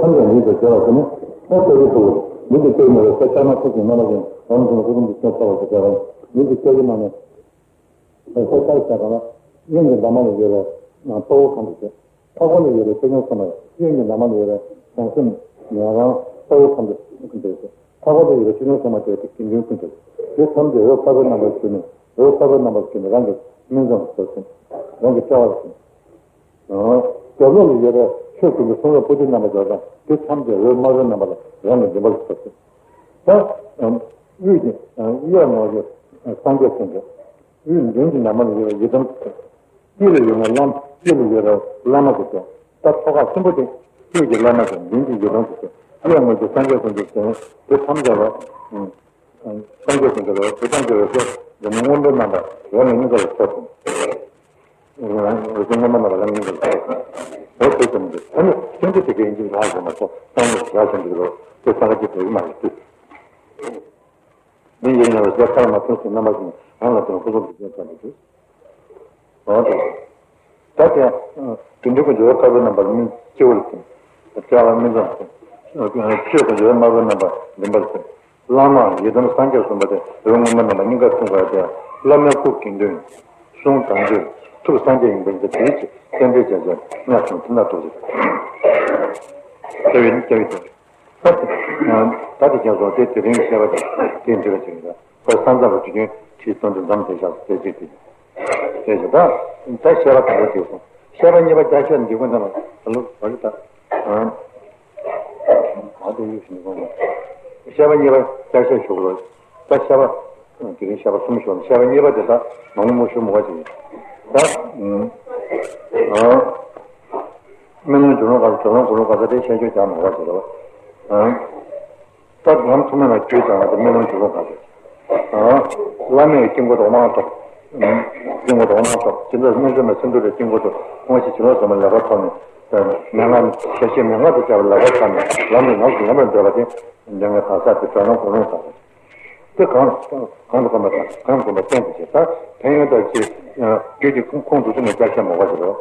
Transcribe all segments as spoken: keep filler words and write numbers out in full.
ཐམས་ཅད་མིང་དུ་བྱས་པ་དེ་ནི་ཨོ་ཏེ་རི་ཕུ་མིང་དུ་བྱས་ནས་ས་ཆ་མ་ཐུག་ཅིང་རྣམ་པ་ཅན་རང་བྱུང་ཀུན་རྫོབ་ཀྱི་སེམས་ཚོགས་པ་ཞེས་བྱ་བ་མིང་དུ་བྱས་ཀྱི་ནང་ནས། ས་ཆར་བྱ་ག་ལ་གཡོན་གྱི་འདབ་མ་ལ་ཡོད་པའི་དཔའ་བོ་ཁམས་ཀྱི་ཆེ། མཐའ་སྐོར་ལ་ཡོད་པའི་ཆོས་སྐྱོང་སྲུང་མ། གཡོན་གྱི་འདབ་མ་ལ་ཡོད་པའི་བྱང་སེམས་ཉན་རང་དཔའ་བོ་ཁམས་ཀྱི་ཀུན་ཏུ། མཐའ་སྐོར་དུ་ཡོད་པའི་ཆོས་སྐྱོང་སྲུང་མ་དེ་དེ་དགེ་འདུན་ཀུན་ཏུ། དེ་ཐམས་ཅད་འོད་དཀར་པོའི་རྣམ་པར་གྱུར་ནས་འོད་དཀར་པོའི་རྣམ་པར་གྱུར་ནས་རང་གི་སྨིན་མཚམས་སུ་ཟིན། རང་གི་དཔྲལ་བར་ཟིན། རྒྱབ་ལོགས་ལ་ཡོད་པའི་ཆོས་ཀུན་ཏུ་གསུང་རབ་པོ་ཏི་རྣམ་པར་སྦྱར་ཙང་དེ་ཐམས་ཅད་འོད་དམར་པོའི་རྣམ་པ་ལ་རང་གི་མགྲིན་པར་ཟིན། ད་དབུས་ཀྱི་གཡས་ངོས་ཀྱི་སངས་རྒྱས་ཀུན་ཏུ། དབུས་མདུན་གྱི་འདབ་མ་ལ་ཡོད་པའི་ཡི་དམ་ཆོས། དཀྱིལ་ལ་ཡོད་པའི་བླ་མ། དཀྱིལ་ལ་ཡོད་པའི་བླ་མ་དེ་ཚོ། ད་ཐོག་ཁ་གསུམ་པོ་དེ། དཀྱིལ་གྱི་བླ་མ་དང་མདུན་གྱི་ཡི་དམ་དེ་ཚོ། གཡས་ངོས་ཀྱི་སངས་རྒྱས་ཀུན་ཏུ་ཟེར་དེ་ཐམས་ཅད་ལ། སངས་རྒྱས་ཀུན་ཏུ་ལ་དེ་ཐམས་ཅད་ལ་སོགས་འདི་ནི་མངོན་པའི་རྣམ་པ་རང་ལ་སྙིང་ག་ལ་ཐོབ་ཅིང་། རང་ལ་སྙིང་ག་ལ་ཐོབ་ཅིང་། འོ་དེ་ཙམ་གྱིས་ཨ་ནི་ཀུན་ཏུ་དེ་གའི་འཇིག་ལ་ཟེར་མ་གཏོགས་སངས་རྒྱས་ལ་ཟེར་འདུག་རོ། དེ་སངས་རྒྱས་དེ་མ་རེད། མི་ཡིན་ན་ལ་ཟེར་ཁར་མ་ཐོན་སོང་རྣམ་པ་ཞིག་རང་ལ་དོན་ཀུན་རྫོབ་ཀྱི་སེམས་ཙམ་དུ་འོ་དེ། ད་དེ་དགེ་འདུན་ཀུན་འབྱོར་དཀར་པོའི་རྣམ་པར་སྨིན་སྤྱི་བོར་ཟིན། དཔྲལ་བར་སྨིན་མཚམས་སུ། ཆོས་ཀུན་འབྱོར་དམར་པོའི་རྣམ་པར་མགྲིན་པར་ཟིན། བླ་མ་ཡི་དམ་སངས་རྒྱས་གསུམ་པོ་དེ་འོད་སྔོན་པོའི་རྣམ་པ་སྙིང་གར་ཐིམ་པ་དེ་བླ་མའི་སྐུ་དགེ་འདུན། གསུང་དམ་ཆོས་ཐུགས་སངས་རྒྱས་ཡིན་པ་ཡིན་ཙང་དེའི་ཕྱིར་རྟེན་འབྲེལ་བྱ་བྱ་གནས་སོང་དེ་ན་ཐུགས་རྗེ་ཆེ། ལྟ་བའི་ནི་ལྟ་བའི་དོན། ད་དེ་ད་དེ་ཀྱང་སོང་སྟེ་དེ་རིང་བཤད་པ་དང་དེ་འབྲེལ་བ་ཅིག་ཡིན་ལ་ཁོ་ས་མཚམས་ལ་དུས་རྒྱུན་ཁྲིད་གཏོང་དུ་འཛོམས་བྱས་བཞག་ཟེར་ཅིག་དེ་བྱས་ཤིང་ད་ད་བཤད་པ་དང་པོ་དེ་སོང་། བཤད་པ་གཉིས་པ་བསྐྱར་བཤད་འདི་ཀུན་ཙམ་ལ་ལུགས་བར་ད་ཨང་ཨ་དེ་ཡོད་ཞིང་ཀུན་བཤད་པ་གཉིས་པ་བསྐྱར་བཤད་ཞུ་དགོས། ད་བཤད་པ། དེ་རིང་བཤད་པ་གསུམ་ཤོར་ནས་བཤད་པ་གཉིས་པ་དེ་དག་མང་པོ་ཞུ་མི་དགོས་ཅིག་ད། སྨོན་ལམ་སྒྲུབ་ལུགས་ག་ལ་སྒྲུབ་ལུགས་ག་ལ་དེ་བཤད་རྒྱུ་ཅང་མི་དགོས་ཅིག་རེད་བ། ད་ལམ་ཐོག་མ་ལ་རྒྱུད་ཙམ་ལ་དེ་སྨོན་ལམ་སྒྲུབ་ལུགས་ག་ལ། བླ་མས་དཀྱིལ་འཁོར་དུ་དབང་ཐོབ། དཀྱིལ་འཁོར་དུ་དབང་ཐོབ་ཅི་འདྲ་སྨོན་ལམ་ལ་སེམས་སྡུག་པའི་དཀྱིལ་འཁོར་དུ་དབང་ཞིང་བྱིན་རླབས་ཟབ་མོ་ལེགས་པར་ཐོབ་ནས། མན་ངག་ཞལ་བཞེས་མན་ངག་ཏུ་སྦྱར་བ་ལེགས་པར་ཐོབ་ནས་ལམ་ལ་ཡོངས་སུ་ལོངས་པར་འདོད་པ་དེ་འདི་ངས་གང་ཟག་དེ་སྒྲོལ་ལམ་གོ་ལོང་དང་། དེ་གང་གང་དུ་གོམས་པ་དང་གང་གོམས་པ་བསྟན་དུ་བྱེད་ད་ཕན་ཡོན་དང་ཅི། རྒྱུད་ཀྱི་ཁུངས་ཁུངས་འདུག་ཚུལ་ནས་བསྐྱར་བཤད་མ་དགོས་ཞེས་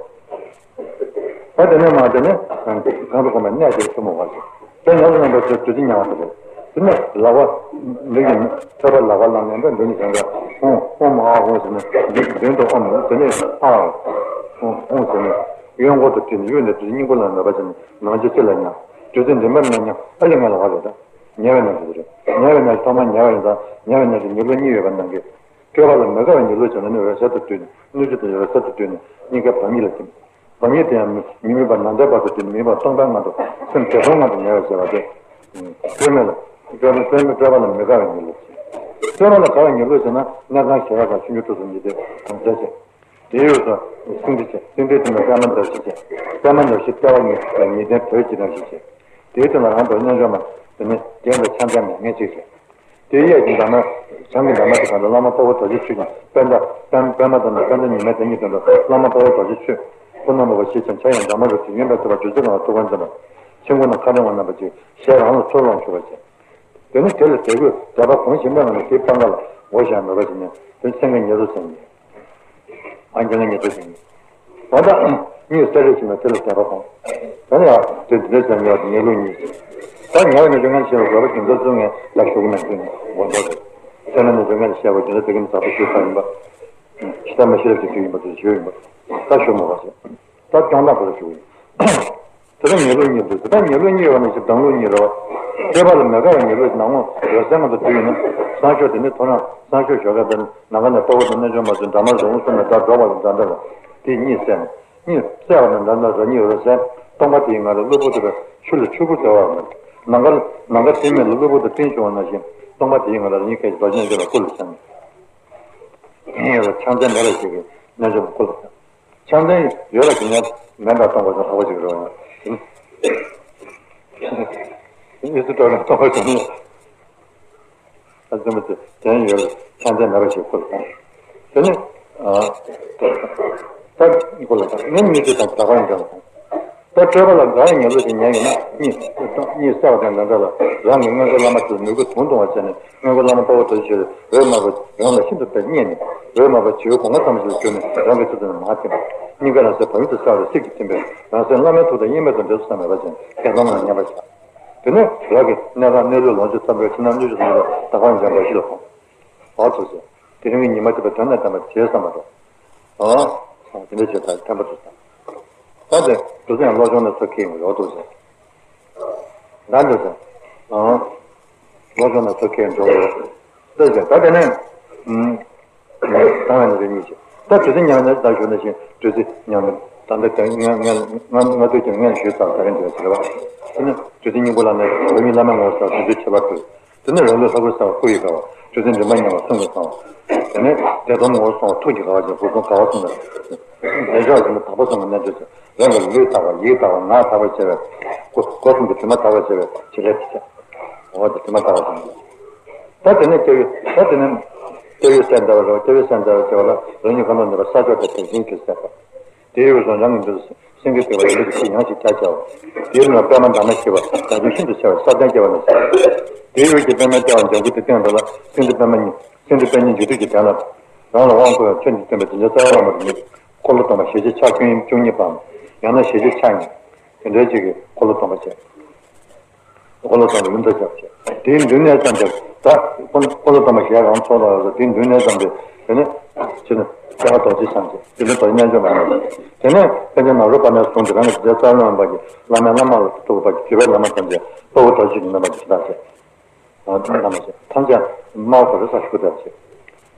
པ། ད་དེ་ནས་མ་དེ་ནས་གང་དུ་གོམས་པ་གནས་དེ་ཚུལ་མ་དགོས་ཞེས། དེ་ཡོངས་སུ་ལེན་པའི་ཚུལ་དུས་ཅི་ཉམས་པ་དེ་རེད། དེ་ནས་ལག་པ་འདི་ཡིན་ཐོད་པ་ལག་པ་ལ་ནས་འདི་འདི་ནས་བྱུང་བ་ཨོང་ཨོང་ཨ་ཧོང་ཟེར་ནས་འདི་མདུན་དུ་ཨོང་དེ་ནས་ཨ་ཨོང་ཨོང་ཟེར་ནས་གཡོན་སྐོར་དུ་བྲིས་ནས་གཡོན་ནས་དུས་སྙིང་པོ་ལ་མེད་པ་བྱས་ནས་ནང་ཆོས་ཅི་ལ་ཉམས་དུས་ཚོད་འདི་མར་ནས་ཉམས་ཨ་ལི་ང་ལ་བ་རེད་ད། ཉལ་བའི་གནས་ཚུལ་རེད། ཉལ་བའི་གནས་ཚུལ་ཐོག་མར་ཉལ་བ་ཡིན་ཙང་ཉལ་བའི་གནས་ཚུལ་ཉལ་ལུགས་གཉིས་ཡོད་པ་ནང་གི། སྤྲོས་པ་ལ་མི་དགའ་བའི་ཉལ་ལུགས་བྱས་ན་ནི་འོད་གསལ་དུ་བཏུད་ནས་སྣོད་བཅུད་དུ་འོད་གསལ་དུ་བཏུད་ནས་སྙིང་གའི་བམ་ཉིད་ལ་ཐིམ། བམ་ཉིད་དེ་ཡང་མི་མི་དམིགས་པ་ནམ་ཟླའི་བར་དུ་བཏུད་ནས་མི་མིན་པ་སྟོང་པའི་ངང་དུ་སེམས་བདེ་སྟོང་ངང་དུ་ཉལ་བར་བྱེད་པ་སྟེ། སྤྲོས་མེད་ལ། སྤྲོས་མེད་སྤྲོས་མེད་སྤྲོས་པ་ལ་མི་དགའ་བའི་ཉལ་ལུགས་བྱེད། སྤྲོས་པ་ལ་དགའ་བའི་ཉལ་ལུགས་བྱས་ན་གནས་ཁང་ཞེས་པ་དང་ཆུང་ཆུང་ཐུགས་སུ་ཉིད་དེ་དམ་བཅའ་བྱེད། དེའི་འོག་ཏུ་སེང་ཁྲི་བྱས། སེང་ཁྲིའི་མཐིལ་ལ་པདྨ་འདབ་བཞི་བྱས། པདྨ་འདབ་བཞི་ལྟེ་བ་ཉིད་ཉིད་ལྡན་བོད་ཀྱི་རང་བཞིན་བྱས། དེའི་སྟེང་ལ་རང་དང་རྣལ་འབྱོར་མ། དེ་ནས་རྒྱན་དང་ཕྱག་མཚན་མ་ལྔ་གཅིག་བྱས། དེའི་གཡས་ཀྱི་འདབ་མ། བྱང་གི་འདབ་མ་དེ་གང་དུ་བླ་མ་དཔའ་བོ་རྡོ་རྗེ་ཆོས་ཀྱང་པད་ཟླ་པད་པད་མ་དང་པད་ཟླ་ཉི་མའི་བདག་ཉིད་དོན་དུ་བླ་མ་དཔའ་བོ་རྡོ་རྗེ་ཆོས། ཕོ་ནང་ལོགས་པ་ཞེས་བྱ་མཆོག་ཡང་འདབ་མ་རུ་དེ་ཡོན་པའི་ཐོད་པ་འཇོ་ཚུལ་གང་ལ་ཐུགས་ཀར་འཛིན་པ། ཆེན་པོ་ན་མཁའ་ལྡིང་བ་རྣམ་པ་གཅིག་ཞལ་རང་ལ་ཚུར་ལོངས་ཆུ་བ་བྱས། དེ་ནི་དེ་ལ་དད་གུས་དད་པ་གོང་ཞིང་པའི་ངང་ནས་དེའི་པང་ཁ་ལ་འོ་ཞེས་མོས་པ་བྱས་ནས་དེ་སེང་གེ་ཉལ་དུ་སེང་གེ། ཨ་སེང་གེ་ཉལ་དུ་སེང་གེ། ད་ལྟ་གཉིད་སད་རེས་བྱས་ནས་དེ་ལ་དད་པ་གོང་། ད་ནི་ཡང་དེ་འདི་འདྲ་ཟེར་ཉལ་ཉལ་ལུགས་གཉིས། ད་ཉལ་བ་ནི་སྤྱོད་ངན་ཞེས་པ་དགོས་པ་རྒྱུ་མཚན་གཙོ་ངས་ལ་ཞུགས་མེད་ཚུལ་ནི་དགོངས་དག་རེད། སེམས་ལ་ནི་སྤྱོད་ངན་ཞེས་པ་རྒྱུ་མཚན་དེ་གི་ནི་ཟབ་པོ་ཞུས་ཚར་ཡིན་པ། ཤི་ཐ་མ་ཤི་རབས་ཀྱི་དུས་ཡིན་པ་དེ་ཞུས་ཡིན་པ། ད་ཞུ་མ་དགོས་ཟེར། ད་སྐྱོང་སྟངས་ཁོ་ལ་ཞུ་གི་ཡིན། དེ་ལྟར་ཉལ་ལུགས་གཉིས་འདུག་དེ་ལྟར་ཉལ་ལུགས་གཉིས་ཡོད་པ་ནི་ཞིག་སྡང་ལུགས་གཉིས་རེད་བ། སྤྲོས་པ་ལ་མི་དགའ་བའི་ཉལ་ལུགས་ནང་ངོ་འོད་གསལ་ངང་དུ་བཏུད་ཡིན་ན། སངས་ཆོས་དེ་ནི་ཐོ་རངས་སངས་ཆོས་ཞོགས་ཀ་དེ་ནི་ནམ་མཁའ་ནས་དཔའ་བོ་དང་རྣལ་འབྱོར་མ་ཚོའི་འདྲ་མར་རོལ་མོ་གསུམ་ལ་བརྡ་སྒྲོག་པ་ལ་འདྲ་འདྲ་བ། དེ་གཉིད་སད་ནས་གཉིད་སད་པ་ནི་འདྲ་འདྲ་རང་ཉིད་འོད་གསལ་སྟོང་པ་དེའི་ངང་ལ་གློ་བུར་དུ་ཆུ་ལ་ཆུ་བུར་བརྡལ་བ་མེད། ནམ་མཁའ་ནམ་མཁའ་སྤྲིན་མེད་ལ་གློ་བུར་དུ་སྤྲིན་བྱུང་བ་ནང་བཞིན་སྟོང་པ་དེའི་ངང་ལ་རང་ཉིད་སྐད་ཅིག་རྡོ་རྗེ་འདྲ་བ་སྐུ་ལ་བསམ། ཡིན་ཡང་ལ་ཕྱག་མཚན་མེད་པ་ཞིག་གིས་རྣལ་འབྱོར་པ་སྐུ་ལ་བསམ། ཕྱག་མཚན་ཡོད་ལ་གི་ཉན་མེད་པར་གཏོང་བ་ཞིག་ལྷག་པ་ཞིག་རེད། ཨི་སི་ཏོ་རི་གཏོང་བ་ཞིག་ལ་ཨ་ཙི་མ་ཙི་དེ་ཡོད་ལ་ཕྱག་མཚན་མེད་པ་ཞིག་སྐུ་ལ་བསམ། དེ་ནི་ཨ་ད་སྐུ་ལ་བསམ་ངས་མི་ཚེ་དང་གྲགས་པ་ཡིན་ཀྱང་། ད་སྤྲོས་པ་ལ་འགའ་ཡང་ངན་ལོས་ཤིག་ཉན་ཡོད་ན་གཉིད་གཉིད་སད་པ་དང་འདྲ་འདྲ་ལ་རང་གི་སྔོན་འགྲོ་བླ་མ་དེར་མོས་གུས་དུང་དུང་བ་བྱས་ནས་སྔོན་འགྲོ་བླ་མ་དཔའ་བོ་རྡོ་རྗེ་ཆོས་འོད་དམར་པོ་རང་ལ་ཤིན་ཏུ་དཔེ་རྙེད་ནས་འོད་དམར་པོ་བྱིའུ་སྒོ་ང་ཙམ་ཞིག་ལ་གྱུར་ནས་རང་གི་ཚུལ་དུ་མར་ཐིམ་པ། སྙིང་ག་རང་སའི་བག་ཡོད་དུ་གསལ་བའི་སྲེག་གི་ཐིམ་པས་རང་སེམས་བླ་མའི་ཐུགས་དང་དབྱེར་མེད་དུ་འདྲེས་སུ་བསམ་མེད་པ་ཅན་བདེ་སྟོང་ངང་ཉམས་པར་བྱ། དེ་ནས་རང་གི་གནས་ཁང་གནས་ལུས་ལོངས་སྤྱོད་ཚོམ་བུའི་ཕྱི་ནང་དངོས་གཞི་ཟུང་འབྲེལ་དག་པ་འཇམ་པ་བཞི་ལ་ཕོངས། འོ་ཐུགས་སྲས། དེ་རིང་གི་ཉི་མ་དེ་བས་དོན་དང་ལྡན་པ་བྱེད་བསམ་པ་དང་། འོ། དེ་འདྲ་བྱེད་ཐབས་ཐེམ་པ་དུ་བསམ། ད་དེ་དུ་ཚན་བློ་སྦྱོང་ནས་ཚུར་ཁེལ་ཡོང་རོགས་འདུག་ཟེར། ད་འདུག་ཟེར། འོ། བློ་སྦྱོང་ནས་ཚུར་ཁེལ་ཡོང་འགྲོ་རོགས། ལྟོས་ཟེར་ད་དེ་ནས། ད་བས་ནི་རེ་གཉིས་ཀྱི། ད་དུས་ཚོད་ཉམས་ནས་ད་ཞུ་ན་བཞིན་དུས་ཚོད་ཉམས་ནས་ད་འདི་དེ་ང་ང་ང་ང་དུས་ཀྱང་ངས་ཞུས་ཚར་ད་རིང་དུས་ཚོད་རེད་བ། དེ་ནས་དུས་ཚོད་སྙིང་པོ་ལ་ནི་བོད་མི་བླ་མ་ངོ་སོ་དུས་ཚོད་ཁྱད་པར་དུས། དེ་ནས་རང་ལུས་ལྷ་སྐུར་གསལ་བ་སྐུ་ཡི་དགའ་བ། བཅུ་ཚན་མགྲིན་པ་མཉམ་པ་གསུང་གི་གསང་བ། དེ་ནས་བདེ་སྟོང་ངོ་བོ་གསུང་བ་ཐུགས་ཀྱི་དགའ་བ་ཅན་སྐུ་གསུང་དགའ་བ་གསུང་བ། བདེ་མཆོག་གསུང་བ་དག་པ་གསུང་བའི་རྣལ་འབྱོར་ཅན། རང་གི་ལུས་དག་པ་ཡིད་དག་པ་ངག་དག་པར་བྱེད་པའི་སྐུ་སྒོ་གསུམ་གྱི་དྲི་མ་དག་པར་བྱེད་པའི་བྱེད་ལས་དེ་བྱ། འོ་དེ་དྲི་མ་དག་པ་ཅན། ད་དེ་ནས་སྐྱབས་ཡུལ་ད་དེ་ནས་སྐྱབས་ཡུལ་གསལ་འདྲ་བ་རེད་བ། སྐྱབས་ཡུལ་གསལ་འདྲ་བ་ཅེས་པ་ལ་རང་ཉིད་ཁ་ནང་ནུས་པ་ས་ཕྱོགས་དེ་དེ་བཞིན་གྱིས་གསལ་བ། དེའི་འོད་ཟེར་རང་གི་མདུན་དུ་སེང་གེ་ལྟེ་བ་ཡིན་པ་ཞིག་ཡང་ཞིག་བཀྱག་བྱའོ། དེའི་ནང་པད་མ་འདབ་མ་བཞི་པ་བྱང་ཆུབ་ཤིན་ཏུ་ཆེ་བ་ས་གདན་སྐྱེ་བ་ནས་བྱ། དེའི་འོད་ཀྱི་པད་མའི་ལྟེ་བ་ལྗང་གུ་དེ་སྟེང་དུ་ལ་སེང་ལྡེང་པད་མ་གཉིས་སེང་ལྡེང་པད་མ་གཉིས་འཇིགས་བྲལ་གྱི་གདན་ལ། རང་ལ་དབང་བསྐུར་བའི་ཆོས་འདི་སྟོན་པའི་རྗེ་འཇམ་རྩ་བའི་བླ་མ་རིགས་ལྔའི་འཁོར་ལོ་སྟོང་པ་ཞལ་བཞི་ཕྱག་བཅུ་གཉིས་པའམ། ཡང་ན་ཞལ་བཞི་ཕྱག་གཉིས། དེ་འདྲའི་ཅིག་གི་འཁོར་ལོ་སྟོང་པ་བྱས། འཁོར་ལོ་སྟོང་པའི་ཡུམ་མཚན་ཞབས་བཅས། དེའི་མདུན་ནས་བརྩམས་ཏེ་ད་འཁོར་ལོ་སྟོང་པ་ཞལ་རང་ཚོགས་ལ་ཡོད་དེའི་མདུན་ནས་བརྩམས་ཏེ་དེ་ནས་ཕྱི་ནས་སྐྱེ་བ་རྡོ་རྗེ་འཆང་ཆེ་དེ་ནས་རྡོ་རྗེ་རྣལ་འབྱོར་མ་ཡིན། དེ་ནས་ཕན་ཆད་ནཱ་རོ་པ་ནས་བཟུང་སྟེ་རང་གི་རྗེ་རྩ་བའི་བླ་མ་པ་གི་བླ་མའི་བླ་མ་ལ་ཐུག་པ་གི་བརྒྱུད་པའི་བླ་མ་ཐམས་ཅད་དཔའ་བོ་རྡོ་རྗེ་གི་རྣམ་པ་གི་ཞེ་དྲག་བྱས། ཐམས་ཅད་དམར་པོ་རི་ས་ཤུ་དར་བྱེད།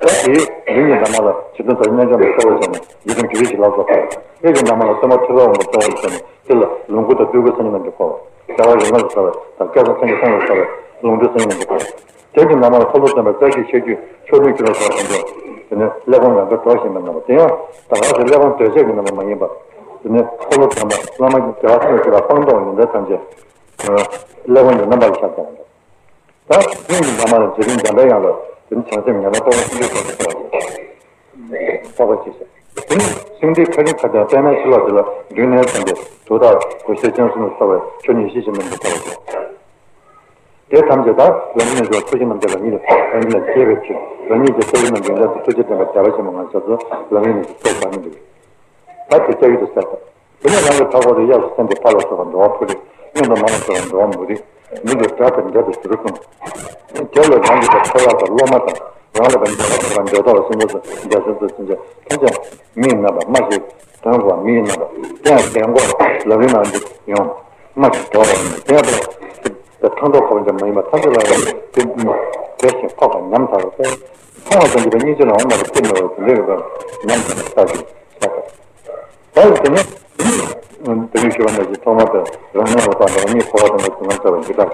ད་དེའི་མདུན་གྱི་འདབ་མ་ལ་བྱེ་བྲག་ཏུ་རྣལ་འབྱོར་མ་གཙོ་བོར་བྱས་ནས་ཡི་དམ་རྒྱུད་པའི་བྱིན་རླབས་སོགས་དང་། གཡས་ཀྱི་འདབ་མ་ལ་སྟོན་པ་ཐོད་པ་འོད་མ་གཙོ་བོར་བྱས་ནས་དེ་ལ་ལོངས་སྐུ་དང་སྤྲུལ་སྐུ་སངས་རྒྱས་རྣམས་ཀྱིས་བསྐོར་བ། རྒྱལ་བ་རིགས་ལྔ་ལ་སོགས་པ་དང་སྐལ་བཟང་སངས་རྒྱས་ཐམས་ཅད་ལ་སོགས་པའི་ལོངས་སྤྱོད་སངས་རྒྱས་རྣམས་ཀྱིས་བསྐོར་བ། དེ་ཀྱི་འདབ་མ་ལ་འཁོར་ལོ་སྟོན་པ་རྩ་བརྒྱད་ཤེར་རྒྱུད་ཕྱོགས་བཅུའི་ཀུན་ལ་སོགས་པ་དང་འདྲ། དེ་ནས་ཀླས་ཁང་ལང་ཀར་གྲོལ་བཞིན་པའི་རྣམ་པ་དེ་ཡང་ད་ག་སེ་ཀླས་ཁང་གདོས་བཅས་ཀྱི་རྣམ་པ་མ་ཡིན་པ། དེ་ནས་འཁོར་ལོ་སྟོན་པ་བླ་མ་རྒྱལ་བ་སངས་རྒྱས་ཀྱི་སྤངས་རྟོགས་ཡོན་ཏན་ཐམས་ཅད་ཀླས་ཁང་གི་རྣམ་པ་ལ་ཤར་བསྡད་པ་འདྲ། ད་སེང་གི་འདབ་མ་ལ་རྗེ་བཙུན་འཇམ་པའི་དབྱངས་ལ་དེ་ནི་བྱང་སེམས་ཉམས་ལེན་དཔའ་བོ་སེང་གེ་ཐོག་ཏུ་འཁོར་བ་ཞེས། འཕགས་པ་ཅེས་བྱ། དེ་ནི་སེང་ལྡེང་ཁ་རིང་ཁ་ཐལ་པད་མའི་ཕྱི་ལོགས་དེ་ལ་མདུན་ནས་བརྩམས་ཏེ་དུག་དང་གོས་ཆེན་སྤྱན་གསུམ་ལ་སོགས་པའི་ཆོས་ཉེར་བཞི་ཞིག་རྣམས་ཀྱིས་འཁོར་བ་ཞེས། དེ་ཐམས་ཅད་ད་རང་གི་རྣལ་འབྱོར་ཐུགས་རྗེ་རྣམ་རྒྱལ་རང་ཉིད་ལ་རང་ཉིད་ལ་སྐྱེས་པའི་ཕྱིར་རང་ཉིད་ཀྱི་ཐུགས་རྗེ་རྣམ་རྒྱལ་ལྡན་དུ་ཐུགས་རྗེ་ལྡན་པ་རྒྱལ་བ་ཆེན་པོ་ང་མཆོག་ཏུ་ལམ་རིམ་ནས་ཀྱི་ཚོགས་བྱ་མི་འདུག་ད་དེ་སྐྱབས་ཡུལ་དུ་གསལ་བཏབ། དེ་ནས་རང་གི་ཕ་འཁོར་དུ་གཡས་སུ་སེང་ལྡེང་ཕ་ལ་སོགས་པ་འགྲོ་བ་ཕོ་རིགས་སྔོན་དུ་མ་ལ་སོགས་པ་འགྲོ་བ་མོ་རིགས་མདུན་དུ་དགྲ་དང་འདྲ་དུ་ཞུ་རུ་གསུངས། རྒྱབ་ལ་རང་གི་ཕ་ཁོ་ཡག་དང་སློབ་མ་དང་རང་ལ་ཕན་འདོད་པ་དང་འདོད་ཐོག་ལ་སེམས་ཅན་སུ་འཇའ་ཚོན་སུ་ཕྱིན་ཆད་ཐམས་ཅད་མིའི་རྣམ་པ་སྨྲ་ཤེས་དོན་གོ་བ་མིའི་རྣམ་པ་ཀྱང་རྒན་གོག་ལམ་རིམ་ནང་འདི་ཡོང་སྨྲ་ཤེས་འགྲོ་བ་ཡིན་དེ་ཡང་དེ་ཐང་ཐོག་ཁོག་འཇམ་མ་ཡིན་པ་ཐམས་ཅད་ལ་ཡང་དེ་དེ་བཞིན་འཕགས་པ་ཉམས་དག་པས་མཐོང་བ་ཙམ་གྱིས་པའི་སྙིང་རྗེ་ལ་འོང་བ་དང་ལྟོས་མེད་པར་དེ་འདྲའི་རིག་པ་ཉམས་དག་པ་ལྟ་ཞིང་བྱ་དག་ད་ཡང་དེ་ནས། དེ་ནས་ཞུ་བ་ནང་བཞིན་ཐོག་མར་དུ་རང་ཉིད་ལ་དང་རང་ཉིད་འཁོར་བ་དང་ནི་སྡུག་བསྔལ་སྩལ་བ་འདི་དག་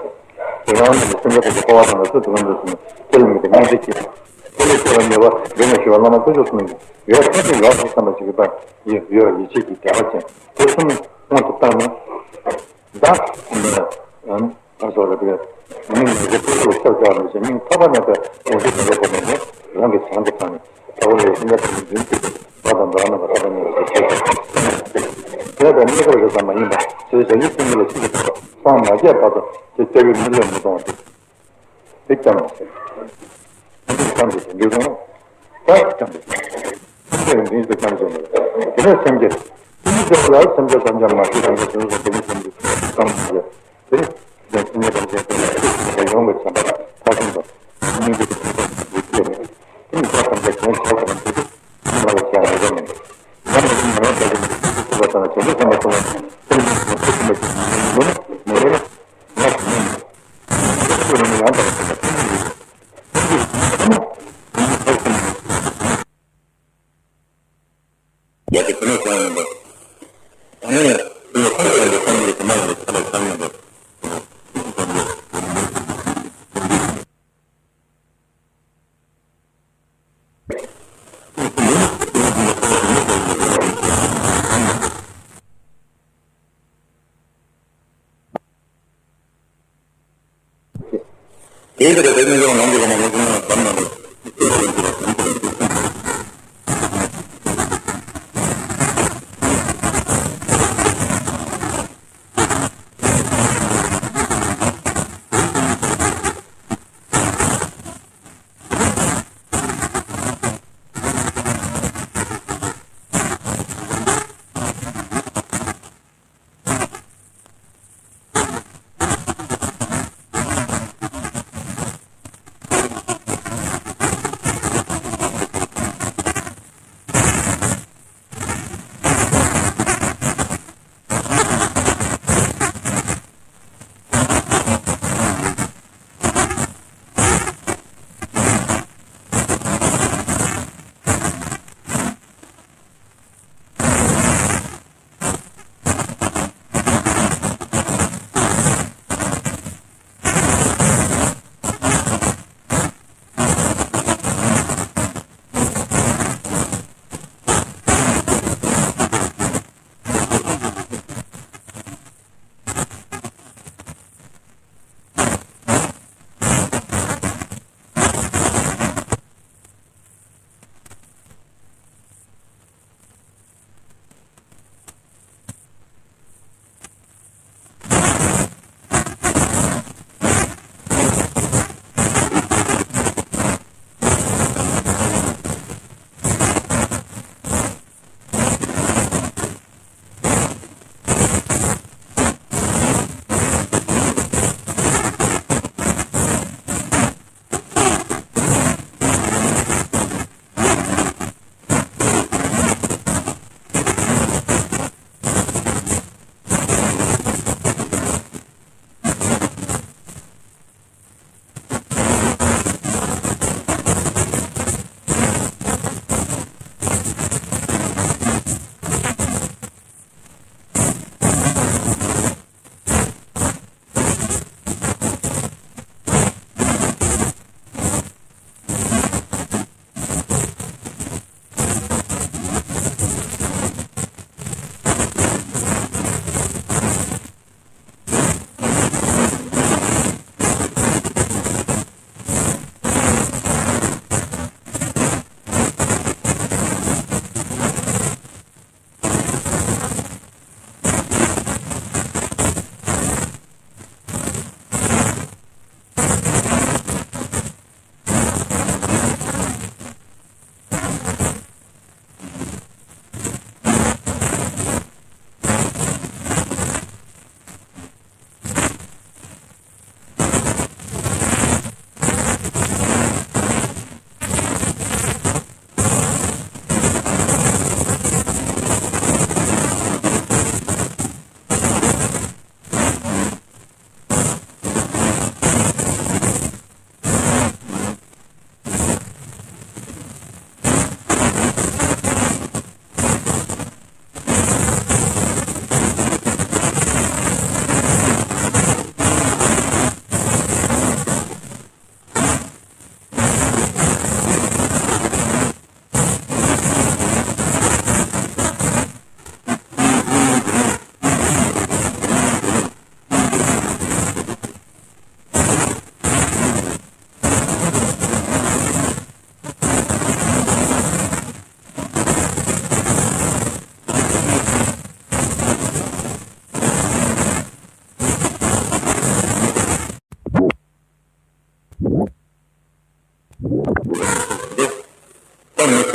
སྟེ། རང་ཉིད་ཀྱི་སེམས་ཅན་དག་གི་འཁོར་བ་དང་ནི་སྡུག་བསྔལ་འདི་གསུམ་དེ་ལ་དམིགས་ཏེ་སྙིང་རྗེ་སྐྱེས། དེ་ལས་སྐྱེ་བ་ཉེ་བ་འདི་ནས་ཞུ་བ་བླ་མ་དཀོན་མཆོག་གསུམ་གྱི་ཡོད་ཐམས་ཅད་ཡོད་དོ་བསམ་པ་ཞིག་གིས་པ་ཡི་ཡོད་ཡིད་ཆེས་ཀྱི་དད་པ་ཅན་དེ་གསུམ་དབང་དུ་བཏང་ནས། བདག་ག་སོགས་ལ་དེ་མིང་ནས་ཀྱི་སྤྲུལ་སྐུ་ཤར་བྱ་མི་ཤེས་སྙིང་ཐག་པ་ནས་ཀྱི་དགོངས་གཞི་དེ་འདྲ་བོ་ནས་ནི་རང་གི་བྱང་དུ་བཏང་ནས་ད་བོ་ལས་སེམས་ཅན་ཐམས་ཅད་འཛིན་ཚུལ་གྱི་བ་དང་འདྲ་ན་བ་ཐ་དང་ཉེ་བ་དེ་བྱེད་དེ་ལྟར་གནས་སྐབས་རེ་ཙམ་མ་ཡིན་པ་ཞེས་བྱ་ཡུལ་སེམས་ཉིད་ལ་ཤིན་ཏུ་ཐུག་པ་སངས་མ་རྒྱས་བར་དུ་དེ་སྐྱབས་ཡུལ་མི་བློས་མི་གཏོང་བ་དེ་དེ་ཀྱང་མ་ཟད། སེམས་ཅན་ཐམས་ཅད་ཀྱི་འདུལ་ཁང་ལ་ཀྱང་དེ་ནས་སེམས་ཅན་སེམས་ཅན་ལ་སེམས་ཅན་ཐམས་ཅད་མ་ཤེས་ཐམས་ཅད་སེམས་ཅན་དེ་ནས་སེམས་ཅན་ཐམས་ཅད་དེ་ནས་སེམས་ཅན་ཐམས་ཅད་དེ་ནས་ཡོངས་ལ་བྱམས་པ་ཐ་ཚིག་པ་སྙིང་རྗེ་དང་སྙིང་རྗེ་དང་སྙིང་རྗེ་དེ་ནས་ཐམས་ཅད་གང་བྱ་བ་དང་དེ་ནས་མ་ལ་བྱ་མི་དགོས་ནས་ཡང་དེ་ནས་མ་ཡང་དག་པའི་སེམས་ཅན་ཐམས་ཅད་མ་ཤེས་ཐམས་ཅད་སེམས་ཅན་ཐམས་ཅད་མ་ཤེས་མི་ལོ་ནི་མི་ལོ་ནི་ང་ཞིག་ནི་མི་ལོ་ནི་ཡང་དག་པའི་སེམས་ཅན་ཐམས་ཅད་མ་ཤེས། ཡ་གི་དེ་ནས་ཀྱང་ཡིན་པ། ཨ་ནི་དེ་ནས་ཁོང་ཚོ་ཡང་དེ་ཁོང་གི་དེ་མ་ཡིན་པའི་ཆ་ལ་ཚང་ཡིན་པ། དེའི་ཕྱིར་དེ་ནི་ཡང་ནང་གི་བླ་མ་ལོ་ཙཱ་བ་བར་ན་ལ།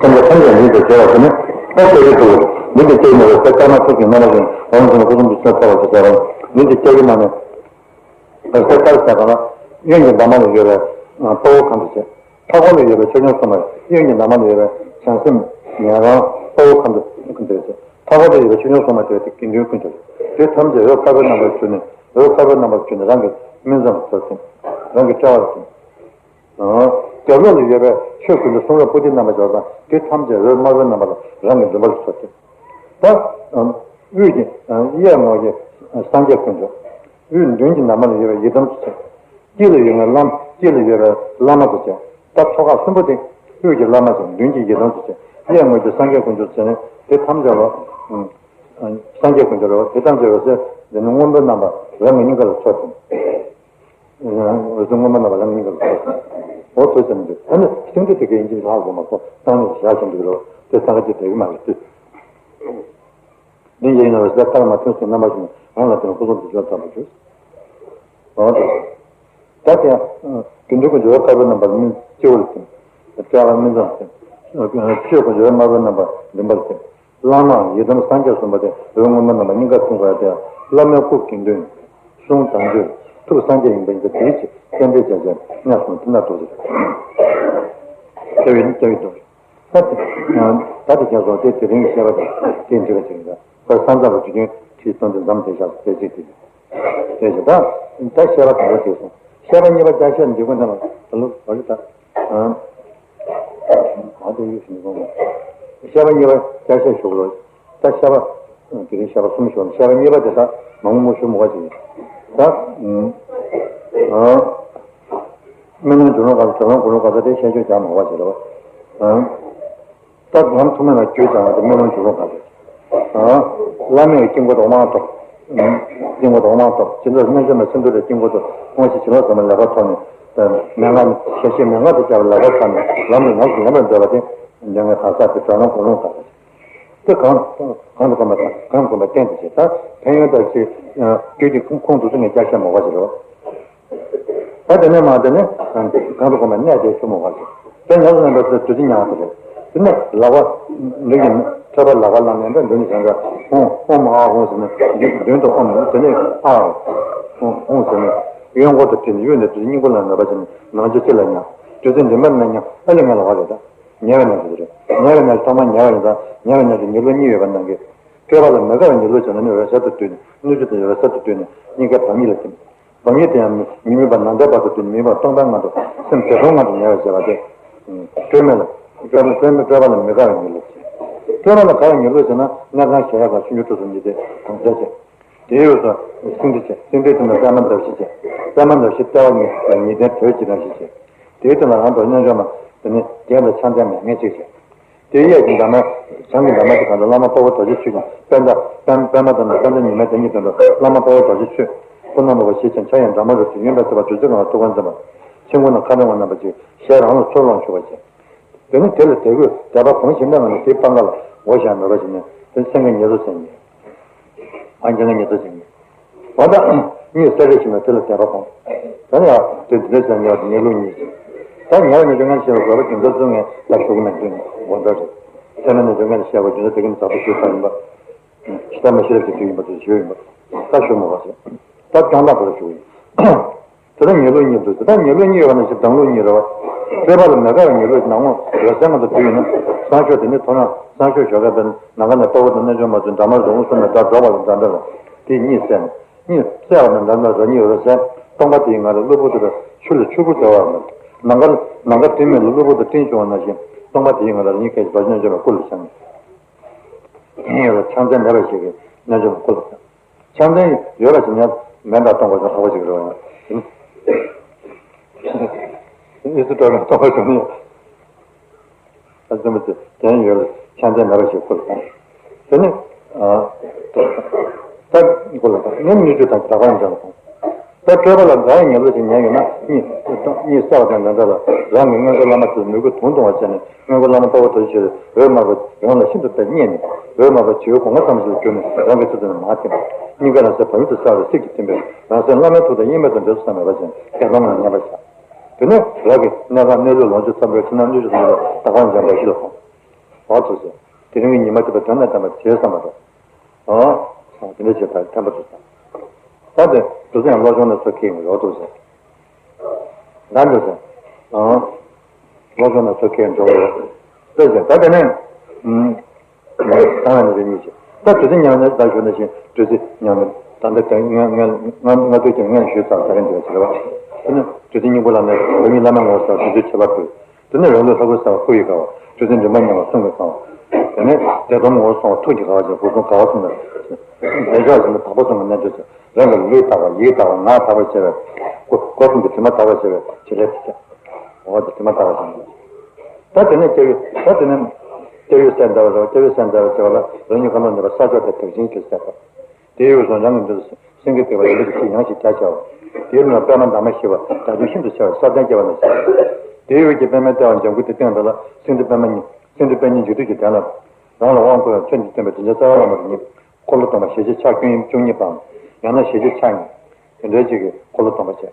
ཁམས་ལ་ཐམས་ཅད་མིང་དུ་བྱས་པ་དེ་ནི་ཨོ་ཀེ་རེད་འདུག་མིང་དུ་སྐྱེ་མི་རུང་ཟེར། ཀརྨ་ཐུགས་ཀྱི་རྣམ་པ་ཅན་འོང་ཟིན་སྐུ་གསུམ་དུ་ཆ་ཚ་བར་བྱེད་ཟེར་རུང་མིང་དུ་སྐྱེ་གི་མ་ནི། ཟེར་ཀར་ཟེར་ག་ལ་གཡོན་གྱི་འདབ་མ་ལ་ཡོད་པའི་དཔའ་བོ་ཁམས་དུ་བྱས། མཐའ་སྐོར་ལ་ཡོད་པའི་ཆོས་སྐྱོང་སྲུང་མ། གཡོན་གྱི་འདབ་མ་ལ་ཡོད་པའི་བྱང་སེམས་ཉན་རང་དཔའ་བོ་ཁམས་དུ་ཁམས་དུ་བྱས། མཐའ་སྐོར་ལ་ཡོད་པའི་ཆོས་སྐྱོང་སྲུང་མ་དེ་དེ་དགེ་འདུན་ཀུན་ཏུ། དེ་ཐམས་ཅད་འོད་དཀར་པོའི་རྣམ་པར་གྱུར་ནས་འོད་དཀར་པོའི་རྣམ་པར་གྱུར་ནས་རང་གི་སྨིན་མཚམས་ལ་ཚོར་ཅིང་རང་གི་དཔྲལ་བར་ཅིང་། རྒྱབ་ལོགས་ལ་ཡོད་པའི་ཆོས་ཀུན་ཏུ་གསུང་རབ་པོ་ཏི་རྣམ་པ་འབྱོར་དང་དེ་ཐམས་ཅད་འོད་དམར་པོའི་རྣམ་པ་ལ་རང་གི་མགྲིན་པ་ལ་ཚོར་ཏེ། ད་དབུས་ཀྱི་གཡས་ངོས་ཀྱི་སངས་རྒྱས་དཀོན་མཆོག་དབུས་མདུན་གྱི་འདབ་མ་ལ་ཡོད་པའི་ཡི་དམ་དུ་བྱས། དཀྱིལ་ལ་ཡོད་པའི་ལམ་དཀྱིལ་ལ་ཡོད་པའི་བླ་མ་དུ་བྱས། ད་ཐོག་ཁ་གསུམ་པོ་དེ་དབུས་ཀྱི་བླ་མ་བྱས། མདུན་གྱི་ཡི་དམ་དུ་བྱས། གཡས་ངོས་ཀྱི་སངས་རྒྱས་དཀོན་མཆོག་བྱས་ནས་དེ་ཐམས་ཅད་ལ་སངས་རྒྱས་དཀོན་མཆོག་རེད་བ། དེ་ཐམས་ཅད་འོད་ཟེར་འདི་ནི་སྔོན་པོའི་རྣམ་པ་རང་གི་སྙིང་ག་ལ་ཚོར་ཏེ། འོད་སྲུང་སྔོན་མ་རྣམ་པ་རང་གཉིས་ཀ་ལ་སོགས་པ། འོ་དེ་ཙམ་གྱིས་ཨ་ནི་ཤིང་རྟ་དེ་གའི་ཡིན་གྱི་ལྷག་དགོས་མ་གཏོགས་བཏང་ནས་བཞག་བཞིན་འདུག་རོ། དེ་ས་ཁ་ཅིག་བསྡད་ཀྱི་མ་རེད་དེ། འདི་ཡིན་ན་འོད་ཟེར་ཀརྨ་ཐུན་སུ་རྣམ་པ་བཞིན་རང་ལ་དོན་ཁོ་ཚོ་འདི་ཚོ་ཙམ་དུ་གྱུར། འོ་དེ། ད་དེ་དགེ་འདུན་གྱི་འབྱོར་བ་དཀར་པོའི་རྣམ་པར་སྨིན་སྤྱི་བོར་ཐིམ། དཔྲལ་བར་སྨིན་མཚམས་ཐིམ། ཆོས་ཀྱི་འབྱོར་བ་དམར་པོའི་རྣམ་པར་མགྲིན་པར་ཐིམ། བླ་མ་ཡི་དམ་སངས་རྒྱས་གསུམ་པོ་དེ་འོད་སྔོན་པོ་རྣམ་པ་སྙིང་གར་ཐིམ་དགོས་ཡ་དེ་བླ་མའི་སྐུ་དགེ་འདུན་གསུང་དང་པོས་ཐུགས་སངས་རྒྱས་ཡིན་པ་ཡིན་ཙང་དེའི་ཕྱིར་རྟེན་འབྲེལ་བྱ་བྱ་སྙག་སོང་ཐིམ་ན་ཐུགས་རེ་རྩ་བའི་རྩ་བའི་ཐུགས་ད་དེ་ད་དེ་ཀྱང་སོང་དེ་དེ་རིང་གི་བཤད་པ་དང་དེ་འདྲ་བ་ཅིག་ཡིན་ད་བར་ས་མཚམས་ལ་དུས་རྒྱུན་ཁྲིད་སྟོན་དུ་འཛམ་དེ་བཞག་དེ་ཅིག་དེ་དེ་ཞེ་ད་ད་བཤད་པ་དང་པོ་དེ་སོང་བཤད་པ་གཉིས་པ་ཅག་བཤད་འདི་གོ་འདི་ལ་ད་ལུ་བ་རི་ད། ཨང་། ཨ་དེ་ཡོད་ཞིང་གོང་མ། བཤད་པ་གཉིས་པ་ཅག་བཤད་ཞུ་གོ། ད་བཤད་པ། དེ་རིང་བཤད་པ་གསུམ་ཞུ་བཤད་པ་གཉིས་པ་དེ་ད་མང་མོ་ཞུ་མོ་བ་ཅིག་ཡིན། ད། ཨང་། སྨོན་ལམ་འབྱུང་ལམ་ག་ས་འབྱུང་ལམ་འགོག་ལམ་ག་ས་དེ་བཤད་ཆོས་ཀྱང་མང་བ་ཞིག་རེད་བ། ཨང་། ད་ལམ་ཐོག་མེད་ལ་རྒྱུད་ཀྱང་དེ་སྨོན་ལམ་འབྱུང་ལམ་ག་ས། ཨང་། བླ་མེད་དཀྱིལ་འཁོར་དབང་ཐོབ། དཀྱིལ་འཁོར་དབང་ཐོབ་ཇི་ལྟར་སྨན་ལམ་ལ་སེམས་འདུལ་ལ་དཀྱིལ་འཁོར་དུ་དབང་ཤེས་བྱིན་རླབས་ཟབ་མོ་ལེགས་པར་ཐོབ་ནས། མན་ངག་ཞལ་བཞེས་མན་ངག་ཏུ་སྦྱར་བའི་ལེགས་པར་ཐོབ་ནས་ལམ་དུ་ལམ་དུ་ལམ་པར་འདོད་པ་དེ་ལས་ངན་གང་ཟག་དེ་འགྲོ་ལམ་འགོག་ལམ་ག་ས། དེ་གང་གང་དུ་གོམས་པ་གང་གོམས་པ་གཏན་དུ་བྱེད་ད་ཕན་ཡོན་དང་ཅིག་རྒྱུད་ཀྱི་ཁུངས་ཁུངས་འདུག་ཚུལ་ངས་བསྐྱར་བཤད་མོ་བ་ཞིག་རེད། ད་དེ་ནས་མ་དེ་ནས་གང་དུ་གོམས་པ་གནས་དེ་ཆུ་མོ་བ་ཞིག་དེ་ནས་ལ་ནས་འགྲོ་ཚུལ་དུས་ཚོད་ཉག་དེ་རེད། དེ་ནས་ལག་པ་འདི་གི་ཐོད་པ་ལག་པ་ལ་ནས་འདྲ་འདི་ནས་བྱས་འདྲ་ཧོང་ཧོང་མ་ཧ་ཧོང་ཟེར་ནས་མདུན་དུ་ཧོང་དེ་ནས་ཨ་ཧོང་ཧོང་ཟེར་ནས་གཡོན་སྐོར་དུ་བྲིས་ནས་གཡོན་ནས་དུས་ཚོད་སྙིང་པོ་ལ་ནོར་བ་བྱས་ནས་ནང་ཆོས་ཅི་ལ་ཉག་དུས་ཚོད་འདི་མར་ནས་ཉག་ཨ་ལི་ང་ལ་བ་རེད་ད། ཉལ་བའི་གནས་སུ་རེད། ཉལ་བའི་གནས་སུ་ཐོག་མར་ཉལ་བ་ཡིན་ཙང་ཉལ་བའི་གནས་སུ་ཉལ་ལོ་གཉིས་ཡོད་པ་ནང་གི། སྤྲོས་པ་ལ་མི་དགའ་བའི་ཉེར་ལུས་བྱས་ན་ནི་འོད་གསལ་དུ་བཏུད་ནས། སྣོད་བཅུད་དང་འོད་གསལ་དུ་བཏུད་ནས་སྙིང་གའི་བདག་ཉིད་ལ་ཐིམ། བདག་ཉིད་དེ་ཡང་མི་མི་དམིགས་པ་ནམ་མཁའི་བར་དུ་བཏུད་ནས་མི་དམིགས་པ་སྟོང་པའི་ངང་དུ་སེམས་བདེ་སྟོང་ངང་དུ་ཉལ་བར་བྱེད་པ་སྟེ། སྤྲོས་མེད་ལ། སྤྲོས་མེད་སྤྲོས་མེད་སྤྲོས་པ་ལ་མི་དགའ་བའི་ཉེར་ལུས་བྱེད། སྤྲོས་པ་ལ་དགའ་བའི་ཉེར་ལུས་བྱས་ན་གནས་ཁང་གཞལ་ཡས་ཁང་ཆུང་ཆུང་ཁྲོ་ཟུར་གཉིས་ལྡན་དང་རྫས་བྱེད། དེའི་འོག་ཏུ་སེང་ཁྲི་བྱས། སེང་ཁྲིའི་སྟེང་དུ་པད་མ་འདབ་བཞི་བྱས། པད་མ་འདབ་བཞི་ལྟེ་བ་གཉིས་ལ་ཉི་ལྡན་དྲོད་ཀྱི་རང་བཞིན་བྱས། དེའི་སྟེང་ལ་རང་གྲོལ་རྣལ་འབྱོར་མ། དེ་ནས་རྒྱན་དང་ཕྱག་མཚན་མ་ལྔས་གཅིག་བྱས། དེའི་གཡས་ཀྱི་འདབ་མ། བྱང་གི་འདབ་མ་དེ་གང་དུ་བླ་མ་དཔའ་བོ་རྡོ་རྗེ་ཆོས་ཀྱང་པད་ཟླ། པད་པད་མ་དང་པད་ཟླ་ཉི་མའི་བདག་ཉིད་དོན་དུ་བླ་མ་དཔའ་བོ་རྡོ་རྗེ་ཆོས། སྐུ་ན་རྣམ་པར་བཞད་ཅིང་ཕྱག་གཡས་འདྲ་མ་རུ་བྲིས། གཡོན་པས་བསྟོད་པ་བདུད་རྩི་གང་ལ་ཐུགས་ཀར་འཛིན་པ། མཆན་ཁུང་ན་མཁའ་འགྲོ་མ་བསྣམས་པ་གཅིག། ཞལ་རང་ལ་ཚུར་ལོངས་བཞུགས་པ་བྱས། དེ་ནི་དེ་ལ་དད་གུས་དད་པ་གོང་ཞིང་དཔེ་ལྔ་ནི་དེའི་སྤང་ཁ་ལ་འོ་ཞེས་མོས་པ་བྱས་ནས་དེ་སེང་གེ་ཉེར་བཟོ་ཟེར་ནས། ཨ་ཁྱེད་ལ་ཉེར་བཟོ་ཟེར་ནས། འོ་ད་གཉིད་སད་རེས་ཤིག་ན་དེ་ལ་དད་པ་གོང་། ད་ནི་ཡང་དེ་འདི་འདྲ་ཟེར་ཉེར་ཉེར་ལུགས་གཉིས་ཟེར། ད་ཉལ་བའི་ནི་སྦྱོར་ངན་ཤེས་པ་དགོས་པ་རྒྱུ་མཚན་གཙོ་ངན་ལ་ཞུགས་ན་འདི་ནི་དགོངས་འགྲོ་རེད། ཚད་མའི་ནི་སྦྱོར་ངན་ཤེས་པ་རྒྱུ་མཚན་དེ་གི་ནི་ཟབ་ཏུ་ཞུས་པ་ཡིན་པ། ཇི་ལྟར་མ་ཤེས་རབ་ཀྱི་དུས་ཡིན་པ་དེ་ཞུས་ཡིན་པ། ད་ཞུ་མ་བ་ཟེར། ད་སྐྱོང་བདག་གོ་ལ་ཞུ་ཡིན། དེ་ལ་ཉེར་ལུགས་གཉིས་འདུག་དེ་ལྟར་ཉེར་ལུགས་གཉིས་ཡོད་པ་ནི་ཞེས་དང་ལུགས་གཉིས་རེད་བ། སྤྲོས་པ་ལ་མི་དགའ་བའི་ཉེར་ལུགས་ནང་ངོ་འོད་གསལ་ངང་དུ་བསྡུས་ཡིན་ན། སང་ཞོགས་དེ་ནི་ཐོ་རངས་སང་ཞོགས་ཞོགས་ཀས་པའི་ནམ་མཁའ་ནས་དཔའ་བོ་དང་རྣལ་འབྱོར་མ་ཚོས་འདྲ་མར་རྡོ་ངོ་གསུམ་ནས་སྒྲ་སྒྲོག་པ་ལ་འདྲ་འདྲ་ལ། དེ་གཉིད་སད་ནས་གཉིད་སད་པ་ནི་འདྲ་འདྲ་རང་ཉིད་འོད་གསལ་སྟོང་པ་དེའི་ངང་ལས་གློ་བུར་དུ་ཆུ་ལ་ཆུ་བུར་བརྡོལ་བ་ལ། ནམ་མཁའ་ནམ་མཁའ་སྤྲིན་མེད་ལ་གློ་བུར་དུ་སྤྲིན་བྱུང་བ་ནང་བཞིན་སྟོང་པ་དེའི་ངང་ལས་རང་ཉིད་སྐད་ཅིག་རྡོ་རྗེ་རྣལ་འབྱོར་མའི་སྐུ་ལ་བཞེངས། དེ་ཡང་ལ་ཕྱག་མཚན་མེད་པ་ཞིག་གིས་རྣལ་འབྱོར་མའི་སྐུ་ལ་བཞེངས། ཕྱག་མཚན་ཡོད་པ་ཞིག་ཡང་མེད་པར་གཏོང་བ་ཞིག་ལྷག་པ་ཞིག་རེད་བ། ཨི་སི་ཏོ་རི་གཏོང་བ་ཞིག་ནི། ཨ་ཙི་མི་ཙི་དེ་ཡང་ཡོད་ལ་ཕྱག་མཚན་མེད་པ་ཞིག་སྐུ་ལ་བཞེངས། དེ་ནི། ཨ། ད་སྐུ་ལ་བཞེངས་ནི་མི་བཅུ་དང་གྲགས་པ་ཡིན་ཀྱང་། ད་སྤྲོས་པ་ལ་དགའ་བའི་ཉེར་ལུགས་ཤིག་ཉལ་ཡོད་ན་གཉིད་གཉིད་སད་པ་དང་འདྲ་འདྲ་ལ་རང་གི་སྔོན་འགྲོ་བླ་མ་དེར་མོས་གུས་དུང་བརྡུང་བ་བྱས་ནས་སྔོན་འགྲོ་བླ་མ་དཔའ་བོ་རྡོ་རྗེ་ཆོས་འོད་དམར་པོ་རང་ལ་ཤིན་ཏུ་དཔེ་མཉེས་ནས་འོད་དམར་པོ་བྱིའུ་སྒོ་ང་ཙམ་ཞིག་ལ་གྱུར་ནས་རང་གི་ཚུལ་དུ་མར་ཐིམ་པ། སྙིང་ག་རང་སའི་བག་ཡོད་དུ་གསལ་བའི་གསེར་གྱི་ཐིམ་པས་རང་སེམས་བླ་མའི་ཐུགས་དང་དབྱེར་མེད་དུ་འདྲེས་སུ་བསམ་པའི་རོ་ཅན་དེ་སྣང་ལ་མཉམ་པར་བཞག་དེ་ནས་རང་གི་གནས་ཁང་གནས་ལུགས་ལོངས་སྤྱོད་ཚོམ་བུའི་ཕྱི་ནང་སྣོད་བཅུད་ཚང་བའི་དག་པ་འཇམ་པ་ཞི་ལ་ཕོངས། འོ་ཐུགས་སྲས། དེ་རིང་གི་ཉི་མ་དེ་བས་དོན་དང་ལྡན་པ་བྱེད་བསམ་པ་དང་། འོ། ཚང་དེ་འདྲ་བྱེད་པར་ཕན་པ་ཐུགས་སྲས། ད་དེ་དུས་ཚོད་ཡང་བློ་སྦྱོང་ནས་ཚུར་ཁེལ་ཡོང་གི་རེད། འོ་ཐུགས་སྲས། ད་འདུག་སེ། འོ། བློ་སྦྱོང་ནས་ཚུར་ཁེལ་ཡོང་འགྲོ་གི་རེད། ལྟོས་ཤིག་ད་དེ་ནས། ཨུམ། གང་ལ་ནི་རེ་གཉིས་ཤིག་ད་བདུད་རྩི་མྱང་ནས་ད་ཞུ་ན་བཞིན་བདུད་རྩི་མྱང་ནས་ད་ལྟ་དེ་ང་ང་ང་ང་ཚོས་ཀྱང་ངས་ཞུས་ཚར་ད་རེས་འདི་ལ་བྱེད་པ། དེ་ནི་བདུད་རྩི་སྙིང་པོ་ལ་ནི་བོད་མི་བླ་མའི་ངོ་བོ་སོགས་བདུད་རྩིའི་ཁྱད་པར་དུ། དེ་ནི་རང་ལུས་ལྷ་སྐུར་གསལ་བ་སྐུ་ཡི་དགའ་བ། བདུད་རྩི་མགྲིན་པར་མྱང་བ་གསུང་གི་དགའ་བ། དེ་ནི་བདེ་སྟོང་ངོ་བོ་སོགས་ཐུགས་ཀྱི་དགའ་བ་བཅས་སྒོ་གསུམ་དགའ་བ་གསུམ་ལ། བདེ་མཆོག་ཟེར་ནི་དག་པ་གསུམ་གྱི་རྣལ་འབྱོར་བྱས། རང་གི་ལུས་དག་པ་ཡིད་དག་པ་ངག་དག་པར་བྱས་པའི་སྒོ་སྒོ་གསུམ་གྱི་དྲི་མ་དག་པར་བྱས་པའི་བྱེད་ལས་དེ་བྱས། འོ་དེ་དྲི་མ་དག་པར་བྱས་ནས། ད་དེ་ནས་སྐྱེ་བོའི་ད་དེ་ནས་སྐྱེ་བོའི་སེམས་འདའ་བ་རེད་བ། སྐྱེ་བོའི་སེམས་འདའ་བ་བྱས་པ་ལ་རང་ཉིད་ཁ་ལོ་ནས་པ་ས་ཕྱོགས་དེ་དག་ཅིང་གི་སད་པ། དེའི་འོད་ཟེར་རང་གི་མདུན་དུ་སེང་གེ་བཏེགས་པ་ཡི་འདྲ་གི་ཚིག་ཡང་ཞིག་རྒྱ་ཆེ་བ། དེའི་ནང་པད་མ་འདབ་མ་བཞི་པ་དག་ཅིང་ཤིན་ཏུ་ཆེ་བ་ས་སྟེང་སྐྱེ་བ་ནི་ཞེས། དེའི་འོད་ཀྱི་པད་མའི་ལྟེ་བ་ལྗང་གུ་དེ་སྟེང་དུ་ལ་སེང་ཁྲི་པད་མ་གཉིས། སེང་ཁྲི་པད་ཉིད་འཇིགས་དུས་ཀྱི་གདན་ལ། རང་ལ་དབང་བསྐུར་བའི་མཚོན་གྱིས་སྟོན་པའི་དྲིན་ཅན་རྩ་བའི་བླ་མ་དེ་ཉིད། འཁོར་ལོ་སྡོམ་པ་ཞལ་བཞི་ཕྱག་བཅུ་གཉིས་བཅུ་གཉིས་པའམ། ཡང་ན་ཞལ་བཞི་ཕྱག་གཉིས། དེ་འདྲའི་ཅིག་གིས་འཁོར་ལོ་སྡོམ་པ་བྱས།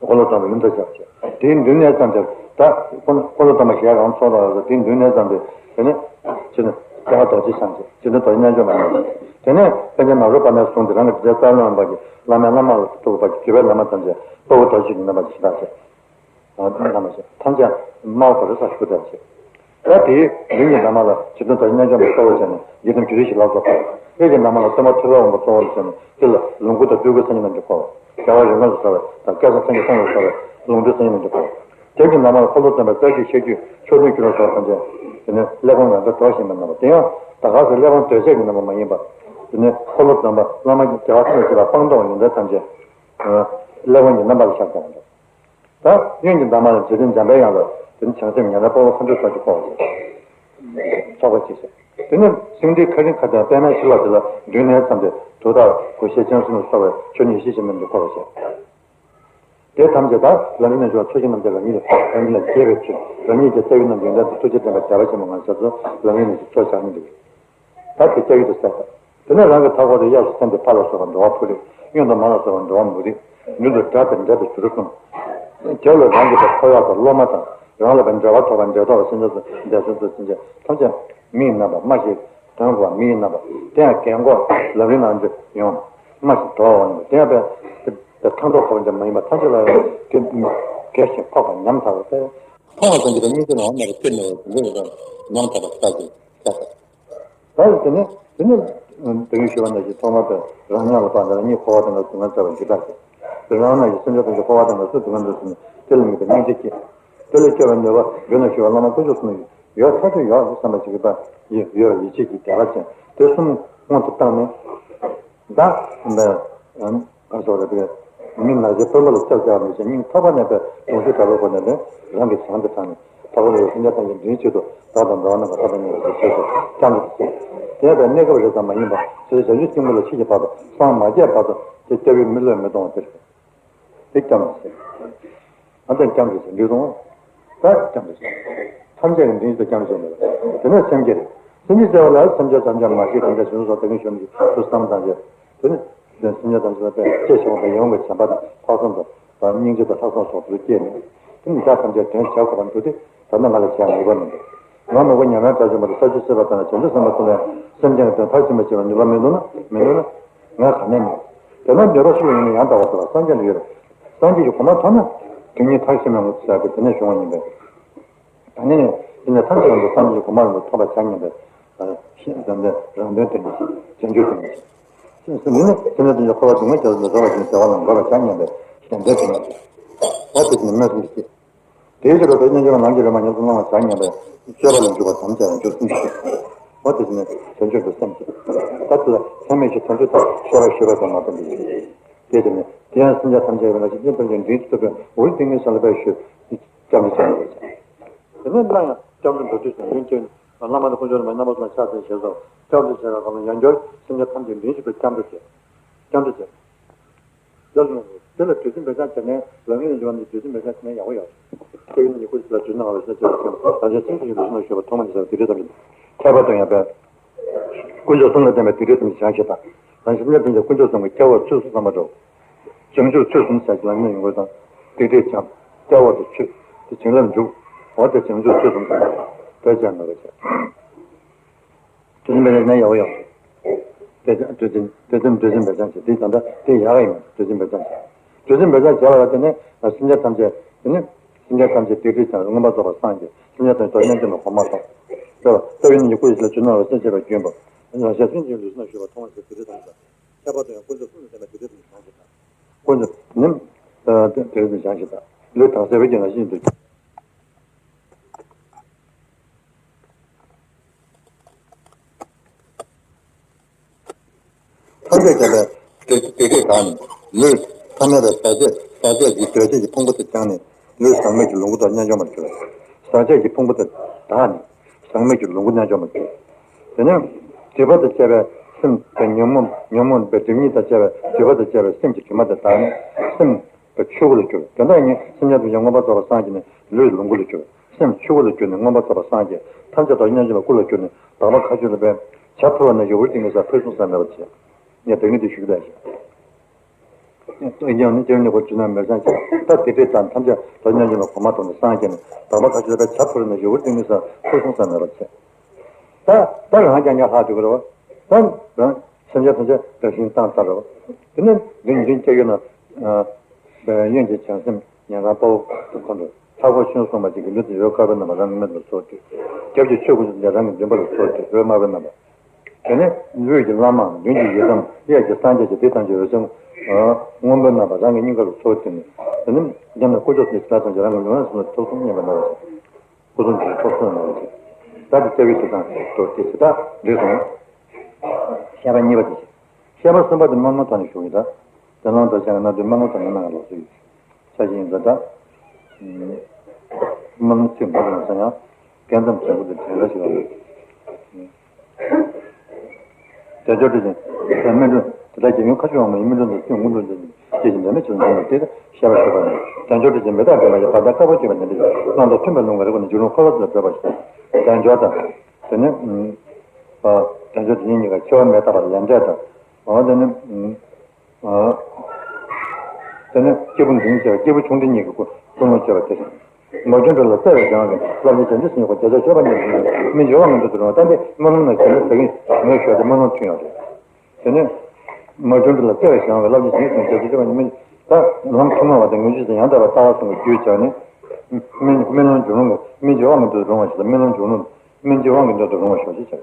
འཁོར་ལོ་སྡོམ་པའི་ཡུམ་དང་བཅས་པ་བྱས། དེའི་མདུན་ནས་བརྩམས་ཏེ་ད་འཁོར་ལོ་སྡོམ་པ་ཞལ་རང་ཚོགས་ལ་ཡོད་དེའི་མདུན་ནས་བརྩམས་ཏེ་དེ་ནས་ཕྱི་ནས་རྒྱལ་བ་རྡོ་རྗེ་འཆང་ཞེས་དེ་ནས་རྡོ་རྗེ་རྣལ་འབྱོར་མ་ཡིན། དེ་ནས་ཕན་ཆད་ནཱ་རོ་པ་ནས་བཟུང་སྟེ་རང་གི་དྲིན་ཅན་རྩ་བའི་བླ་མ་གི་བླ་མའི་བླ་མ་ལ་ཐུག་པ་གི་བརྒྱུད་པའི་བླ་མ་ཐམས་ཅད་དཔའ་བོ་རྡོ་རྗེ་གི་རྣམ་པ་ཅིག་ཤེས་རྟོགས་བྱས། ཨ་ཐམས་ཅད་དམའ་བ་དང་རི་སར་བཞུགས་པར་བྱེད། ད་དེའི་མདུན་གྱི་འདབ་མ་ལ་རྗེ་བཙུན་རྡོ་རྗེ་རྣལ་འབྱོར་མ་གཙོ་བོར་བྱས་ནས་ཡི་དམ་རྒྱུད་རིགས་བཞི་ལ་སོགས་པ། གཡས་ཀྱི་འདབ་མ་ལ་སྟོན་པ་ཐོད་པའི་དབང་པོ་གཙོ་བོར་བྱས་ནས་དེ་ལ་ལོངས་སྐུ་དང་སྤྲུལ་སྐུའི་མཚན་ཉིད་རྣམས་ཀྱིས་བསྐོར་བ། རྒྱལ་བ་རིགས་ལྔ་ལ་སོགས་པ་དང་སྐལ་བཟང་མཚན་བརྒྱད་སྟོང་ལ་སོགས་པའི་ལོངས་སྤྲུལ་མཚན་ཉིད་རྣམས་ཀྱིས་བསྐོར་བ། རྒྱབ་ཀྱི་འདབ་མ་ལ་འཁོར་ལོ་སྟོན་པ་རྩ་བརྒྱུད་ཤེར་བརྒྱུད་མཆོག་ཐུན་ཁྱོད་ལ་སོགས་ཐམས་ཅད་དེ་ནས་ཀླད་ཀོར་ངན་པས་སྒྲོགས་བཞིན་པའི་རྣམ་པ་དེ་ཡང་ད་ག་སེ་ཀླད་ཀོར་གདོས་བཅས་ཀྱི་རྣམ་པ་མ་ཡིན་པ། དེ་ནས་འཁོར་ལོ་སྡོམ་པ་བླ་མ་རྒྱལ་བ་ཐམས་ཅད་ཀྱི་ལ་སྤངས་རྟོགས་ཡོན་ཏན་ཐམས་ཅད་ཀླད་ཀོར་གྱི་རྣམ་པ་ལ་ཤར་བསྡད་པ་འདུག་ད་གཡོན་གྱི་འདབ་མ་ལ་རྗེ་བཙུན་འཇམ་པའི་དབྱངས་ལ་དེ་ནི་བྱང་སེམས་ཉམས་ལྡན་དཔའ་བོ་མཁའ་འགྲོའི་ཚོགས་ཀྱིས་བསྐོར་བ་ཞིག་ཚོགས་པ་ཅིག་བྱས། དེ་ནི་སེང་ཁྲིའི་ཁ་རིང་ཁ་ཐུག་པད་མའི་ཕྱི་ལོགས་དེ་ལ་མདུན་ནས་བརྩམས་ཏེ་དུས་རྟག་ཏུ་ཞལ་སྤྱན་གསུམ་ལ་སོགས་པའི་ཆོས་ཉེར་བཞི་ཞིག་རྣམས་ཀྱིས་བསྐོར་བ་བྱས། དེ་ཐམས་ཅད་དག་ལམ་རིམ་རྣལ་འབྱོར་པ་ཚོགས་ཞིང་རྣམས་ཀྱིས་རང་ཉིད་ལ་རང་ཉིད་ལ་དགྱེས་པའི་ཕྱིར་རང་ཉིད་ཀྱི་རྩ་བའི་རྣམ་ཀུན་ལྡན་དུ་ཐུགས་རྗེ་ལྡན་པ་རྒྱལ་བ་ཆེན་པོ་ངང་ཞབས་སུ་ལམ་རིམ་རྣལ་འབྱོར་པ་ཚོགས་བཞག་ནི་འདུག་ད་དེ་སྐྱབས་ཡུལ་དུ་གསལ་བཏབ། དེ་ནས་རང་གི་མཐའ་འཁོར་དུ་གཡས་སུ་མཚན་དེ་ཕ་ལ་སོགས་པ་འགྲོ་བ་ཕུ་རེ། གཡོན་དུ་མ་ལ་སོགས་པ་འགྲོ་བ་མུ་རེ། མདུན་དུ་དགྲ་དང་འདྲེ་དང་བྱུ་རུ་གསུམ། རྒྱབ་ལ་རང་གི་ཕ་འཁོར་གཡོག་དང་སློབ་མ་དང་རང་ལ་བའི་འབྲེལ་བ་ཐོགས་པ་འབྲེལ་ཐོགས་པ་སེམས་ཅན་སོགས་འདས་སོང་དུ་ཕྱིན་ཆད་ཐམས་ཅད་མི་ཡི་རྣམ་པ་སྨྲ་ཞིང་དོན་གོ་བ་མི་ཡི་རྣམ་པ་དེ་ཡང་རྒན་གོག་ལམ་རིམ་ནང་འཇུག་ཡོང་སྨྲ་ཞིང་དོར་བ་འོང་དེ་ཡང་པའི་ཕན་ཐོགས་ཁོ་བ་འདྲ་མ་ཡིན་པ་ཐམས་ཅད་ལ་ཡང་དེ་དགེ་ཞིང་ཕོག་པ་ཉམས་ཐག་པ་སྟེ། མཐོང་བ་ཙམ་གྱིས་སྙིང་རྗེ་ནང་མེད་པར་སྐྱེ་མི་འོས་ཀྱི་འདི་ནི་ཉམས་ཐག་པ་ལྟ་ཞིང་བྱ་སྟེ། ད་དེ་ནས་དེ་ནས་དེ་རིང་ཞུ་བ་ནང་བཞིན་ཐོག་མར་དུ་རང་ཉིད་ལ་དཔག་ན་རང་ཉིད་འཁོར་བ་དང་ནང་སྡུག་བསྔལ་བསལ་བའི་འཇིགས་སྐྲག་སྐྱེ། དེ་རང་ནང་བཞིན་སེམས་ཅན་ཐམས་ཅད་འཁོར་བ་དང་ནང་སྡུག་བསྔལ་དུ་སོང་ནས་དེ་ལ་དམིགས་པའི་སྙིང་རྗེ་སྐྱེ། དེ་ལ་སྐྱེ་བའི་ནུས་པ་རྒྱུད་ན་ཞུགས་པ་བླ་མ་དཀོན་མཆོག་གསུམ་ཡོད་ཐག་ཆོད་ཡོད་བསམ་པ་ཞིག་གི་ད་ཡོད་ཡོད་ཡིད་ཆེས་ཀྱི་དད་པ་ཅན་དེ་གསུམ་སྔོན་དུ་བཏང་ནས། ད་འདི་ག་སོགས་རེད་པས། མི་ནག་ཅན་དཔོན་པོ་ལ་སྐྱབས་བཅོལ་བ་མི་བྱེད། སྙིང་ཐག་པ་ནས་པའི་གདུང་ཤུགས་དྲག་པོའི་སྒོ་ནས་ལན་རང་གི་བྱང་དུ་དྲངས་ནས་ད་ག་ནས་སེམས་ཅན་ཐམས་ཅད་འདྲེན་ཆེད་དུ་བདག་དང་འགྲོ་བ་རྣམས་ཀྱི་ཐོབ་པའི་ཉེ་བའི་ཆོས་སུ་སྐྱབས་འགྲོ་ཟེར། དེ་ཡང་པའི་གནས་སྐབས་རེ་ཙམ་མ་ཡིན་པར་ཚེ་རབས་བྱང་ཆུབ་སྙིང་པོ་ལ་མཆིས་ཀྱི་བར་དུ་སངས་མ་རྒྱས་བར་དུ་དེ་སྐྱབས་ཡུལ་མི་བློས་མི་གཏོང་བ་དེ་རེད། དེ་སྐྱབས་འགྲོ་ཟེར། ཨ་དེ་སྐྱབས་འགྲོ་ཟེར་འདི་རུང་། ད་སྐྱབས་འགྲོ་ཟེར། ཐམས་ཅད་ཀྱི་འདྲེན་ཆེད་དུ་སྐྱབས་འགྲོ་ཟེར་འདི་རེད། དེ་ནས་སེམས་བསྐྱེད་རེད། སེམས་བསྐྱེད་ཟེར་བ་ལ་སེམས་ཅན་ཐམས་ཅད་མ་སྐྱེས་ཐམས་ཅད་བྱང་ཆུབ་སོགས་ཐེག་མཆོག་གི་ཐུགས་བསམ་དང་བཅས། དེ་ནི་དེ་སེམས་ཅན་ཐམས་ཅད་ལ་དཔེ་བཤད་ཆོག་པ་ཡོང་བའི་བྱམས་པ་དང་ལྷག་བསམ་དང་སྙིང་རྗེ་དང་ལྷག་བསམ་སོགས་དེ་སྐྱེས་ནས། དེ་ནི་བདག་ཐམས་ཅད་དོན་བྱ་དགོས་པར་འདུག་སྟེ། ད་ནི་ང་ལ་བྱ་ནུས་པ་མི་འདུག་ང་མི་དགོས། ཉམས་ལེན་དྲག་ཅིག་མ་གཏོགས་ས་བཅུ་སྲིད་པ་དང་ནི་བྱང་ཆུབ་སེམས་དཔའ་ཐུབ་ལ་སེམས་ཅན་གྱི་དོན་མཐར་ཕྱིན་པར་བྱེད་པར་ནུས་པ་མི་འདུག་ན་མི་འདུག་ན། ང་ག་ནས་མེད། དེ་ན་འདོད་པ་ཤི་བ་ཡིན་ན་ཡང་དག་པར་རྟོགས་པ་སངས་རྒྱས་ལ་ཡོད་རེད། སངས་རྒྱས་ཀྱི་གོ་འཕང་ཐོབ་ན་དོན་གཉིས་མཐར་ཕྱིན་པའི་ངོ་ཚ་བྱ་དགོས། དེ་ནས་བྱུང་བ་ཡིན་པས། ད་ནི་དེ་ནས་ཐམས་ཅད་ཀྱི་སངས་རྒྱས་ཀྱི་གོ་འཕང་ལ་ཐོབ་པར་བྱ་སྙམ་པའི་ཤེས་བྱ་འདི་རང་དོན་དེ་ནི་བྱང་ཆུབ་དེ་ནི་ཤེས། མི་ནི་དེ་ནས་དེ་ནས་འཁོར་བ་སྡུག་བསྔལ་རྒྱ་མཚོ་ནས་རོལ་བ་བཞིན་བདེ་བ་ལ་འགོད་པར་བྱ་སྙམ་པའི་ཞེན་ལྡན་དེ་ནི་ཤེས། འོ་དེ་ནི་སྨོན་སེམས་ཤེས། དེའི་ཕྱིར་རོ། དོན་སྙིང་རྗེ་བ་ནམ་མཁའི་རོལ་མོ་ཉམས་སུ་བླང་བར་བྱ་སྙམ་པའི་སྤྱོད་པ་ལ་འཇུག་པ་དམ་བཅའ་བའི་རྒྱུ་གསུམ་ཞིག་འོ་དེ་བཞིན་བྱང་ཆུབ་ཀྱི་སེམས་ཀྱི་ད་དེ་ལ་ཚད་མེད་ཀྱི་དོན་དུ་ད་ཤེས་པ་ཤེས་པ་དང་མ་བསྟན་པའི་ཡིན། དེ་ལྟར་ནི་དེ་ཡང་སེམས་ཅན་ཐམས་ཅད་ཀྱི་ནང་བཞིན་ཅན་ཐམས་ཅད་འདྲེན་ཐུབ་པའི་འོད་ཏིང་ངེ་འཛིན་ལ་འབད་ཞུ། སྐྱབས་འགྲོ་བྱ་དགོས། དེ་ནས་ན་ཡང་སྐྱབས་འགྲོ་འགྲོ་དུས་སུ་ཡོན་ཏན་བླ་མ་དང་དཀོན་མཆོག་རྣམས་རྣམ་པ་ཚོ་ལ་ཕྱག་འཚལ་ཞེས་སོགས་སྐྱབས་འགྲོ་བྱ་བའི་སྐབས་ལ་ཡང་བསྐྱར་སེམས་ཅན་ཐམས་ཅད་འདྲེན་ཞིང་དུ་སྐྱབས་འགྲོ་བྱེད། སྐྱབས་འགྲོ་བྱེད། ལ་ལུང་དེ་ལ་དུས་གསུམ་འབེབས་སྦྱང་བྱས་ནས་ལམ་ཡིན་ནས་འབྱུང་བ་ནི་དུས་གསུམ་འབེབས་སྦྱང་བྱས་ནས་ཡག་པོ་ཡོད། དེ་ཡིན་ནི་ཀུན་གཞི་ལ་ཇི་སྣང་བ་ལ་ཤེས་བྱ་བ་ཀུན་རང་བཞིན་ཅན་གྱི་ཡོན་ཏན་ཞུ་བ་ཐོག་མ་ནས་བྱ་བ་དེ་འདྲའི་ཙམ་གྱིས་ཁྱད་པར་དུ་ཡང་པའི་དཀོན་མཆོག་གསུམ་ལ་བརྟེན་པའི་དེ་འདྲའི་ཙམ་གྱིས་བྱང་ཞེས་དང་། རང་བཞིན་ལ་བརྟེན་པའི་དཀོན་མཆོག་གསུམ་གྱི་སྐྱེ་བོ་ཚུལ་གསུམ་ཚང་མ་འགྲོ། བྱང་ཆུབ་ཚུལ་གསུམ་ཟེར་གྱི་ལ་ངེས་ཡོང་དགོས་དང་། སྡིག་སྒྲིབ་བྱང་། སྐྱེ་བོ་དང་ཆོས། དེ་བྱིན་རླབས་འཇུག་འོ་དེ་བྱང་ཆུབ་ཚུལ་གསུམ་ཚང་མ་འགྲོ། དེ་ཅང་མེད་པ་བྱས། དུས་གསུམ་པའི་ནས་ཡག་པོ་ཡོད། དེ་དུས་གསུམ་དུས་གསུམ་དུས་གསུམ་པའི་ཅང་ཞེས་དེ་ད་ལྟ་དེ་ཡག་ཡིན། དུས་གསུམ་པའི་ཅང་ཞེས་དུས་གསུམ་པའི་ཅང་ཞེས་པ་ལ་བརྟེན་ནས་སེམས་ཅན་ཐམས་ཅད་དེ་ནི་སེམས་ཅན་ཐམས་ཅད་སྡིག་སྒྲིབ་བྱང་མངོན་པར་རྫོགས་པར་སངས་རྒྱས། སེམས་ཅན་ཐམས་ཅད་དོན་སྙིང་རྗེ་ལ་གོ་མ་ཐོབ། ལྟ་བ་ལྟ་བའི་ནི་ཀུན་གཞི་ལ་ཇི་སྣང་བ་སེམས་བསྐྱེད་པའི་རྒྱུན་པ། རང་གཞན་སེམས་ཅན་ལུས་སུ་ན་ཞུགས་པ་མཐོང་བ་ཞེས་དེ་རིགས་ཐམས་ཅད་ཁྱད་པར་དུ་ཡང་དཀོན་མཆོག་གསུམ་ལ་བརྟེན་པའི་དེ་རིགས་ཐམས་ཅད་བྱང་ཞིང་དག་ཀུན་གཞི་ནི་དེ་རིགས་ཐམས་ཅད་བྱང་ཞིང་དག་ལུས་དང་ཟེར་བའི་རྒྱུ་ན་ཤིན་ཏུ། ཐམས་ཅད་མཁྱེན་པའི་དེ་དེ་སྐད་བདག་ནི་ལུས་ཐ་མལ་པའི་ཟག་བཅས་ཟག་བཅས་ཀྱི་འདོད་བྱེད་ཀྱི་ཕུང་པོ་དེ་བྱང་ནས་ལུས་ཟག་མེད་ཀྱི་ལོངས་སྐུ་དང་མཉམ་འབྱོངས་པར་གྱུར། ཟག་བཅས་ཀྱི་ཕུང་པོ་དེ་དག་ནས་ཟག་མེད་ཀྱི་ལོངས་སྐུ་མཉམ་འབྱོངས་པར་གྱུར། དེ་ནས་སྒྲིབ་པ་དང་བཅས་པའི་སེམས་དེ་ཉོན་མོངས་ཉོན་མོངས་པའི་སྒྲིབ་གཉིས་དང་བཅས་པའི་སྒྲིབ་པ་དང་བཅས་པའི་སེམས་ཀྱི་དྲི་མ་དེ་དག་ནས་སེམས་པའི་ཆོས་སྐུ་ལ་གྱུར། དེ་འདྲ་ཡིན་སེམས་ཅན་དུ་ཡང་མངོན་པར་རྫོགས་པར་སངས་རྒྱས་ནས་ལུས་ལོངས་སྐུ་ལ་གྱུར། སེམས་ཆོས་སྐུ་ལ་གྱུར་ནས་མངོན་པར་རྫོགས་པར་སངས་རྒྱས། ཐམས་ཅད་དོན་མཉམ་བཞིན་པའི་སྐུ་ལ་གྱུར་ནས་དག་པ་མཁའ་སྤྱོད་ལ་འབད། བྱ་འཕུར་བ་ནང་བཞིན་འོད་ཀྱི་ངོ་མཚར་འཕེལ་གསུམ་ཟད་མེད་པར་བྱེད། ངས་ད་གིན་འདི་ཞུ་གི་ད་ཞིག་ཡང་ནི་སྤྱིར་ནི་གོ་ཇི་ན་མེར་སང་ཆེ། ད་དེ་འདྲའི་དང་ཐམས་ཅད་དོན་མཉམ་བཞིན་པའི་གོ་འཕང་ཐོབ་ནས་སངས་རྒྱས་ནས་དག་པ་མཁའ་སྤྱོད་ལ་འབད། བྱ་འཕུར་བ་ནང་བཞིན་འོད་ཀྱི་ངོ་མཚར་འཕེལ་གསུམ་ཟད་མེད་པར་བྱེད། ད་ད་རང་རྐྱང་རྐྱང་ལྷག་འགྲོ་གི་རེད་བ། ད་རང་སེམས་ཅན་ཐམས་ཅད་བདག་བཞིན་བཏང་ཚར་རེད་བ། དེ་ནས་མདུན་མདུན་སྐྱེ་ཡོད་ན། དབེན་གྱི་བྱང་སེམས་ཉན་རང་དཔའ་བོ་དེ་ཁོ་ཚོ་ལྷག་པར་ཆོས་གསུངས་པ་ཅིག་གི་ལུས་དེ་འོད་དཀར་པོའི་རྣམ་པ་རང་གི་མིག་ལ་ཚོར་ཏེ། རྒྱབ་ཀྱི་ཆོས་ཀུན་ཏུ་རང་གི་མགྲིན་པ་ལ་ཚོར་ཏེ་འོད་དམར་པོའི་རྣམ་པ། དེ་ནས་ལུས་ཀྱི་བླ་མ་མདུན་གྱི་ཡི་དམ་གཡས་ཀྱི་སངས་རྒྱས་ཀྱི་དེ་ཐམས་ཅད་འོད་ཟེར་སྔོན་པོའི་རྣམ་པ་རང་གི་སྙིང་ག་ལ་ཚོར་ཏེ་ནས། དེ་ནས་རྒྱབ་ནས་དཀོན་མཆོག་གསུམ་གྱི་ཞལ་ཐམས་ཅད་རང་གི་ལུས་ངག་ཡིད་གསུམ་ལ་ཐོབ་གསུམ་མཉམ་པའི་རྣམ་པ། སྐུ་གསུམ་གྱི་ཚོགས་གསུམ་ལ་བྱེད། ད་དེ་སྐྱེ་བའི་དུས་དང་དུ་དེ་ཇི་ལྟར་འདྲེས་སོང་། བཤད་པ་གཉིས་པ་དེ་བྱེད། བཤད་པ་གསུམ་པ་དེ་མར་ངོའི་ཐོག་ནས་ཞུ་གི་ད། དེ་ལའང་ད་ཅང་ན་དུས་མར་ངོའི་ཐོག་ནས་གནང་བ་ལ་སོགས་ཡོད། ཆ་ཤས་ཡིན་ད་ད། མར་ངོའི་ཚིག་འབུར་ལ་ས་ཡང་། རྒན་ཙམ་བྱེད་དགོས་དེ་དྲན་ར་ཞིག་ལ། དལ་འབྱོར་དེ་བཞིན་དེ་ལྟར་གྱི་ཡུལ་ཁ་ཕྱོགས་མ་ཡིན་སྨིན་གྲོལ་དུ་སེམས་མངོན་དུ་འཇུག་ཅིང་སྐྱེ་ཞིང་ལྡན་མིན་ཕྱིར་འབྱུང་བ་དེ་ཤེས་པར་བྱེད་པ་ནི། དལ་འབྱོར་དེ་བཞིན་མི་རྟག་པའི་མ་ཡིན་པར་བདག་དཀར་པོ་སྐྱེས་པ་འདི་འདྲ་ཞིག་སྣང་དོར་མཐུན་པའི་ལུང་གི་རིགས་ནི་འཇུག་རུང་འཁོར་བ་ཚུལ་ལ་བགྲོད་པར་བྱེད། དལ་འབྱོར་དང་། དེ་ནི། དལ་འབྱོར་དེ་གཉིས་ཀ་འཆི་བ་མི་རྟག་པ་ལས་འབྲས་དང་། འོ་དེ་ནི། དེ་ནི་སྐྱེས་བུ་འབྲིང་བཅས་སྐྱེས་བུ་ཆུང་འབྲིང་གཉིས་ཀྱི་ཀུན་སློང་བཅས་པ་སྟེ། མ་བྱོན་དུས་ལ་བརྩེ་བས་བཞེངས་པའི་བསླབ་བྱའི་བྱང་ཆུབ་སེམས་ཉིད་ཀུན་བརྒྱ་ཆ་བརྒྱ་པ་ཉིད་ཀྱི་སྨིན་བྱེད་དབང་མངོན་དུ་རུང་བ་ལྟ་སྟེ་སྨོན་ལམ་ནང་བཞིན་ནི་ཟེར་གྱི་ངོས་ཤོར་ཏེ་སྨོན་ལམ་མཐུན་ཡོད་རེད། དེ་ནས། མ་བྱོན་དུས་ལ་བརྩེ་བས་བཞེངས་པའི་བསླབ་བྱའི་བྱང་ཆུབ་སེམས་ཉིད་ཀུན་བརྒྱ་ཆ་བརྒྱ་པ་ཉིད་ཀྱི་སྨིན། ད་ལམ་ཐུན་མོང་བ་དང་ངེས་འབྱུང་དང་ཡང་དག་པར་ལྟ་བ་གསུམ་གྱི་རྒྱུད་སྦྱངས་ནས། སྨིན་སྨིན་ལམ་འབྱུང་རུང་གི་སྨིན་བྱེད་དབང་མངོན་དུ་རུང་བ་ཞིག་དང་སྨིན་ལམ་འབྱུང་རུང་སྨིན་བྱེད་དབང་གི་མདུན་དུ་རུང་བ་ཞོག་ཅེས་བྱ་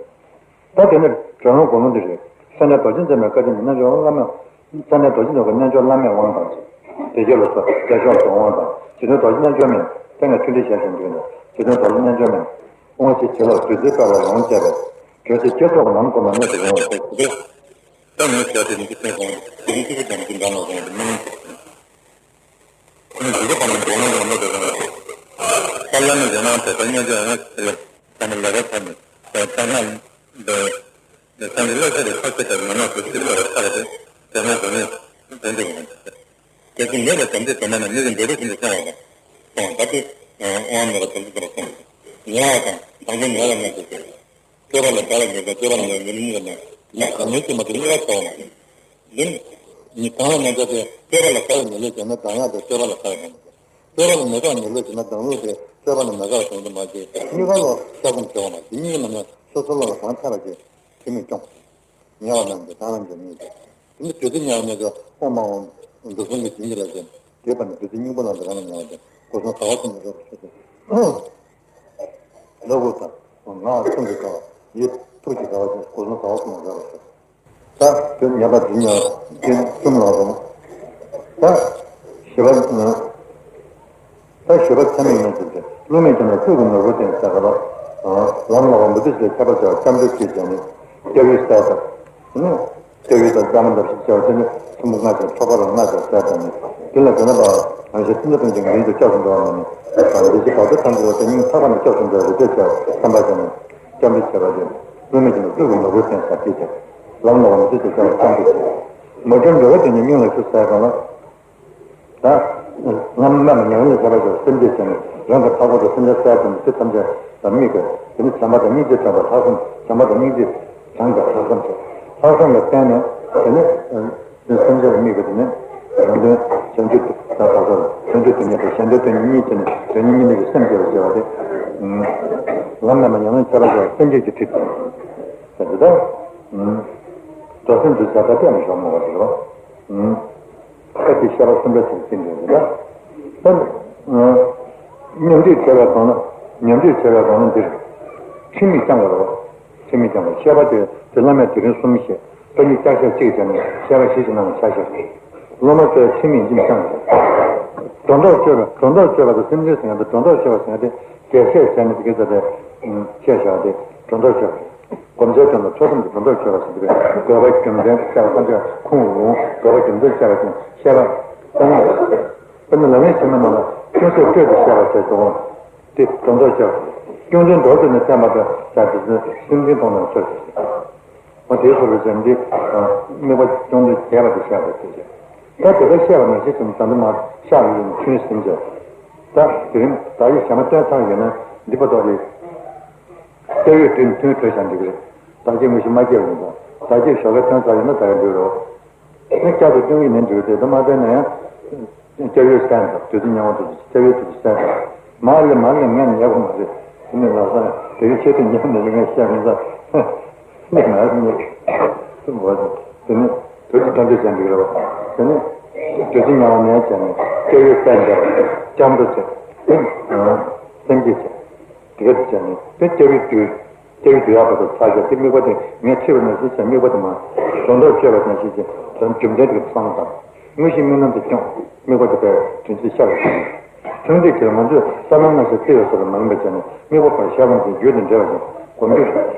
བ། ད་དེ་ནི་དྲན་སློང་གོ་ལོང་འདི་རེད། ས་གནས་རྡོ་རྗེ་འཛིན་མའི་བཀའ་དྲིན་ནི་རྣལ་འབྱོར་བ་བླ་མས། ས་གནས་རྡོ་རྗེ་འཛིན་པའི་རྣལ་འབྱོར་བླ་མའི་དབང་དང་། དེ་རྗེས་ལ་སོགས་རྒྱ་ཤོག་གི་དབང་དང་། རྗེ་བཙུན་རྡོ་རྗེ་རྣལ་འབྱོར་མའི་ཐད་ནས་མཐུན་སྒྲིལ་བྱ་ཞིང་འདུས་ནས། རྗེ་བཙུན་རྡོ་རྗེ་རྣལ་འབྱོར་མའི་དབང་ཕྱུག་བྱིན་རླབས་བདུད་རྩིའི་དཔལ་བ་ལོངས་སྤྱད་པས། དྲོད་ཚེ་བསྐྱེད་རྫོགས་ལམ་གོམས་པ་རྨད་དུ་རུང་བའི་ཚོགས་ཀྱིས། ད་ངས་བྱ་དེ་ནི་ཀི་སེང་གོང་དེ་ནི་ཀི་ཀི་ཀྱང་ཀི་འདྲ་མ་གོང་དེ་མིན། ཁོང་འཇིགས་པ་དང་འགྲོ་བ་དང་མི་དང་། ས་ལ་ནི་ཡང་ན་དེ་ལྟར་སྙན་ཆ་ཡང་ན་དེ་ལ་ད་ནི་ལས་ཀ་ཚར་ནས་དེ་ལྟར་ན་འདི་འདི་ས་ནི་བློ་ཤེས་དེ་ཁ་ཁ་དེ་མི་ནག་དུ་ཅི་ལྟར་ཁ་རེ་དེ་དེ་ན་དེ་ནི་དེ་འདི་གོ་དེ་ཚོ་མེད་ལ་དེ་འདི་དེ་ན་ནི་མི་གི་འདོད་པ་ཤིན་ཏུ་བྱང་བ་དང་། དང་ད་དེ་དབང་མེད་པ་དེ་ཚོ་དེ་ལ་སོང་ཉེ་བ་དང་དང་པོ་ཉེ་བ་ལ་མེད་དེ། སྤྱོད་པ་ལ་དགའ་བ་ཉེ་ས། སྤྱོད་པ་ལ་ཉེ་ཉེ་ཉེ་ཉེ་གང་མོས་ཀྱི་མ་དེ་གཉིས་ཀ་ཚོགས་ན། འདི་ནི་གང་ལ་ཉེ་ས་དེ་སྤྱོད་པ་ལ་དགའ་བ་ཉེ་ལོས་བྱས་ན་སྡང་ཡག་དེ་སྤྱོད་པ་ལ་དགའ་བ་དང་། སྤྱོད་པ་ལ་མི་དགའ་བ་ཉེ་ལོས་བྱས་ན་སྡང་ལོས་དེ་སྤྱོད་པ་ལ་མི་དགའ་བ་དང་དུ་མ་བྱས་གཉིས་ཀ་ལོ་བསགས་སྒོམ་བྱེད་འོང་ན་དེ་གཉིས་ཀ་མ་ཉེ་སོ་སོ་ལ་གང་ཐད་པ་ཅིག་ཁྱིམ་མི་སྐྱོང་། ཉལ་བ་རྣམས་ཀྱི་ཐང་རང་གི་མིག་དང་། དེ་ནི་བདུད་རྩི་ཉལ་བ་མེད་ཀྱང་དབང་མ་འོངས་འདུག་གསུང་གི་བྱིན་གྱིས་བརླབས་ཀྱང་དེའི་བར་ནས་བདུད་རྩི་སྙིང་པོ་ལ་འདི་རང་ལ་ཉལ་བ་དང་སྒོ་གསུམ་ཟ་བ་གསུམ་ལ་རོལ་པར་བྱེད་དོ། བློ་ཀུན་དང་ངག་གསུང་གི་དགའ་བ་ཡིད་ཐུགས་ཀྱི་དགའ་བ་ཅན་སྒོ་གསུམ་ཟ་བ་གསུམ་ལ་རོལ་པར་བྱེད་དོ། ད་དེ་ཉལ་པ་འདི་ཉལ་དེ་གསུམ་ལ་རོལ། ད་ཞི་བ། ད་ཞི་བ་ཚད་མེད་ཡིན་ཟེར་ཏེ། བསླུ་མེད་ཀྱང་ན་གཙུག་གི་ནོར་བུ་བསྟན་ཟེར་ག་ལ། ལམ་ལ་བ་མུ་སྟེགས་ཀྱི་ཁྱད་པར་བྱ་བ་སྐྱབས་འགྲོ་ཅེས་བྱ་ནི། སྐྱབས་ཡུལ་གསལ་དང་། ནི། སྐྱབས་ཡུལ་དང་བདག་མེད་འདབ་བཞི་བྱ་བ་དེ་ནི་ཐུན་མོང་ལྔ་དང་ཚོགས་པ་རང་ལྔ་དང་གསལ་དང་ནི། དེ་ལ་དེ་ན་པ་རང་གཞན་ཐུན་མོང་ཐམས་ཅད་མགོན་དུ་སྐྱབས་སུ་འགྲོ་བ་ནི། འདི་ཕྱི་བར་དོ་ཐམས་ཅད་པ་དེ་སྙིང་ཐག་པ་ནས་སྐྱབས་སུ་འགྲོ་བའི་རིགས་པས་བྱ་བ་བསམ་པ་བྱས་ནས། སྐྱབས་འགྲོ་བྱེད་པ་དེ། བསླུ་མེད་ཀྱང་ན་གཙུག་གི་ནོར་བུ་བསྟན་ཟེར་ཏེ། ལམ་ལ་བ་མུ་སྟེགས་ཀྱི་ཁྱད་པར་སྐྱབས་འགྲོ་ཅེས། མ་གྱུར་འགྲོ་བ་དེ་ཉིད་སྙིང་ལ་ཞུགས་ཟེར་ག་ལ། ད། ལམ་མེ་མ་ཉམས་ལ་ཁྱད་པར་ཅན་སེམས་བསྐྱེད་བྱས་ནས་རང་གི་ལྷག་པར་དུ་སེམས་ཅན་གསལ་དང་དེ་ཐམས་ཅད་ལ་དམིགས་པས་དེ་ནི་བྱམས་པ་དང་སྙིང་རྗེ་དྲངས་པ་ལྷག་བསམ་བྱམས་པ་དང་སྙིང་རྗེ་དྲངས་པ་ལྷག་བསམ་བྱས། ལྷག་བསམ་ལ་བརྟེན་ནས་དེ་ནི་སེམས་ཅན་ལ་དམིགས་པ་དེ་ནི་རང་དོན་བྱང་ཆུབ་ཏུ་ད་བག་ཆགས་བྱང་ཆུབ་ཏུ་གཉེར་བ་གཞན་དོན་དོན་གཉིས་བྱས་ནས་དོན་གཉིས་གཉིས་ལས་ཀྱི་སེམས་བསྐྱེད་པར་བྱེད་པ་སྟེ། ལམ་མེ་མ་ཉམས་ལ་ཁྱད་པར་ཅན་སེམས་བསྐྱེད་ཀྱི་ཁྲིད་དོ། ཟེར་ཏེ་ད། རྡོར་སེམས་འདི་བྱ་དགའ་གཏན་ནས་ཞོག་མོ་བ་ཞིག་རོ། ཁ་ཅིག་བཤད་པ་གསུམ་པའི་ཚིག་ཅིག་འདོན་གྱི་ད། ད། ཉམས་ལེན་བྱས་པའི་སྒང་ན། ཉམས་ལེན་བྱས་པའི་སྒང་ན་འདིར། ཁྲིམས་མེད་བཅངས་པ་རོ། ཁྲིམས་མེད་བཅངས་པ་བཤད་པ་དེ་དེ་བླ་མས་དེ་རིང་གསུམ་བཤད། ད་ནི་ལྕགས་བཤད་གཅིག་བྱས་ནས་བཤད་པ་བཞི་ཞིག་གནང་བ་ཆ་བཞག་སློབ་མ་ཚོས་ཁྲིམས་མེད་ཁྲིམས་བཅངས་པ་རོ། སྒྲོ་འདོགས་གཅོད་པ་སྒྲོ་འདོགས་གཅོད་པ་དང་སེམས་ཅན་ཟིན་ཡང་དང་སྒྲོ་འདོགས་གཅོད་པ་ཟིན་ཡང་དེ་རྒྱས་བཤད་བྱས་ནས་དེ་ག་ཚོད་དེ་བཤད་བཞག་སྟེ་སྒྲོ་འདོགས་གཅོད་པ་རེད། སྒོམ་བྱའི་དོན་ལ་ཐོས་བསམ་གྱི་སྒྲོ་འདོགས་གཅོད་པ་ཟེར་གྱི་རེད། དགོས་པ་རྒྱུ་མཚན་བཤད་པ་ཐམས་ཅད་ཁུངས་ལུང་དགོས་པ་རྒྱུ་མཚན་བཤད་པ་ཅན་བཤད་པ་ལྟ་ན། དཔེར་ན་ལམ་ཡིག་ཆེན་མོའི་ནང་ལ་ཀུན་རྫོབ་སྤྲོས་ཏེ་བཤད་པ་ཞེས་སོ། དེ་སྒྲོ་འདོགས་གཅོད་པ། ཀུན་རྫོབ་མདོར་བསྡུས་ནས་བསྟན་པ་དང་བྱ་དེ་ཚོའི་སེམས་ཅན་མཐོང་ནས་ཆོས་ཞེས་བཤད། འོ་དེའི་སྐོར་ལ་ཅན་འདི་དམིགས་པ་ཅུང་ཟད་རྒྱས་པ་དེ་བཤད་པ་ཞེས་བཤད། ད་དེ་ལྟར་བཤད་པ་ནང་བཞིན་དུ་ད་འདི་མ་བཤད་པ་ཡིན་ཆུན་ཟིན་བྱས། ད་དེ་རིང་བདག་གིས་ཞལ་མ་བསྟན་ཚར་ཡོད་ན་འདི་པ་ཏོག་རེད། སྐྱབས་ཡུལ་དུས་མཐུན་གྲོས་བྱ་འགྲིག་གི་རེད། བདག་གིས་དངོས་གཞི་མ་སྐྱེས་པ་ཡིན་ཙང་བདག་གིས་ཞོགས་ཀས་ཐོན་ཚར་ཡོད་ན་ད་ཡང་འགྲིག་རོགས། ནི་བསྐྱར་དུ་སྐྱོན་གྱི་ནི་འགྲིག་དེ་ལྟ་མ་བསྟན་ན་ཡང་། སྐྱབས་ཡུལ་གསལ་འདུག་དུས་ཚོད་ཉམས་པ་དེ་སྐྱབས་ཡུལ་དེ་གསལ་འདུག་མ་ལས་མ་ལས་ངས་ཉལ་དགོས་མ་རེད། དེ་ནི་ལག་ས་དེ་རིང་ཆེད་དུ་ཉལ་ནས་ངས་བཤད་མི་ཚར། ནི་ང་ནི་སུ་འགོ་དེ་ནི་དུས་ཚོད་ཐམས་ཅད་ཅན་འགྲིག་རེད་བ། དེ་ནི་དུས་ཚོད་ཉམས་པ་ནས་བྱས་ནས་སྐྱབས་ཡུལ་གསལ་འདུག་སྐྱབས་འགྲོ་བྱེད་སེམས་བསྐྱེད་བྱེད་དེ་ག་དེ་བྱས་ནས་དེ་སྐྱབས་ཡུལ་དུས། སྐྱབས་ཡུལ་དུ་ཡག་པ་དང་ཚ་ཞབས་ཀྱི་དམིགས་པ་དེ་ངས་ཁྲིད་པ་ནང་བཞིན་བྱས་དམིགས་པ་དེ་མ། སྒྲོ་འདོགས་གཅོད་པ་ནང་བཞིན་བྱས་དོན་རྒྱུ་མཚན་དེ་ག་བསམ་བློ་བཏང་། དངོས་གཞིའི་དམིགས་རྣམ་དེ་སྐྱོང་། དམིགས་པ་དེ་པའི་དོན་སྤྱི་ཤར་བ་ཞིག་ཐོན་རྗེས་ཀྱི་ང་ཚོས་ས་ལམ་སྣ་ཞིག་བརྩི་བའི་བཟོ་འདྲ་མ་ཡིན་པ་བྱས་ནས་དམིགས་པ་བར་ཤར་བ་དེ་རྒྱུད་དང་འབྲེལ་བ་ཞིག་སྒོམ་རྒྱུ་རེད།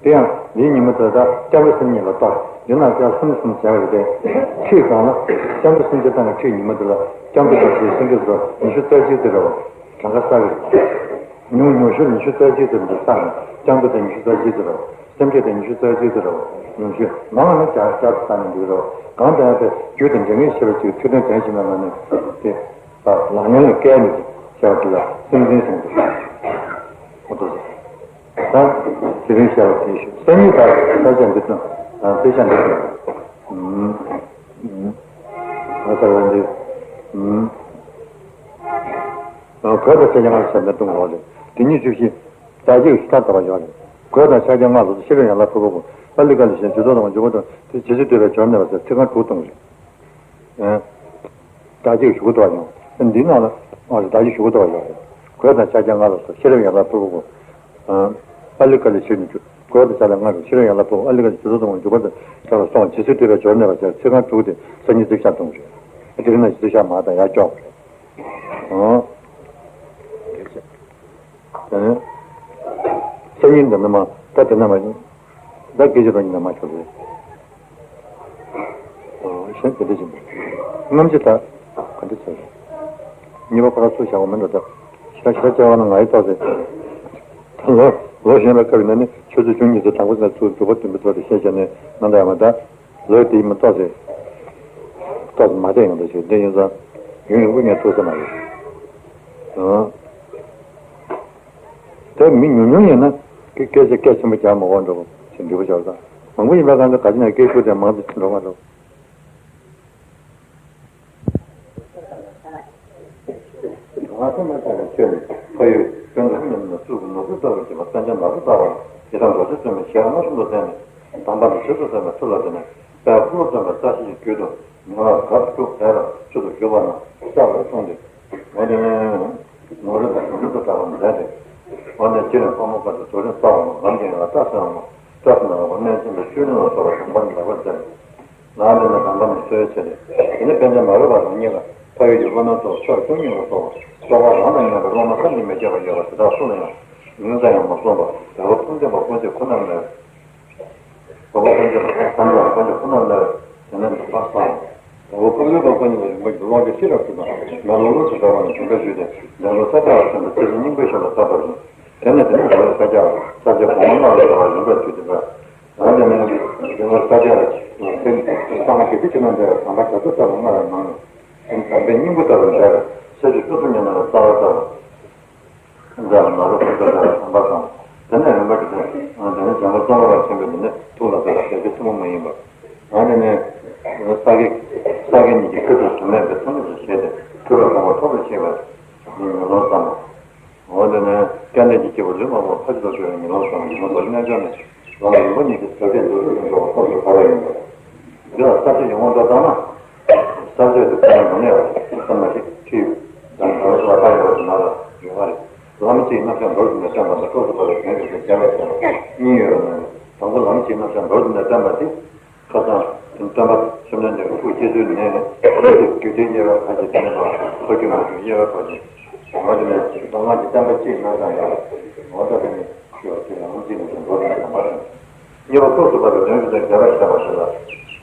དེ་ཡང་འདིའི་ཉིན་མོ་དེ་དག་སྐྱབས་འགྲོ་སེམས་ཉིད་ལ་གཏོགས་འདི་ན་སྐྱབས་གསུམ་གསུམ་བྱས་པ་རེད་དེ། ཁྲིད་སྒང་ལ་སྐྱབས་འགྲོ་སེམས་བསྐྱེད་བཏང་བའི་ཁྲིད་ཉིན་མོ་དེ་ལ་སྐྱབས་འགྲོ་དང་ཞེས་སེམས་བསྐྱེད་དུ་ཉི་ཤུ་རྩ་གཅིག་ཙམ་རེད་བ། གྲངས་ཀ་གསར་བའི་ཉུང་ཉུང་ཤོས་ཉི་ཤུ་རྩ་གཅིག་ཙམ་གྱི་ས་ནས་སྐྱབས་འགྲོ་དེ་ཉི་ཤུ་རྩ་གཅིག་ཙམ་རེད། སེམས་བསྐྱེད་དེ་ཉི་ཤུ་རྩ་གཅིག་ཙམ་རེད། ཉུང་ཤོས་མང་བ་ནི་བརྒྱ་བརྒྱ་ཙམ་ས་ནས་འདུག་རེད། གང་ལྟར་ཡང་དེ་རྒྱུད་དང་འབྲེལ་ངེས་ཤེས་པ་ཅིག་ཐུགས་དོན་དྲན་ཞིག་ན་ལ་ནས་དེ་ལག་ཉལ་ལ་བཀལ་ནས་ཤེས་པ་ཅིག་ལ་སེམས་འཛིན་བྱུང་འདུག་འོ་དེ་ད་དེ་རིང་ཤེས་པ་དེ་ཞུ་སེམས་ཉིད་ལྟར་ས་ཆ་འདི་དང་དེ་ཆ་འདི་དང་ཨ་ས་ར་འདི་ཨ་གོས་དང་ས་ཆ་ལྔ་ཆ་འདི་དང་འོ་རེད། དེ་ཉིད་བཅུ་བཞི། བདག་བསྐྱེད་ཤུགས་དྲག་ལྟ་བ་ཡོད་རེད། གོས་དང་ཕྱག་རྒྱ་ལྔ་ལ་སོགས་ཤེས་རབ་ཡན་ལག་ཕུར་བུ་དགུ། པཱ་ལི་ཀ་ལས་བཞེངས་རྗེས་ཐོབ་དང་འཇུག་པ་དང་དེ་རྗེས་སུ་འདོད་པའི་སྦྱོར་མེད་པ་ཟེར་ཚིག་རྐང་དྲུག་གཏོང་གི་རེད། བདག་བསྐྱེད་ཤུགས་ལྟ་བ་ཡོད། འདིའི་ནང་ལ་བདག་བསྐྱེད་ཤུགས་ལྟ་བ་ཡོད་རེད། གོས་དང་ཕྱག་རྒྱ་ལྔ་ལ་སོགས་ཤེས་རབ་ཡན་ལག་ཕུར་བུ་དགུ། པཱ་ལི་ཀ་ལས་བཞེངས་རྗེས་ གོས་དེ་ཆ་ལ་ལྔ་རུ་ཕྱི་རོལ་ཡན་ལག་ཕོག་ཨ་ལི་ཀ་ཇི་ཚོ་དང་འཇུག་པ་དང་ཆ་ལ་སོང་ཇི་སྲིད་བྲིས་པའི་སྦྱོར་གནས་པ་ཟེར་ཚིག་རྐང་དྲུག་དེ་སང་ཉིན་ཚིག་ཤར་གཏོང་རེད། དེ་རིང་ན་ཚིག་ཤར་མ་དང་ཡར་སྐྱོག་རེད། ཨོ། སང་ཉིན་འདི་ན་མ་ད་དེ་ན་མ་ད་སྐད་ཆ་རང་ཉིད་ན་མ་ཤོར་རེད། གཞན་དེ་འདྲ་ཞིག་མེད། རྔམ་བརྗིད་དག་ག་འདྲ་ཟེར། གཉིས་པ་ཁོ་ར་སུ་བཞག་པ་མིན་འགྲོ་ད། ཞེ་དྲག་ཞེ་དྲག་བྱས་པ་ན་ང་ཡི་ཐོག་ཟེར། ད་ལོ་ལོ་གཞོན་པའི་སྐབས་ཡིན་ན་ནི་ཆུ་ཚོད་བཅུ་གཉིས་ཚེ་དང་པོ་ནས་ཚུར་འབྲུག་པ་བདུན་པའི་ཐོག་ཏུ་བཤད་བྱས་ནས་ང་འདྲ་ཡང་མ་ད། ལོས་དེ་ཡིན་མ་ཐོག་ཟེར། ཐོག་མ་བསྡད་ཡོང་འདྲ་ཞིག་འདི་ཡིན་ཙང་ཡུན་རིང་པོ་ངས་ཐུག་ས་མ་རེད། ཨང་། དེ་མི་ཉུང་ཉུང་ཡིན་ན་སྐད་སྐད་ཆ་སྐད་ཆེན་པོ་རྒྱག་མ་དགོས་འགྲོ་ཞེས་འདྲི་བ་བྱ་བ་དང་མང་པོ་ཡིན་པའི་སྒང་དུ་ག་ཅི་ན་སྐད་ཤུགས་དེ་མང་དུ་འགྲོ་མ་འགྲོ། ང་ཚོ་མ་ཆགས་པའི་ཆོས་ནི་ཕ་ཡུལ་ཀུན་ཏུ་སྨིན་ནས་སུ་གི་ནོར་བུ་ལྟ་བུ་བྱེད་པ་སེམས་ཅན་ནོར་བུ་ལྟ་བུ་ཡི་དམ་རྡོ་རྗེ་བཙུན་མོའི་ཞལ་མངོན་སུམ་དུ་བསྟན་ནས་དམ་པ་ནི་རྗེས་སུ་བཟུང་བའི་ཚུལ་ལ་བརྟེན་ནས་དཔལ་ཀླུ་སྟོན་པའི་རྩ་ཤེས་ཀྱི་རྒྱུད་དུ། ཉེ་བར་གར་སྐྱུག་བས་ལ་བཅུ་དུ་གྱུར་པ་ན་ས་ལ་གསུངས་ཏེ། འོ་དེ་ནས་ནོར་རི་དང་གཞུང་ལུགས་དང་འདྲ་བར་མཛད་དེ། འོ་ནས་སྤྱིར་ཕག་མོ་དཀར་དུ་རྡོ་རིང་གསར་བ་མོ་ལམ་གྱི་ཡང་བཀྲ་ཟེར་བ་མོ་བཀྲ་ཟེར་ན་འོ་གནས་ཆེན་པོའི་ཤུལ་ལུང་ལ་སོགས་པ་དམ་པ་ནི་ལེགས་པར་མཛད། ལམ་དེ་ནས་དམ་པ་ནི་གསོལ་བའི་ཆེད་དུ། དེ་ནས་པཎ་ཆེན་མ་རུངས་པ་རང་ཉིད་ལ་ཕ་ཡུལ་གྱི་སློབ་དཔོན་ཚོ་ཕྱོགས་བཅུ་གཉིས་ལ་སོགས་པ་སློབ་མ་རང་དང་མཉམ་པའི་སློབ་མ་བསམ་གྱིས་མི་ཁྱབ་པ་ཡོད་པ་དེ་དག་སུ་ལ་ཡང་མིང་ཙམ་ཡང་མ་གསུངས་པར་རྒྱལ་པོ་ཐམས་ཅད་པ་ཀུན་གྱི་ཁོ་ནར་གནས། བོད་པ་ཀུན་གྱི་ལ་ཐང་ལ་ཀུན་གྱི་ཁོ་ན་ལ་དེ་ནས་འདུག་པ་སོང་། བོད་པ་ཀུན་ལུས་པ་ཀུན་ལ་རིན་པོ་ཆེ་དབང་གིས་ཤེས་རབ་གྲུབ་པ་མེ་ལོང་ལུགས་སུ་འགྲོ་བ་ནི་དེ་འདྲ་ཞུས་ཏེ་འདས་ལོ་ས་སྐྱ་བ་ཆེན་པོ་ཚེ་རིང་སྙིང་པོའི་ཞལ་ལ་བཏབ་པ་བཞིན། དེ་ནས་དེ་ནས་འདས་ལོ་ས་སྐྱ་བ་ས་སྐྱ་གོང་མ་ལ་འགྲོ་བ་རིམ་པར་བརྒྱུད་དེ་འགྲོ། ཡང་དེ་ནས་འདས་ལོ་ས་སྐྱ་བ་ཚེ་རིང་སངས་རྒྱས་དེ་ཕྱི་ནང་འདྲ་བའི་དམ་པ་རྒྱ་མཚོ་ལྟ་བུ་སྔར་བས་མང་ནས་དམ་པའི་སྙིང་པོ་ལྟ་བུ་འདྲ་བའི་ས་བཅུ་སོ་གསུམ་ཉམས་ལེན་ལ་རྩ་བ་ལྟ་བུ། ཟླ་བ་ལ་རོ་ཁོ་ཚོ་ལ་དམ་པ་དང་། དེ་ནས་རིམ་པ་ཞིག་དང་། དེ་ནས་འཇམ་དཔལ་ཙོང་ཁ་པ་ཆེན་པོས་འདི་ནི་ཐུགས་ལ་བབས་པ་ཞལ་གྱི་ཐུན་མོང་མ་ཡིན་པ། ཨ་ནི་ནི། ས་དགེ། ས་དགེ་གཉིས་ཀྱི་ཁྱད་དུ་དུ་མེད་པའི་ཐུན་མོང་དུ་བྱས་ཏེ་ཐུབ་པའི་དགོངས་པ་ཐོབ་པར་བྱེད་པའི་ཉམས་ལེན་བསམ་པ། འོ་དེ་ནས་སྐལ་ལྡན་གྱི་སྐྱེས་བུ་ལུས་མ་བོར་ཕ་ཆོས་ལ་སྤྱོད་པའི་ཉམས་ལེན་བསམ་པ་ཉི་མ་རྡོ་རྗེ་རྣལ་འབྱོར་མའི་ལམ་རིམ་པ་གཉིས་ཀྱི་ཟབ་ཆོས་འདུལ་བའི་རིམ་པ་ཐོབ་པའི་བར་ཡིན་པ། འདི་ལ་ས་བཅུ་ཡོངས་བསྒྲགས་བཏང་ན། ས་བཅད་དུ་ཕན་ཡོན་མང་ནས་བསམ་ན་ཞིག་ཁྲིད་ཡོད། དང་གང་ལ་ལྟ་ཡོད་པ་ཞིག་ན་ལ་ཡོད་པ་རེད། ལམ་གཅིག་རྣམ་གཞག་མདོར་བསྡུས་ནས་བསྟན་པ་དང་སྤྲོ་སུ་བབས་པའི་དོན་དུ་རྒྱལ་བའི་ཚོགས་གཉིས་ཡོད་པ་ནས་དང་པོ་ལམ་གཅིག་རྣམ་གཞག་མདོར་བསྡུས་ནས་བསྟན་པ་དེ། ཁ་སང་དེ་སྟོན་པ་བཅོམ་ལྡན་འདས་ཀྱི་སྐུ་སྐྱེ་ཚུལ་ནས་རྒྱུད་སྡེ་དབྱེ་བ་ཕལ་ཆེར་དེ་ནས་མ་འཕོ་འགྱུར་མ་བྱུང་དབྱེ་བ་ཕལ་ཆེར་མ་དེ་ནས་མདོ་སྔགས་ཀྱི་བསྟན་པ་གཅིག་རྣམ་གཞག་ཡོད་པ་འོ་ད་དེ་ནས་ཞུ་བ་དེ་ལམ་གཅིག་རྣམ་གཞག་མདོར་བསྡུས་ནས་བསྟན་པ་དང་། གཉིས་པ་སྤྲོ་སུ་བབས་པའི་དོན་ཞུ་དོན་རྒྱས་པར་བཤད་པ་ཞིག་ལ།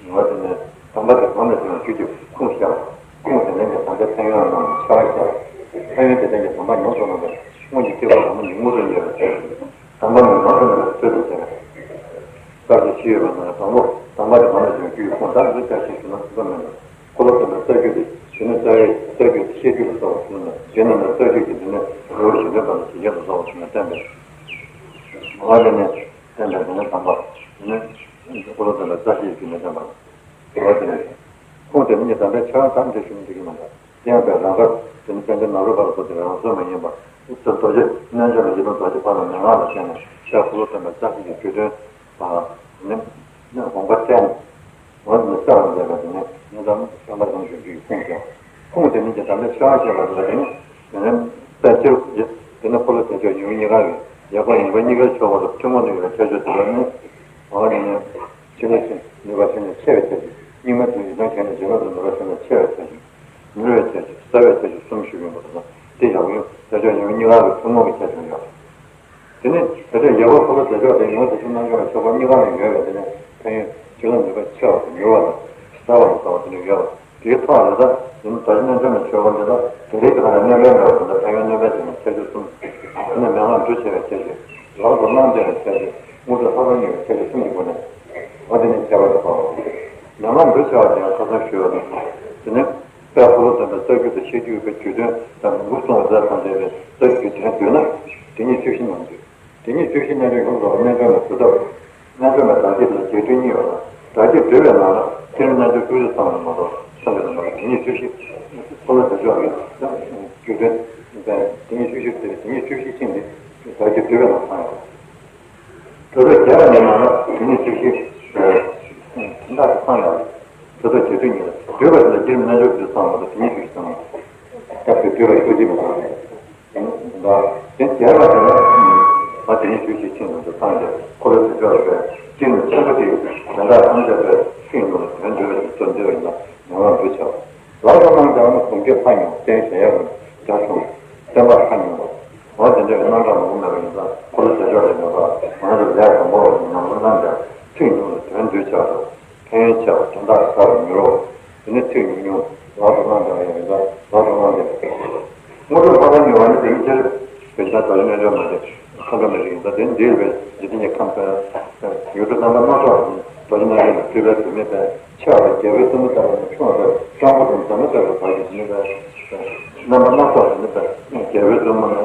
ངོ་དེ་ནི་དམ་པ་དེ་གང་ལ་བྱུང་བའི་རྒྱུད་ཀྱི་ཁུངས་བཤད་པ། ཁུངས་དེ་ལྡན་གྱི་དམ་པའི་ཕན་ཡོན་རྣམས་ཕྱེ་བར་བཤད་པ། ཕན་ཡོན་དེ་ལྡན་གྱི་དམ་པ་ཉམས་སུ་བླངས་པས་སྔོན་གྱི་སྐྱེ་བོ་ལ་མི་ཉིད་དངོས་སུ་རྙེད་པའི་ཚུལ། དམ་པ་ཉམས་སུ་བླངས་པའི་ཚུལ་དུ་བྱས་པ། བཀའ་བརྒྱད་ཅི་ཡོད་པ་ན་དང་པོ་དམ་པ་དེ་གང་ལ་བྱུང་བའི་རྒྱུད་ཀྱི་ཁུངས་དག་འདི་ལྟར་ཞིག་ཞུ་ན་ཚིག་པ་མིན་ལ། འཁོར་ལོ་སྟོན་པའི་རྩ་རྒྱུད་དེ་གཞི་ནས་རྩ་བའི་རྩ་རྒྱུད་དེ་བཤད་རྒྱུད་ལ་སོགས་པ་ཞུ་ན་གཞི་ནས་ནི་རྩ་རྒྱུད་ཀྱི་འདི་ནི་ནོར་བུ་གཞན་དོན་པ་ལ་ཞིག་ཡོད་ལ་སོགས་པ་ཞུ་ན་བསྟན་པས། མ་ལ་ནི། བསྟན་པའི་སྒོ་ནས་དམ་པ། དེ་ནས་འཁོར་ལོ་སྟོན་པའི་རྩ་ཤེས་ཀྱི་ནས་བསྟན་པ། འོ་དེ་ནས། ཁུངས་དེ་ནི་ཉིད་དམ་པའི་ཆ་ག་འདྲ་ཞུ་ནི་འགྲིག་གི་མ་འདུག་དེ་ཡང་པའི་རང་དགར་དེ་ནི་བསྟན་པའི་ནང་རུལ་བར་སོགས་དེ་རང་བཟོ་མ་ཡིན་པ། ཚུར་རྡོ་རྗེ་རྣལ་འབྱོར་མའི་ཡི་དམ་རྡོ་རྗེ་འཕགས་ལ་མན་ངག་ལ་བརྟེན་ནས་ཤར་འཁོར་ལོ་སྟོན་པའི་རྩ་ཤེས་ཀྱི་རྒྱུད་དོན། ནི་ནི་དགོངས་པ་བསྟན། འོ་དེ་ནི་རྩ་ལ་མཛད་པ་དེ་ནི་ཉིད་དམ་བསྟན་པ་རང་བྱུང་རྒྱུ་ཡི་ཁུངས་ཀྱང་། ཁུངས་དེ་ནི་ཀྱང་དམ་པའི་ཆ་བ་ཞེས་པ་དེ་ལ་དེ་ནི། དེ་ནི་དཔལ་སྤྱི་རུ་དེ་ནི་འཁོར་ལོ་བདེ་མཆོག་ཡུམ་གཉིས་ཀ་རེད། ཡག་པ་ཡིན་པ་གཉིས་ཀའི་ཕྱོགས་པ་ལ་ཐུན་མོང་དུ་ཡོད་པའི་ཁྱད་ཆོས་དེ་ལ་ནི། འོ་དེ་ནི། ཕྱི་ནས་ཕྱི་ནུས་པ་ཕྱི་ནས་ཆེ་བའི་ཁྱད་ཆོས། རྙིང་མ་དོན་ཡིན་ཙང་ཁྱད་ནས་རྗེས་མ་དུ་ནུས་པ་ཕྱི་ནས་ཆེ་བའི་ཁྱད་ཆོས། ནུས་པའི་ཁྱད་ཆོས་གསལ་བའི་ཁྱད་ཆོས་གསུམ་ཞུས་ཡོང་བ་དང་དེ་ཡག་ཡུམ་བདེ་མཆོག་ཡུམ་གཉིས་ཀ་རེད་ཐུན་མོང་གི་ཁྱད་ཆོས་ཡོད། དེ་ནས་དེ་ཚོ་ཡག་པོ་ཁོ་ལ་དེ་ཚོ་དེ་ཡོངས་སུ་ཤེས་རྣམ་འགྱུར་བའི་ཆོས་སྐོར་གཉིས་ཀ་ནས་ཡོད་པའི་དེ་ནས་ཕན་ཡོན་ཆོས་ལ་ནུས་པ་ཆེ་བ་དང་མྱུར་བ་དང་གསལ་བ་ལ་སོགས་པ་དེ་ནས་ཡོད་པ་དེའི་ཐོག་ནས་ད་དེ་ནི་ད་ཅི་རྣལ་འབྱོར་མའི་ཆོས་སྐོར་འདི་ལ་དེ་རིགས་ཀྱི་ཁ་ནས་སྣོན་པའི་འདྲ་བ་དེ་ལ་ཕན་ཡོན་སྣོན་པའི་དེ་ནས་ཁྱད་ཆོས་གསུམ། དེ་ནས་མན་ངག་འབྲུ་ཆེ་བའི་ཁྱད་ཆོས། ལག་ཏུ་བླང་བདེ་བའི་ཁྱད་ཆོས། དངོས་གྲུབ་ལྷག་པར་ཉེ་བའི་ཁྱད་ཆོས་གསུམ་གྱི་སྒོ་ནས། འོ་དེ་ནས་ཁྱད་པར་དུ་གསུངས། མན་ངག་འབྲུ་ཆེ་བ་དེ་ཡང་ཁ་སང་ཞུས་པ་དང་དེ་ནས། དཔལ་འཁོར་ལོ་སྟོན་པའི་རྩ་རྒྱུད་དུ་བཤད་རྒྱུ་ཡོད་པའི་རྒྱུད་དོན་དང་འགོ་གསུངས་པའི་རྩ་ཐམས་ཅད་པའི་རྩ་རྒྱུད་དོན་འདོད་ན། དེ་ཉིད་བཅུ་བཞི་ནང་འདུས། དེ་ཉིད་བཅུ་བཞི་རྣལ་འབྱོར་ཡོངས་སུ་རྫོགས་པ་རྣལ་འབྱོར་མའི་བསྡུ་ཐབས། རྣལ་འབྱོར་མའི་བདག་བསྐྱེད་དང་རྒྱས་བསྡུས་གཉིས་ཡོད་ལ། བདག་བསྐྱེད་བསྡུས་པའི་ནང་ལ་ཚེ་རིང་རྣལ་འབྱོར་བཅུ་བཞི་ཚང་བ་མ་གཏོགས་ཚང་གི་མ་རེད། དེ་ཉིད་བཅུ་བཞི། འཁོར་ལོ་བདེ་མཆོག་གི་རྒྱུད་དོན། དེ་ཉིད་བཅུ་བཞི་དེ་དེ་ཉིད་བཅུ་བཞི་ཤིང་དེ་བདག་བསྐྱེད་བསྡུས་པའི་ནང་ཚང་ཡོད། དེ་ཚོ་རྒྱས་པ་ནས་ནང་ལ་དེ་ཉིད་བཅུ་བཞི། དེ་འདྲ་དེ་ཚང་ཡོད། དེ་ཚོ་རྒྱས་བསྡུས་གཉིས་ལ་བསྡུས་པ་དེ་ལ་རྒྱུད་རྣལ་འབྱོར་བཅུ་ཚང་བ་དང་དེ་ཉིད་བཅུ་བཞི་ཚང་བ། སྐབས་དེ་བསྡུས་པ་བཅུ་གཅིག་མ་ཚང་ཡོད། དེ་རྒྱས་པ་དེ་ལ། མ་དེ་ནས་ཞུ་ཞིག་ཆིངས་ཡོང་དུ་བཏང་སྟེ་འཁོར་ལོ་དེ་ཕྱོགས་ལ་སྤེལ། སྤྱིར་ནི་ཆེན་པོ་དེ་དོན་དག་ཐམས་ཅད་པའི་ཤིང་ཡོངས་ལ་དོན་འདུལ་བའི་གཙོ་འདུལ་བ་ཡིན་ལ། མྱ་ངམ་འབུལ་བྱའོ། ལག་ཏུ་བླངས་ཏེ་ཨ་ནི་གཟུངས་ཀྱི་ཕ་ཉུང་བསྟན་གཞལ་ཡས་ཀྱི་རྒྱ་ཆུང་བསྟན་པ་ཕ་ཉུང་བ། འོ་དེ་འདྲའི་རྣམ་གྲངས་མང་པོ་མེད་པ་ཡིན་ཙང་འཁོར་ལོ་དེ་ཕྱོགས་ལ་ཡོད་པ་ང་ཚོ་ལས་དང་པོ་བ་ཉམས་སུ་བླངས་ཏེ་ཤིང་ཡོངས་ལ་དོན་འདུལ་བྱ་རུ། ཕན་ཡོན་ཆེ་བ་དོན་དག་ཟབ་པར་མི་རུང་། དེ་ནི་ཚིག་ཉུང་ཉུང་ལག་ཏུ་བླངས་ཏེ་ཡང་ཡོད་ལ་ལག་ཏུ་བླངས་ཏེ། དངོས་གྲུབ་འཕགས་པ་ཉེ་བ་ནི་དེའི་ཕྱིར། དཔེ་ཆ་རྡོ་རྗེ་རྣལ་འབྱོར་མ་སྟེ་ཁམས་པ་མི་རིགས་ཡིན་ཙང་དེ་འདིར་བའི་འཇིག་རྟེན་གྱི་ཁམས་པའི་ཡུལ་གྲུ་རྣམ་པ་སྣ་ཚོགས་རྡོ་རྗེ་རྣལ་འབྱོར་མ་སྤྲུལ་པའི་བུད་མེད་པའི་ཆེ་བ་རྒྱལ་པོའི་བཙུན་མོ་ལྟ་བུ་ནི་ཆུང་བ་སྤྲང་པོ་དང་མཛའ་མོ་ལྟ་བུའི་བར་གྱི་བུད་མེད་པའི་རྣམ་པ་སྣ་ཚོགས་རྡོ་རྗེ་རྣལ་འབྱོར་མ་སྟེ་རྒྱལ་པོའི་བཙུན་མོ་ནི་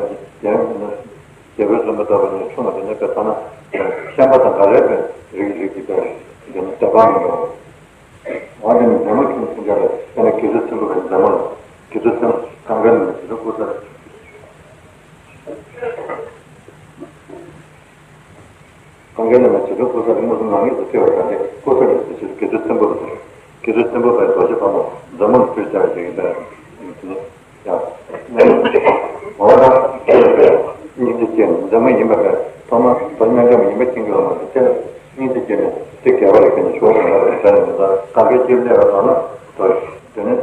རྒྱལ་པོའི་བཙུན་མོ་ལྟ་བུ་ནི་ཆུང་བ་དེ་ནི་དཔེ་ཐ་ན་ཤན་པ་དང་འགའ་རེ་བའི་རིགས་རིགས་ཀྱི་དཔེ་འདི་ནི་དད་པ་མི་འདྲ་བ། འོ་དེ་ནི་མཛད་མོ་ཁྱུང་ཆེན་ལ་དཔེར་ན་དགེ་ཚུལ་ཆེན་པོ་བའི་མཛད་མོ་ལ་དགེ་ཚུལ་ཆེན་པོ་གངྒཱའི་བླ་མ་བྱེ་བྲག་ཕུན་ཚོགས། གངྒཱའི་བླ་མ་བྱེ་བྲག་ཕུན་ཚོགས་ཀྱི་མངོན་སུམ་ནག་ཉེས་སུ་ཐེ་བ་དང་དེ་ཕུན་ཚོགས་ཀྱི་གཟི་བྱུར་དགེ་ཚུལ་ཆེན་པོ་ལ་ཟེར། དགེ་ཚུལ་ཆེན་པོ་བའི་རྡོ་རྗེ་ཕག་མོ་མཛད་མོ་ལ་ཕུལ་བྱ་བའི་ཞིག་ཡིན་པས། ཡང་། འོ་ད། སྙིང་རྗེ་སྐྱེས་ནས་མཛད་མོ་ཡིན་པ་བས་ཐོག་མར་རྡོ་རྗེ་རྣལ་འབྱོར་མ་ཡིན་པ་མཁྱེན་གྱི་ཡོད་མ་རེད་དེ། སྙིང་རྗེ་སྐྱེས་ནས་དེ་དགེ་བ་ལ་བརྟེན་ནས་ཆོས་ཟེར་ན་རེད་ཟེར་ནས་ད་ག་གེ་སྐྱེས་ལས་པ་དང་ན་དོ། དེ་ནས་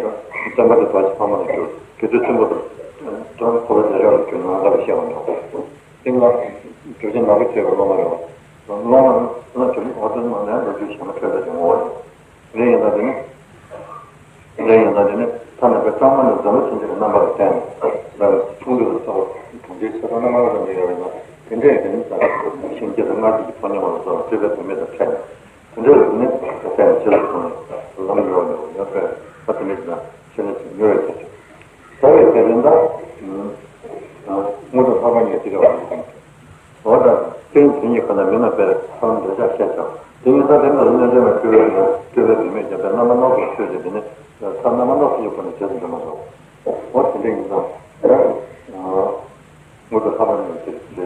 བསྟན་པ་དེ་རྡོ་རྗེ་ཕག་མོ་ལ་གྱུར་དགེ་ཚུལ་ཆེན་པོ་དང་། དོན་འཁོར་བའི་བདེ་མཆོག་ལ་གྱུར་ནས་ང་ལ་བཤད་པ་འདྲ། སྟེང་ལ། རྒྱུ་ཆེན་ནག་པོ་ཆེ་བའི་སློབ་མ་རེད་བ། སློབ་མ་ནི་ལ་གྱུར་ནས་འོ་དེ་མ་ནས་ལོ་རྒྱུས་བྱས་ན་འཕྲོད་པའི་ངོ་བོ་རེད། རེད་ཡིན་ད་དེ་ནི། རེད་ཡིན་ད་དེ་ནི་ཐ་ན་པའི་གཙང་མ་ནི་མཛའ་མོ་ཆེན་པོའི་རྣམ་པ་ལ་བརྟེན་ནས་ལ་ཆུང་དུས་ལ་སོགས་གྲོང་ཁྱེར་ཆེ་ས་རྣམ་པ་ལ་འདྲ་ཡོད་པ་ཡིན་ན་དེ་འདྲས་དེ་ནི་ད་གཤིན་རྗེ་དང་མངར་སྐྱུར་གྱི་ཕོ་ཉ་བ་ལ་སོགས་སྤྲུལ་པའི་བུད་མེད་དང་འཕྲད་ནས་དེ་འདྲས་ལ་དེ་ནི་ད་བརྟེན་ནས་ཆེ་ལ་སོང་ནས་ལམ་ཡོད་ནས་ཡོད་པས་ད་དེ་འདྲས་ཀྱི་ན་ཆེ་ལ་ཆེ་ཉོ་བའི་ཆེ་ཆེ། ད་བས་དེ་རིང་ད་དངོས་གྲུབ་འཕགས་པ་ཉིད་ཅི་རེད་བ། འོ་ད་རྟེན་དེ་ཉིད་ཁོ་ན་མི་རྣམས་པའི་ཐར་ལམ་འདོད་ཆགས་ཤེས་བྱ། དེ་ཉིད་ད་དེ་ལ་རིགས་ངན་འདྲེན་པའི་སྤྲུལ་པའི་སྤྲུལ་པའི་བུད་མེད་ཀྱང་པའི་རྣམ་པ་སྣ་ཚོགས་ཆོས་ཀྱི་དེ་ནི་ཐར་རྣམ་པ་སྣ་ཚོགས་ཀྱི་སྒོ་ནས་རྗེས་སུ་འགྲོ་མ་འགྲོ། འོ་དེ་འདྲ་ཡིན་ཙང་ད་དངོས་གྲུབ་འཕགས་པ་ཉིད་ཀྱི་ཆེད་དུ་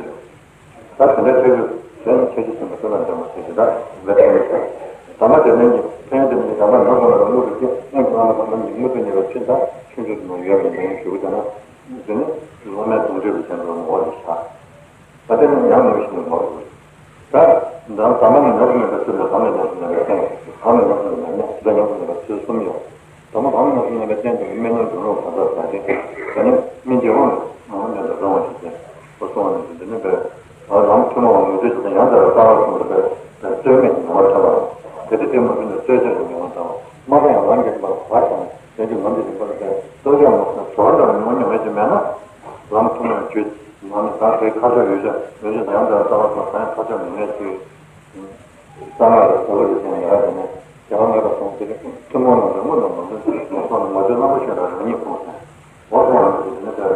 འདོད་ཅིང་། ད་དེ་འདྲ་ཆོས་ཀྱི་དོན་ཆོས་ཀྱི་སེམས་ལ་བརྩོན་པ་འདྲ་མ་ཆོས་ཀྱི་ད་ལས་དོན་ནི་ད་མ་དེ་ནི་ད་མ་ནང་དུ་ལ་དངོས་གྲུབ་ཀྱི་སྔོན་གྱི་བླ་མ་དང་རྣམས་ཀྱི་དངོས་གྲུབ་ཉེ་བའི་ཚུལ་དང་ཆུང་ཆུང་དུ་ཡོད་པའི་ཡོན་ཏན་ཞུ་དགོས་ན། དེ་ནི་བླ་མའི་དོན་བརྗོད་པའི་ཅན་དུ་ངོ་བོ་ནི་བྱ། ད་དེ་ནི་ཉམས་མྱོང་ཞིག་ནི་མ་རེད། ད་ད་ད་མ་ནི་ཉམས་སུ་ལེན་པའི་ཚུལ་ལ་ད་མ་ཉམས་སུ་ལེན་པའི་རྟེན། ད་མ་ཉམས་སུ་ལེན་པའི་གནས། ད་ཉམས་སུ་ལེན་པའི་ཚུལ་གསུམ་ཡོད། ད་མ་ད་མ་ཉམས་སུ་ལེན་པའི་རྟེན་དེ་ནི་སྨིན་ལམ་འབྱུང་ལུགས་གང་ཟག་ཟག་ཅིང་། ད་ནི་སྨིན་བྱེད་དབང་དུ་སྨིན་པའི་རང་དབང་ཞིག་ཅན། ཨོ་སོང་བ་ནི་དེ་ནི་པའི་ལམ་ཐུན་མོང་བ་ངོས་འཛིན་བྱེད་ན་ཡང་དག་པའི་ལྟ་བ་གསུམ་དུ་པའི་རྩོལ་མེད་ཀྱི་ངོ་བོར་ཐལ་བ། དེ་དེ་ལྟད་མོ་ཀུན་ཏུ་རྩོལ་བྱེད་ཀྱི་ངོ་བོར་ཐལ་བ། མ་མཐའ་ཡང་ལམ་གྱི་ཐོག་ལ་བག་ཀྱང་། དོན་གྱི་ངོམས་ཀྱི་རིམ་པར་བརྟེན་རྟོགས་བརྗོད་མ་སོང་གྲོགས་འདྲ་བའི་མྱོང་མྱོང་མེད་ཀྱི་མེད་ན། ལམ་ཐུན་མོང་བའི་རྒྱུད་ནང་ནས་ད་དེ་ཁ་ཕྱོགས་ཡོད་ཤ་ཡོད་ཤ་ཡང་དག་པའི་ལྟ་བ་སོགས་གང་ཡང་ཁ་ཕྱོགས་མེད་མེད་ཀྱི། གསང་སྔགས་ལ་གོ་བ་ཡོད་ཅན་ཡང་དེ་ནས་རྒྱལ་བ་ལྔ་པ་སོང་དེ་ཐུན་མོང་ནང་དུ་དངོས་དང་མ་མཐུན་མ་སོང་ན་ངོ་བོའི་རྣམ་པ་ཤེས་རབ་རང་ཉིད་ཕུང་སོང་། འོ་སོང་བ་ནི་དེ་ནི་དེ།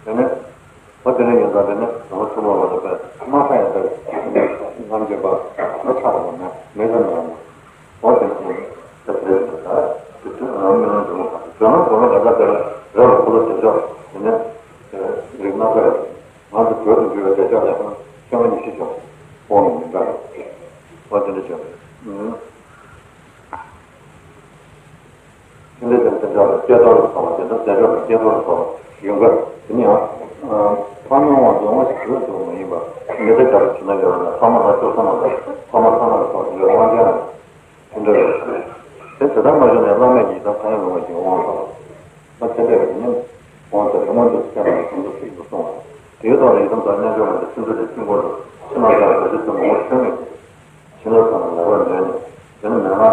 དེ་ནི། འོ་དེ་ནས་ཡོད་ཙང་དེ་ནི་ངོ་བོ་ཐུན་མོང་བ་ལ་པའི་མ་མཐའ་ཡང་དེ་རྣམ་འབྱེད་པ་ལ་ཆགས་པ་མེད་མེད་ཙམ་ཡང་། འོ་དེ་ནི་དེ་དེ་དེ་དེ་དེ་དེ་རང་མི་རང་དུ་མ་ཐག་དོན་ལ་དོན་ལ་ད་ལྟ་དེ་ལ་རབ་ལ་འཁོར་ལོ་དེ་ཕྱོགས་དེ་ནི་རིགས་སྣ་ཚོགས་ཡོད། ང་ཚོ་བོད་དུ་འགྱུར་བའི་བདེ་མཆོག་ལས་ཁོ་ན་ཆེན་པོ་ཉི་ཤུ་ཤོག་དབང་མི་འདྲ་རེད། འོ་དེ་འདྲ་བྱས། ཨུམ། ཕྱི་ལས་ཀྱང་དེ་འདྲ་ལ་སྐྱེ་རྡོར་ལ་སོགས་པ་དེ་འདྲ་བདེ་མཆོག་གི་སྐྱེ་རྡོར་ལ་སོགས་པ་ཡོང་གི་དེ་ནི་ཡང་། ཕག་མོའི་དབང་དུ་དབང་ཞིག་གྱུར་འདུག་མ་ཡིན་པ། མི་ཚེ་བརྒྱ་དང་བྱིན་ན་ཡོད་ན་ཕག་མོ་ལ་སྐྱོ་ས་མ་ལ་ཕག་མོ་ཚང་མ་ལ་སོགས་པ་དེ་འདྲ་དབང་ཅན་རེད། དེ་འདྲ་རེད། དེ་དེ་ལྟར་མ་བྱུང་ན་བླ་མས་ཀྱི་ཡི་དམ་ཐ་སྙད་ལོངས་པ་ཞིག་དབང་དང་། ད་དེ་འདྲ་རེད་ནི། དབང་དང་རི་མོ་འདི་སྐྱེ་བ་ནས་གང་དུ་སྲིད་དུ་སོང་བ། དེའི་ཐོག་ལ་ཡི་དམ་དང་རྣལ་འབྱོར་མ་དེ་སིནྡྷུ་རའི་དཀྱིལ་འཁོར་དུ་ཕྱི་ནང་གསང་བའི་རྡོ་རྗེ་བཙུན་མོ་ངོ་ཆོད་མེད་ཀྱི། བྱིན་རླབས་ཚང་ལ་ལེགས་པར་ལྡན་ནས་དེ་ནི་མན་ངག་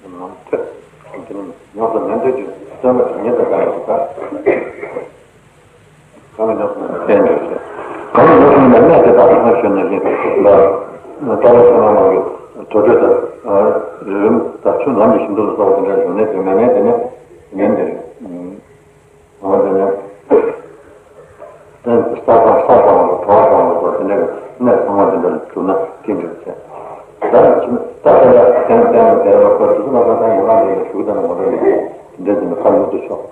ནམ་ཐོས། དེ་ནི་ཉམས་སུ་ལེན་འདོད་ཀྱི་བརྩོན་པ་དེ་ཉིད་དུ་བཏང་བ་ཞིག་ག་གང་ལ་ཉམས་སུ་ལེན་པའི་རྟེན་འདོད་ཅེས། གང་ལ་ཉམས་སུ་ལེན་པའི་གནས་དེ་དག་ཐོག་མར་ཞུས་ནས་བཞིན་ལ། རྟ་བོ་ཆེན་པོ་རྣམས་ཀྱི་དུར་ཁྲོད་དང་། རི་རིམ་དང་ཆུ་ལམ་གྱི་ཞིང་དུ་ལ་སོགས་པ་དེ་འདྲ་བྱུང་ནས་དེ་མེད་མེད་དེ་ནི་ཉན་དེ་རེད། འོ་དེ་ནས། དེ་ས་དང་ས་དང་བྲོ་བ་དང་ལ་སོགས་དེ་འདྲ་གི་གནས་ཚང་མ་དེ་འདྲ་ལ་གྱུར་ན་སྐྱིད་འདྲ་བྱས། ད་ནི་ད་དེ་ལ་བསྟན་བསྟན་ལ་དེ་ལ་ཁོ་དུས་ཚོད་མ་ཁ་ཚང་ཡོང་ང་དེ་ལ་ཞུགས་དང་ངོ་རེ་ལ་དེ་འདྲ་དེ་ནི་ཁ་ལུག་ཏུ་ཤོག་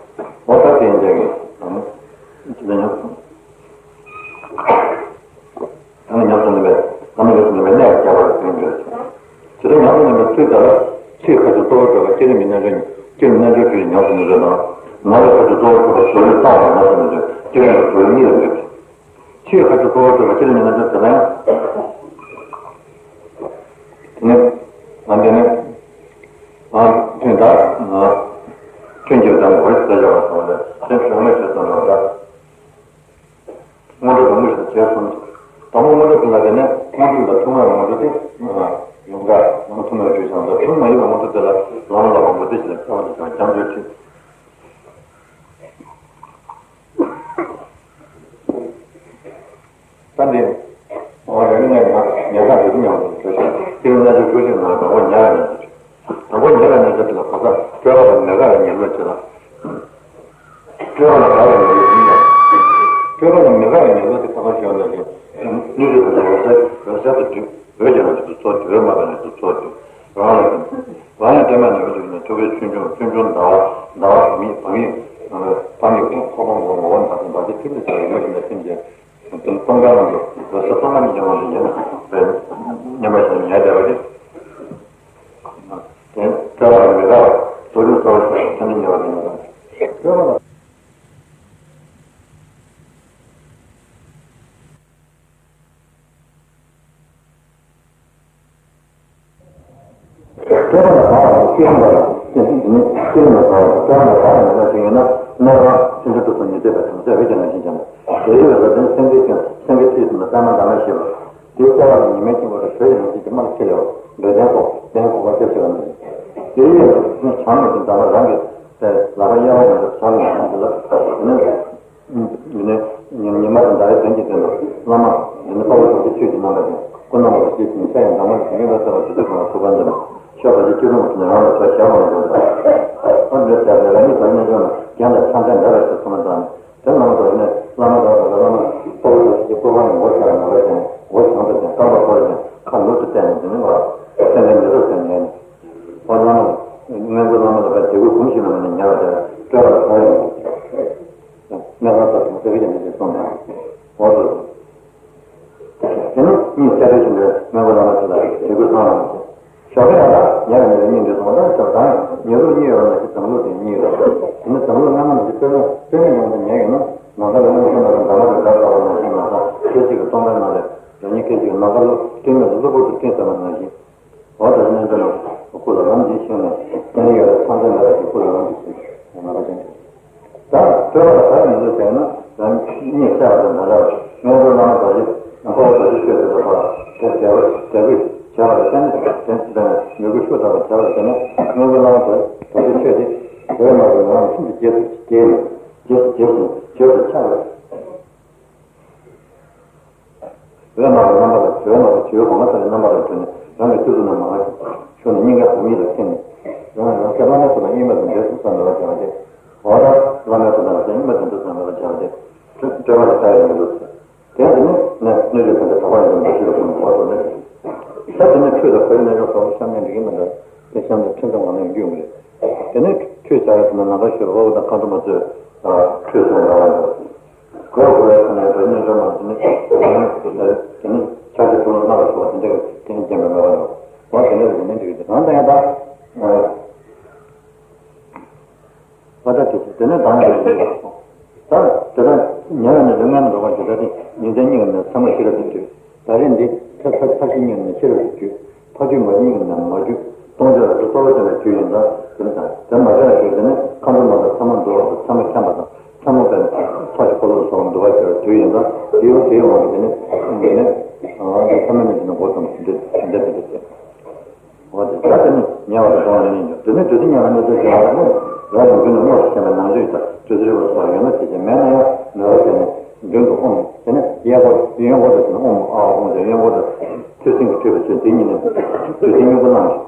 འོ་ད་དེ་འདྲ་གི་ཨམ། དེ་ནི། ད་ནི་ཉམས་སུ་ལེན་པའི་ད་ནི་ཉམས་སུ་ལེན་པའི་གནས་ལ་ཁྱད་པར་དུ་འགྱུར། དེ་ལྟར་ཉམས་སུ་ལེན་པའི་ཚུལ་དེ་ལ་ཚིག་ཁ་ཅིག་གཙོ་བོར་གྲུབ་པ་བསྐྱེད་རིམ་གྱི་རྣལ་འབྱོར་གྱིས་བསྐྱེད་རིམ་རྣལ་འབྱོར་ཆོས་ཀྱི་ཉམས་སུ་ལེན་པ་དང་། ངག་ལས་ཁ་ཅིག་གཙོ་བོར་གྲུབ་པ་གཟུགས་རིམ་བཏང་བ་ཉམས་སུ་ལེན་ཚུལ་བསྐྱེད་རིམ་གྱི་གཟུགས་རིམ་གཉིས་ལ་འབྱེད། ཆོས་ཁ་ཆེ་གཙོ་བོ་ཆོས་ལ་ཅི་ལ་ཉན་ན་ཅི་ཟེར་ན་ཡང་། དེ་ནས་ང་འདི་ནས་ང་ཐོན་ད་ང་ཐོན་གྱི་དང་གོ་རེ་ཟེར་བ་སོང་ལས་དེ་བྱུང་མེད་ཟེར་སོང་ལ་ད། སྔོན་འགྲོ་དང་དངོས་གཞི་དང་བྱས་སོང་། དང་པོ་སྔོན་འགྲོ་དེ་ལ་དེ་ནས་སྔོན་འགྲོ་ལ་ཐུན་མོང་སྔོན་འགྲོ་དེ་ཡོངས་གྲགས་ནང་ཐུན་མོང་བརྗོད་ཀྱང་ད་ཐུན་མོང་མ་ཡིན་པའི་སྔོན་འགྲོ་དེ་ལ་ལམ་ལ་བ་མུ་སྟེགས་ཞིག་ལ་ཁྱབ་པ་དེ་ཀྱང་སྐྱབས་འགྲོའི་ཁྲིད། ད་འདི། འོ་རེ་རེ་ནས་ང་ཉལ་ཁང་དེ་ཚོ་ཉལ་བ་དེ་ཚོ་ཞིག་སྤྱིར་ན་ཆུ་ཆུ་ཞིག་ང་དང་པོ་ཉལ་ལ་ཉལ་ཚུལ་ཞིག་དང་པོ་ཉལ་ལ་ཉལ་ཚུལ་དེ་ལ་གོ་ས་སྤྲོད་པ་དང་མེད་པ་ལ་ཉལ་ལོས་བྱེད་ལ། སྤྲོད་པ་ལ་ག་ལ་ཉལ་ལོས་ཡིན་ལ། སྤྲོད་པ་ལ་མེད་པ་ལ་ཉལ་ལོས་དེ་ཁ་ཁ་ཞོག་ལ་ཞིག་སྣོད་བཅུད་དང་འོད་གསལ་འོད་གསལ་དུ་བསྡུས་འོད་ཀྱི་རང་བཞིན་དུ་ཚོར་འོད་མ་པ་ཉིད་དུ་ཚོར་དུས་རང་ལ་ཟིན། རང་ཡང་སྟོད་སྨད་ནས་འོད་དུ་ཡིན་ནས་ཐུགས་ཀའི་ཆོས་འབྱུང་ཆོས་འབྱུང་ཟླ་བ་ཟླ་བ་བུད་མེད་བུད་མེད་ཕ་མེས་ཀྱི་ཁོག་པ་ངོ་ངོ་བོ་འདྲ་ཟིན་འདྲ་ཟིན་ཐིམ་དུ་བྱ་བའི་ཡོད་བཞིན་དུ་ཐིམ་གྱི། དེ་སྟོང་པའི་དབང་དུ་འོད་གསལ་སྟོང་པ་ཉིད་ཀྱི་དབང་དུ་ཡིན་པས་མཉམ་པ་ཞིག་ཉལ་བསྡད་པ་དེ། དེ་སྤྲོས་པ་མི་དགག་པ་རྫོགས་རིམ་གསལ་བ་ཞིག་ཐ་སྙད་ཉེ་བ་དང་ཉེ་བ་དང་། སྤྲོས་པ་ལ། སྤྲོས་པ་ལ་དགག་པ་དང་སྐྱེ་རུང་བ་དང་སྐྱེ་རུང་བ་དང་སྤྲོས་པ་ལ་དགག་པ་མེད་པ་ཞིག་ཡིན་ན་གནས་ཁང་ཆེན་པོ་དུ་སོང་ཉི་ཚེ་བ་དང་ཚེ་བའི་ཀྱང་ཞིང་ཀྱང་དེ་ཡོད་པ་དེ་སེང་གེ་ཀྱང་སེང་གེ་ཁྲིད་སོང་ན་པདྨ་འདབ་མ་ཞེས་པ་དེའི་ལྟེ་བ་ལ་ཉི་མའི་དཀྱིལ་འཁོར་དུ་བོད་ཀྱི་ལུང་གཅིག་གི་དམར་ཁྱེར་ཡོད་འདོད་ལྡན་ཁོག་ལྡན་ཁོག་པ་སྐྱབས་ཞེས་པ་ནི་དེ་ཡོད་པ་དེ་བྱང་མོ་དེ་འདབ་མ་རང་གི་ལག་པ་གཡས་པ་ནས་བྱང་ནས་བྱང་དུ་ལ་དེ་ནས། འདི་ནི་ཉི་མ་དང་ཟླ་བའི་དོན་གྱི་དོན་དུ་བླ་མ་འདི་ནི་དཔའ་བོ་རྡོ་རྗེ་ཆོས་ཀྱི་རྣམ་པ་ཅན་སྐུ་རྣམ་པར་ཤེས་ཤིང་ཤ་ཡི་འདབ་མ་ལ་ཞིང་ཡོད་པ་གསལ་བ་དེ་དུས་གང་བ་ཐུགས་ཀར་འདོན། ཤོག་ག་ཅི་སྐྱིད་རུང་བ་ནི་རང་ལ་ཕྱག་བྱ་བ་ལ་འདོན་པ། ཨ་འདི་ལྟར་ལས་ལ་ནི་བར་གནས་སྦྱོར་ན་རྒྱན་དང་ཕྱག་མཚན་འདྲ་བར་ཞེས་གསུངས་པ་དང་དེ་ནང་དུ་ནི་བླ་མ་འདྲ་བ་དང་བླ་མ་དཔའ་བོ་རྡོ་རྗེ་ཀྱི་སྤོབས་པ་ནི་མགོ་ཆག་ལ་མ་བར་བྱས་ནས་མགོ་བྱང་དུ་བསྟན་རྐང་པ་བསྐོར་ཞིང་ཁ་ནུབ་ཏུ་བསྟན་ནས་འདི་ནི་བ་སེང་གེ་མེ་ཏོག་ཟེར་ཉལ་ནས། ཨོ་བླ་མ། སྔོན་པོ་བླ་མ་ལ་བར་དེ་ཀོའི་གུམ་ཞིག་ལ་ངས་ཉལ་བ་དེ་སྤྲོས་པ་ལ་ཐོག་ཡོང་། སྨན་ཁང་ལྟར་དུ་ཟེར་གྱི་མི་ཞིག་གསུངས་དང་། འོ་དེ། དེ་ནས་གཉིད་སད་རེས་ཤིག་ནས་སྔོན་པོ་བླ་མ་ཚོ་ལ་དེ་ཀོའི་གསང་བ་ཞོགས་ཀས་ཡང་དག་ཉལ་བའི་མི་ལ་གཉིད་འདུས་སོང་བ་ལྟར་ཞོགས་དང་ཉལ་ལུགས་གཉིད་ཡོད་པ་ནང་བཞིན་གྲང་ལུགས་དེ་གཉིད་ཡོད། དེ་ནས་གྲང་ལུགས་སྔ་མ་ནང་བཞིན་སྤྲོས་མེད་སྤྲོས་མེད་ངང་དུ་ཉལ་ཡོད་ན་ནམ་མཁའ་ལ་གཡོན་ཕྱོགས་ན་རང་འདབ་མ་དེ་འདྲ་ལྟ་བ་ནང་བཞིན་ལ་སོགས་སྐད་ཅིག་གིས་སྟོང་པའི་ངང་ལས་རང་ཉིད་སྐད་ཅིག་གིས་ནམ་མཁའ་ལ་སྤྲིན་མེད་ལ་གློ་བུར་དུ་སྤྲིན་ཟེར་བ་ནང་བཞིན། འོ་ད་གནས་འདི་ན་སྐུ་ལ་ལམ་འདི་ཤེས་ནས་སྟོན་ཡོད་ལ་ཚང་ཚན་མེད་པ་ཞིག་སྐུ་ལ་ལམ་འདི་ཤེས་ནས་ང་ལ་ཅན་ད་སྤྲོས་པ་ལ་ག་རེ་མི་འདུག་ཟེར་ན་ལམ་གཉིས་བཤད་པ་དང་འདྲ་འདྲ་བ་སྔོན་འགྲོ་བླ་མ་རྡོ་རྗེ་དཔའ་བོ་རྡོ་རྗེ་ཆོས་ཟེར་བ་དེ་དེ་བས་དེ་བས་བྱས་པ་ལ་བརྟེན་ནས་དེ་འདྲ་མོས་གུས་ཤུགས་དྲག་པ་བྱས་པ་ལ་བརྟེན་ནས་སྔོན་འགྲོ་བླ་མ་རྡོ་རྗེ་ཆོས་དེ་དེ་བས་མ་གི་ངང་ལ་ཤིན་ཏུ་རྗེས་སུ་རྗེས་ནས་རྗེས་སུ་རྗེས་ཤིང་རྗེས་སུ་ཆགས་པས། འོད་དམར་པོའི་རྣམ་པ་ལ་འོད་དམར་པོ་བྱེ་བའི་སྒོ་ང་ལྟ་བུའི་རྣམ་པ་ལ་གྱུར་ནས་རང་གི་ཐུགས་སུ་ན་མ་ལ་ཤོར་ནས་སྙིང་གའི་བུ་མིག་ལ་ཐིམ་ནས་རང་ཡང་སྐྱེ་བ་ནས་སུ་ལ་གཉིས་མེད་དུ་འབྲས་སུ་ཙམ་མེད་པར་བྱ་བ་སྟེ། འོ་ད་བླ་མའི་སུ་ལ་ན་གཉིས་མེད་དུ་འབྲས་ཙམ་མེད་པར་བྱ་བ་སྟེ། སྤྲོས་པ་ལ་ལྟ་བའི་ཡོན་ཏུ་ཟེར། དེ་ཡང་དེ་ནི་ནས་སྣོད་བཅུད་ཐམས་ཅད་དོགས་པ་ཡོད་པའི་འདུ་ཤེས་ལ་ཀུན་ནས་འོག་ཏུ་གནས། ད་དེ་ནི་ཁྲུས་དང་ཕ་ཡུལ་གནས་སྐབས་སོགས་བཤམས་ནས་འགྲིག་གི་མི་འདུག་དེ་བཤམས་ནས་ཁྲིམས་དང་ངང་ལས་རྒྱུ་མི་རེད། དེ་ནས་ཁྲུས་བྱ་བའི་ཐོག་ནས་ནམ་མཁའ་ཤོར་དབའ་བོ་དང་མཁའ་འགྲོ་མ་ཚོས་ཁྲུས་གསོལ་འདྲ་བ་འདུག་གོས་གོས་ཡ་ཁ་ནས་བོད་རྙིང་གྲོལ་མ་དེ་ནི་དེ་ནི་ཕྱག་རྒྱ་ཐུགས་ལ་སྣང་བ་ཞུ་བ་དེ་འདྲ་གི་དེ་ནི་རྒྱན་པའི་མེད་པ་ལ་བ་དེ་འདྲ་གི་དེ་ནི་འགྲིག་གི་རང་དང་ཡང་དག་བ་ད་དེ་དེ་ནི་དང་ཡང་ད་དེ་དག་ཉལ་བ་ནི་ལུས་ངན་འགྲོ་བ་ཞེས་ད་དེ་ཉིན་མཚན་གཉིས་ཀྱི་ནི་མཚན་མོ་ཤི་རབ་ཏུ་དུས། ད་རེས་འདི་ཚེ་ཚེ་ཚེ་ཕྱི་གཉིས་ནས་ཤེས་རབ་ཏུ་གྱུར། ཕ་རྒྱུད་མ་གཉིས་ནས་མ་རྒྱུད་སྟོང་ཆ་རབ་ཏུ་གསོལ་བ་བཏབ་པའི་དུས་ཡིན་ཙང་དེ་ནི་དང་དེ་མ་བྱ་བའི་དུས་དེ་ནི་མཁའ་འགྲོ་མ་དང་མཚན་མོ་འདུ་བ་དང་མཚན་མོ་འཁྱམས་པ་དང་མཚན་མོ་པའི་ཚོགས་ཀྱི་འཁོར་ལོ་སོགས་འདུ་བ་བྱ་བའི་དུས་ཡིན་ཙང་དེའི་དེའི་དབང་གིས་དེ་ནི་དེ་ནི་ཚ་མོ་ནི་དེ་ནི་འགོ་དང་དེ་འདྲ་དེ་འདྲ་དེ་འདྲ་བྱེད། འོ་དེ་ད་དེ་ནི་ཉལ་བ་དང་སོང་བ་ནི་ཡིན་ཀྱང་དེ་ནི་དུས་དེ་ཉལ་བ་ནི་དེ་ཉལ་བ་ནི་རང་གི་མདུན་ནས་མནོ་བསམ་བྱས་པའི་ནང་བཞིན་དང་དུས་ཚོད་རིང་བ་སོགས་ཡོད་ན་དེ་བཞིན་མེད་ན་ཡང་མེད་པ་བྱས་ནས། མདུན་དུ་ཨོཾ། དེ་ནས་གཡས་སྐོར་གཡོན་སྐོར་དུ་བྱས་ན་ཨོཾ་ཨཱཿཧཱུྃ་ཟེར། གཡོན་སྐོར་དུ་ཐོད་སྲིན་གྱི་ཐོད་པའི་ཚུལ་དེ་ཉིད་ནས་ཐོད་ཚད་སྙིང་པོ་བླངས་ནས་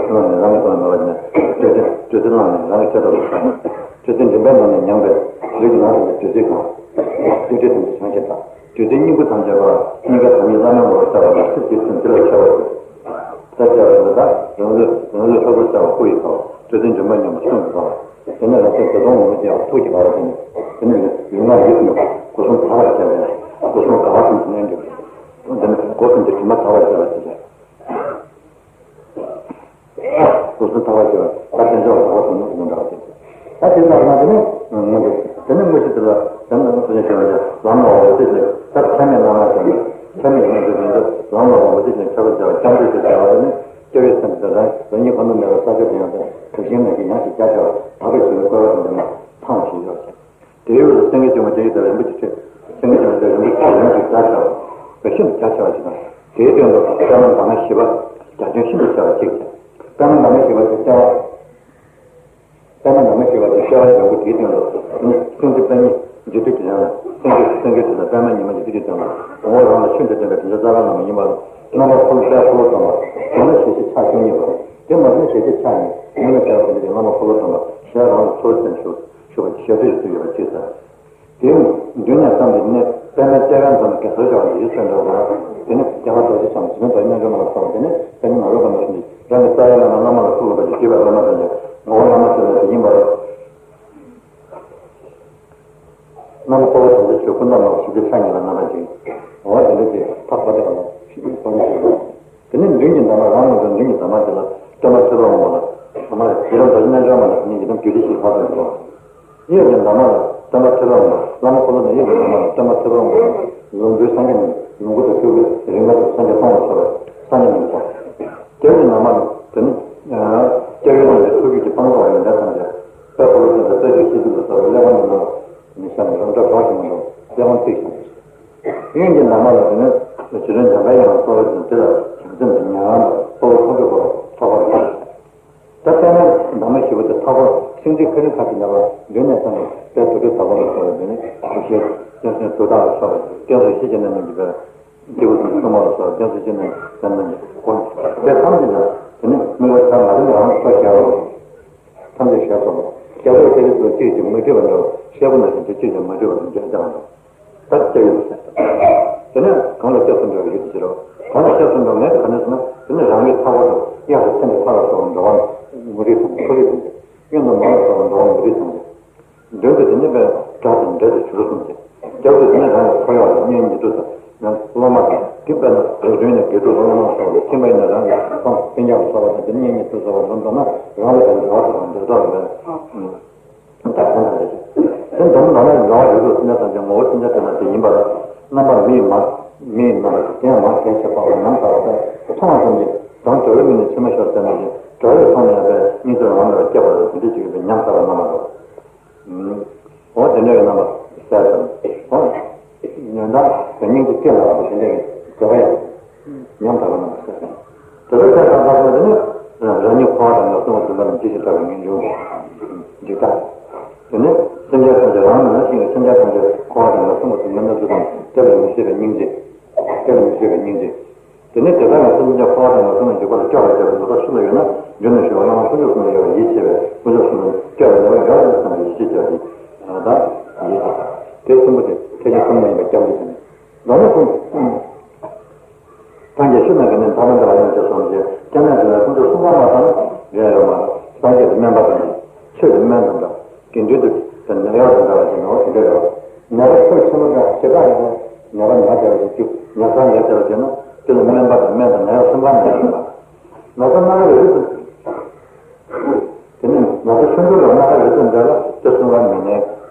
བླངས་ནས་རང་གི་ཐོད་ནས་མེད་པ་བྱས་ནས་ཐོད་ཚད་ཐོད་ཚད་བླངས་ནས་རང་གི་ཐོད་ཐོག་ཏུ་བཞག་ནས་ཐོད་ཚད་མགྲིན་པའི་ནང་ནས་མྱངས་པས་ལུས་ཀྱི་ནང་དུ་ཐོད་ཚད་གང་ཐོད་ཚད་ཐམས་ཅད་བྱང་ཞིང་དག་ཐོད་ཚད་སྙིང་པོ་ཐམས་ཅད་པ་སྙིང་ག་དམ་ཉིད་བླ་མའི་ངོ་བོར་ཤར་བ་ལ་སྲིད་ཀྱི་སེམས་དེ་ལ་ཤར་བར་གྱུར། ད་ལྟ་བ་ལ་ད་རང་ལུས་རང་ལུས་ལྷ་སྐུར་ཤར་བ་སྐུ་ཡི་ཁ་བ་ཐོད་ཚད་མགྲིན་པ་མཉམ་པ་གསུང་གི་ཁ་བ། དེ་ནས་རང་སེམས་བདེ་སྟོང་ངོ་བོ་རྒྱལ་བ་ཐུགས་ཀྱི་དགའ་བ་དེ་ནི། དེ་ནས་ལུས་ངག་ཡིད་གསུམ་སྒོ་གསུམ་དག་པར་བྱས་ནས་སྒོ་གསུམ་དགའ་བ་གསུམ་གྱི་གནས་འགྲིབ། དེ་ནས་སྒོ་གསུམ་གྱི་དྲི་མ་དག་པར་བྱས་པ་དེ་ལས། སྒོ་གསུམ་དག་པར་བྱས་པ་ད་དེ་འདྲ་བ་དག་པ་གསུམ་ནི་སྒོ་འདྲ་བ་དེ། ད་དེ་ལྟར་ན་དེ་ནི་དངོས་གཞི། དེ་ནི་དངོས་གཞི་དེ་ལ་དེ་ནི་དངོས་གཞི་ཞེས་པ་ལམ་ལ་འོད་ཟེར་ཅན། ད་ཚད་མེད་སྣང་བ་ཅན། ཚད་མེད་སྣང་བ་ཅན་དེ་ལམ་ལ་འོད་ཟེར་ཅན་ཁྱད་པར་བྱ་བ་སྐྱབས་འགྲོ་ཞེས་བྱ་བ་དེ་ནི་སྐྱབས་ཡུལ་སེམས་དེ་རང་རང་ཉིད་ཁོ་ན་མེད་པར་ས་ཆ་དེ་ཡང་དེ་གྲུབ་ཆེན་རྣམས་ཀྱིས་ཡང་ཞིག་རྒྱ་ཆེ་བ་དག་པའི་ཞི་བའི་བཀོད་པ་དང་ལྡན་པ་མཐོང་བ་ཞིག་ཡོད་ཅིང་། དེའི་འོག་ཏུ་སེང་གེ་ལྕམ་མོ་རྒྱ་ཡི་དེ་ལ་རིན་པོ་ཆེ་ཁྲི། སེང་གེ་ལྕམ་མོ་རྒྱ་རིན་པོ་ཆེ་རིན་པོ་ཆེ་རྒྱ་ཆེ་བ་ཤིན་ཏུ་རྒྱ་ཆེ་བ་ཞིག་དང་། དེའི་སྟེང་དུ་པདྨ་འདབ་མ་བཞི་པ་རྒྱ་ཁྱོན་ཤིན་ཏུ་ཆེ་བ་གཅིག་ཀྱང་། པདྨ་འདབ་མ་བཞི་པ་དེ་ལྟེ་བ། པདྨ་འདབ་མ་བཞི་པ་དེ་ལྟེ་བ་ཡོད་པོ་དེའི་སྟེང་དུ་ནི་སེང་ཁྲི་པད་ཉི་འཇིགས་བྲལ་གྱི་རང་ལ་སེང་གེ་སེང་གེ་དེ་དང་པདྨ་ཉི་མ་འཇིགས་བྲལ་གྱི་སྟེང་དུ་ངོ་བོ་རང་ལ་ཆོས་འདི་སྟོན་པའི་དྲིན་ཅན་རྩ་བའི་བླ་མ་ཡིན་པ་རྣམ་པ་འཁོར་ལོ་པད་འཁོར་ལོ་སྟོན་པ་དེ་ནི་ཞལ་བཞི་ཕྱག་བཅུ་གཉིས་པ་དེ་མ་ཟད་ཞལ་བཞི་ཕྱག་གཉིས་མི་ལ་ཕྱག་ཟེར་གྱི་བླ་མ་འཁོར་ལོ་སྟོན་པ་ཞལ་རང་ལ་ཚུར་བསྟན་ཞུ་ཞུ་བ་ཞལ་བཞི་ཞུ་ཡོད་པ་གཅིག་དང་། དེའི་མདུན་ནས་བརྩམས་ཏེ་ནི་པདྨའི་ལྟེ་བའི་འཛམ་གྱི་ཟུར་བྱ་བ་ཡིད་སེམས་འགྲོ་བ། དེ་ནི་རྒྱལ་བ་རྡོ་རྗེ་འཆང་འཇིག་རྟེན་རྡོ་རྗེ་རྣལ་འབྱོར་མ་ལ་སོགས་པ་དེ་ནི་པདྨ་ནཱ་རོ་པ་ནང་བཞིན་རང་གི་རྩ་བའི་བླ་མ་བླ་མ་ལ་ཐུགས་ལ་བབས་ཏེ་བརྒྱུད་པའི་བླ་མ་དང་ངོ་བོ་བླ་མ་ཟེར་བ་དེ་ཡིན་པར། བླ་མ་འཁོར་བ་དང་ཚེ་ཆོས་ཀུན་བརྟགས་མ་ཞི་བདེ་ཕྱག་གཉིས་ལ་རྣམ་པར་བྱིན། འོ་དེ་འདྲ་དེ་ཐག་པ་དེ་ག་ལ་ཞི་བདེ་ཐོག་ནས་ཞི་བདེ། དེ་ནས་མདུན་གྱི་འདབ་མ་རང་ངོས་སུ་མདུན་གྱི་འདབ་མ་དེ་ལ་སྟོན་པ་ཐེག་པ་དབང་པོ་ལ་བྱམས་པ་ཡི་རང་རྡོ་རྗེ་རྣལ་འབྱོར་མ་ལ་དེ་ནས་ཡི་དམ་རྒྱུད་སྡེ་བཞི་ལྷག་ཙམ་འདུག་གཡས་ཀྱི་འདབ་མ་ལ་སྟོན་པ་ཐེག་པ་དབང་པོ། བླ་མ་འཁོར་ལོ་དང་གཡས་ཀྱི་འདབ་མ་ལ་སྟོན་པ་ཐེག་པ་དབང་པོ་ལ་ལོངས་སྤྱོད་སངས་རྒྱས་རྣམས་ཀྱི་ལོངས་སྐུ་དང་ཆོས་སྐུ་རིམ་པ་དང་སངས་རྒྱས་སྟོང་ལ་སོགས་པའི་སངས་རྒྱས་རྣམས་ཀྱང་། རྒྱབ་ཀྱི་འདབ་མ་ལ་དེ་ནི་སྐྱབས་ཡུལ་རྣམས་ཀྱི་ཐུགས་རྒྱུད་ཀྱི་སྤངས་རྟོགས་ཡོན་ཏན་ཐམས་ཅད་དཔལ་འཁོར་ལོ་བསྟན་པའི་རྩ་རྒྱུད་ཤེས་རྒྱུད་ལ་སོགས་པའི་གླེགས་བམ་གྱི་ནང་ལ་ནི་བཤམས་ནས་རབ་འབྲིང་གྲོགས་ཀྱི་མ་འདྲ་བ་གླེགས་བམ་བརྩེགས་ཤིང་། གཡོན་གྱི་འདབ་མ་ལ་དེ་ནི་རྗེ་བཙུན་འཇམ་དཔལ་དབྱངས་ལ་གསོལ་བ་བཏབ་ནས་དེ་ལ་བྱང་སེམས་དང་ཉན་རང་དང་གཙོ་བོ་ཐུགས་རྗེ་པོ་ཐོབ་པར་ཤོག་ད་པདྨའི་འདབ་མ་བཞི་པོ་དེ་མཐའ་སྐོར་སེང་ཁྲི་ཁ་རི་ཁ་ཅིག་ལ་བ་མདུན་ནས་བརྩམས་ནས་དཔལ་རྡོ་རྗེ་དྭགས་པོ་ལ་སོགས་པའི་མདུན་ནས་ཞལ་བསྟན་སྲིད་མཐའ་ཡས་ལ་སོགས་པའི་བསྟན་སྲིད་ཤེས་བྱ་རྣམས་ཀྱི་བར། སྐྱེས་བུ་དང་སྲུང་མ་ལ་སོགས་བསྟན་སྲིད་ཤེས་རྣམས་ཀྱི་བར་ནས་ཀྱི་སྐོར་དེ་ཐམས་ཅད་ལ་དེ་ནི་དམིགས་པ་ཆ་མ་རིག་རང་ལ་ཤར་བ་ཐམས་ཅད་ཞལ་སོགས་ལ་སྐྱབས་འགྲོ་སྐྱབས་ཡུལ་སོགས་གཅིག་ཀྱང་མ་འཁྲུལ་བ་འདྲ་བ་ཤེལ་སྒོ་ནང་བཞིན་དེ་གཅིག་ཀྱང་མ་འཁྲུལ་བ་དང་འཇོག་བྱ་བ་འདྲ། ད་སྐྱབས་ཡུལ་ཟེར། དེ་ནས་གང་ལ་སྐྱབས་སུ་འགྲོ་བའི་ཡུལ་དུ་བྱེད་རོགས། གང་ལ་སྐྱབས་སུ་འགྲོ་ངེས་དེ་ག་ནས་ཟེར་ན་དེ་ནི་རང་གི་ཐག་པ་དང་གཡས་སུ་ཚེ་འདི་ཕ་ལ་སོགས་པ་འགྲོ་བ་མུ་སྟེགས་ཐམས་ཅད་མཐོ་རིས་ཐམས་ཅད། གཡོན་དུ་མ་ལ་སོགས་པ་འགྲོ་བ་མུ་སྟེགས་ཐམས་ཅད། མདུན་དུ་དེ་ནི་པའི་དགྲ་དང་འདྲེ་དང་བྱུ་རུ་གསུམ་སྟེ། རྒྱབ་ཏུ་དེ་ནི་རང་གི་འཁོར་གཡོག་དང་གཉེན་ཉེ་དྲུག་དང་སློབ་མ་དང་དེ་དཔེར་ན་རིགས་མཐུན་ནས་དགེ་ཕྲུག་སློབ་མ་སོགས་ལ་ཁྱིམ་པ་ཡིན་ན་རང་གི་ཚོང་སྤུན་ཀྱག་ལ་སོགས་པ་དང་དེ་ནི་གཉེན་ཉེ་དྲུག་སོགས་པ་ལ་འཛོམས་ན་རང་ལ་དང་འབྲེལ་བ་དང་འབྲེལ་ཐོག་ལ་བདག་དོན་དང་འབྲེལ་ཆེ། དེ་འཛོམས་ན་ལ་འགལ་བ་རིགས་དྲུག་སེམས་ཅན་ཐམས་ཅད་ངོ་བོ་སེམས་ཅན་དེ་ན་དེ་ཡིན་པ་ལ་རྣམ་པ་མི་ཡི་མ་མི་ཡི་རྣམ་པ་དེ་ཡང་མ་གལ་ཆེ་བ་ལ་ཉམས་དགའ་བ་དང་མཐོང་བ་ཙམ་གྱིས་དང་གྲོལ་བའི་མི་ནི་ཕྱིར་མ་ཤོར་ཟེར་ན་བཞིན་གྲོལ་བའི་ཐོག་ནས་ཡང་པའི་སྙིང་རྗེ་རང་ལ་སྐྱེ་བ་ལ་དེ་འདྲ་ཅིག་ཡོད་པའི་ཉམས་དགའ་བ་རྣམ་པ་དང་། འོ་དེ་འདྲ་བའི་རྣམ་པ་གསལ་ཙམ། འོ་ཡོན་ཏན་སྙིང་རྗེ་སྐྱེ་ལ་བ་དེ་འདྲ་བའི་དགའ་བ་ཡང་ཉམས་དགའ་བ་རྣམ་པ་གསལ་ཙམ། དེ་ལ་གསལ་ཙམ་དག་པ་དེ་ནི་རང་ཉིད་འཁོར་བ་དང་ངན་སོང་བ་དུ་མ་ལ་འཇིགས་ཤིང་སྐྲག་པའི་ངེས་འབྱུང་འཇིགས་སྐྲག་དེ་ནི་སེམས་ཅན་ཐམས་ཅད་རང་ནང་བཞིན་གྱི་སེམས་ཅན་ཐམས་ཅད་འཁོར་བ་དང་ངན་སོང་བ་དུ་མ་ལ་འཇུག་དང་དེ་ལ་མི་བཟོད་པའི་སྙིང་རྗེ། དེ་ལ་མི་བཟོད་པའི་སྙིང་རྗེ། དེ་ནས་དེ་ལྟར་ཡང་སེམས་ཅན་འཁོར་བ་དང་ངན་སོང་ལ་འཇུག་པ་ལ་སྐྱོབ་པར་བྱེད་པའི་ནུས་པ་སུ་ལ་ཡོད་ན། རྒྱུ་ནས་ཞུ་བ་བླ་མ་དཀོན་མཆོག་གསུམ་ལ་ཡོད་པར་ཡིད་ཆེས་པས་དཀོན་མཆོག་གསུམ་ལ་སྐྱོབ་པའི་ནུས་པ་ཡོད་ལ་བསམ་པའི་ཡིད་ཆེས་བྱ་སྟེ། ད་ཡིད་ཆེས། དེ་གསུམ་པོ་དེ་ཐེག་ཆེན་གསུམ་ལ་ཡིན་པ་སྐྱབས་འགྲོ་དེ་ནི། མདོར་ན་ཀུན། སངས་རྒྱས་ཤིང་རྣམས་ཀྱི་ནི་མཐའ་མ་འདི་ལ་ཡང་ཅེས་གསུངས་ཏེ། སྐྱབས་གནས་དེ་ལ་ཀུན་ཏུ་སྲུང་བ་མ་ཚང་ན་རེ་ཡོད་མ་རེད། སངས་རྒྱས་དེ་སྨན་པ་དང་ཆོས་དེ་སྨན་དང་འདྲ། དགེ་འདུན་དེ་དེ་ནད་གཡོག་དང་འདྲ་བ་ཞིག་ནོ་དེ་འདྲ་རེད། ནད་པ་ཚབས་ཆེན་པོ་འདྲ་ཞེ་དྲག་ཡིན་ན་ནད་པ་ནད་བྱས་པ་ཞིག་གཅིག་ཉམས་སྣང་ལས་བྱས་པ་ཞིག་ན་དེ་ལ་སྨན་པ་དང་སྨན་དང་ནད་གཡོག་གསུམ་ཀ་ནས་ཡིན་པ། ན་ཚ་སྣ་ཁ་རེ་རེ་དུ། དེ་ནས་ང་ཚོ་ཆུང་ཆུང་ལ་སྣ་ཁ་ཡོད་ཚད་འདྲ་ལ་དེ་གསུང་བ་མི་ཉན།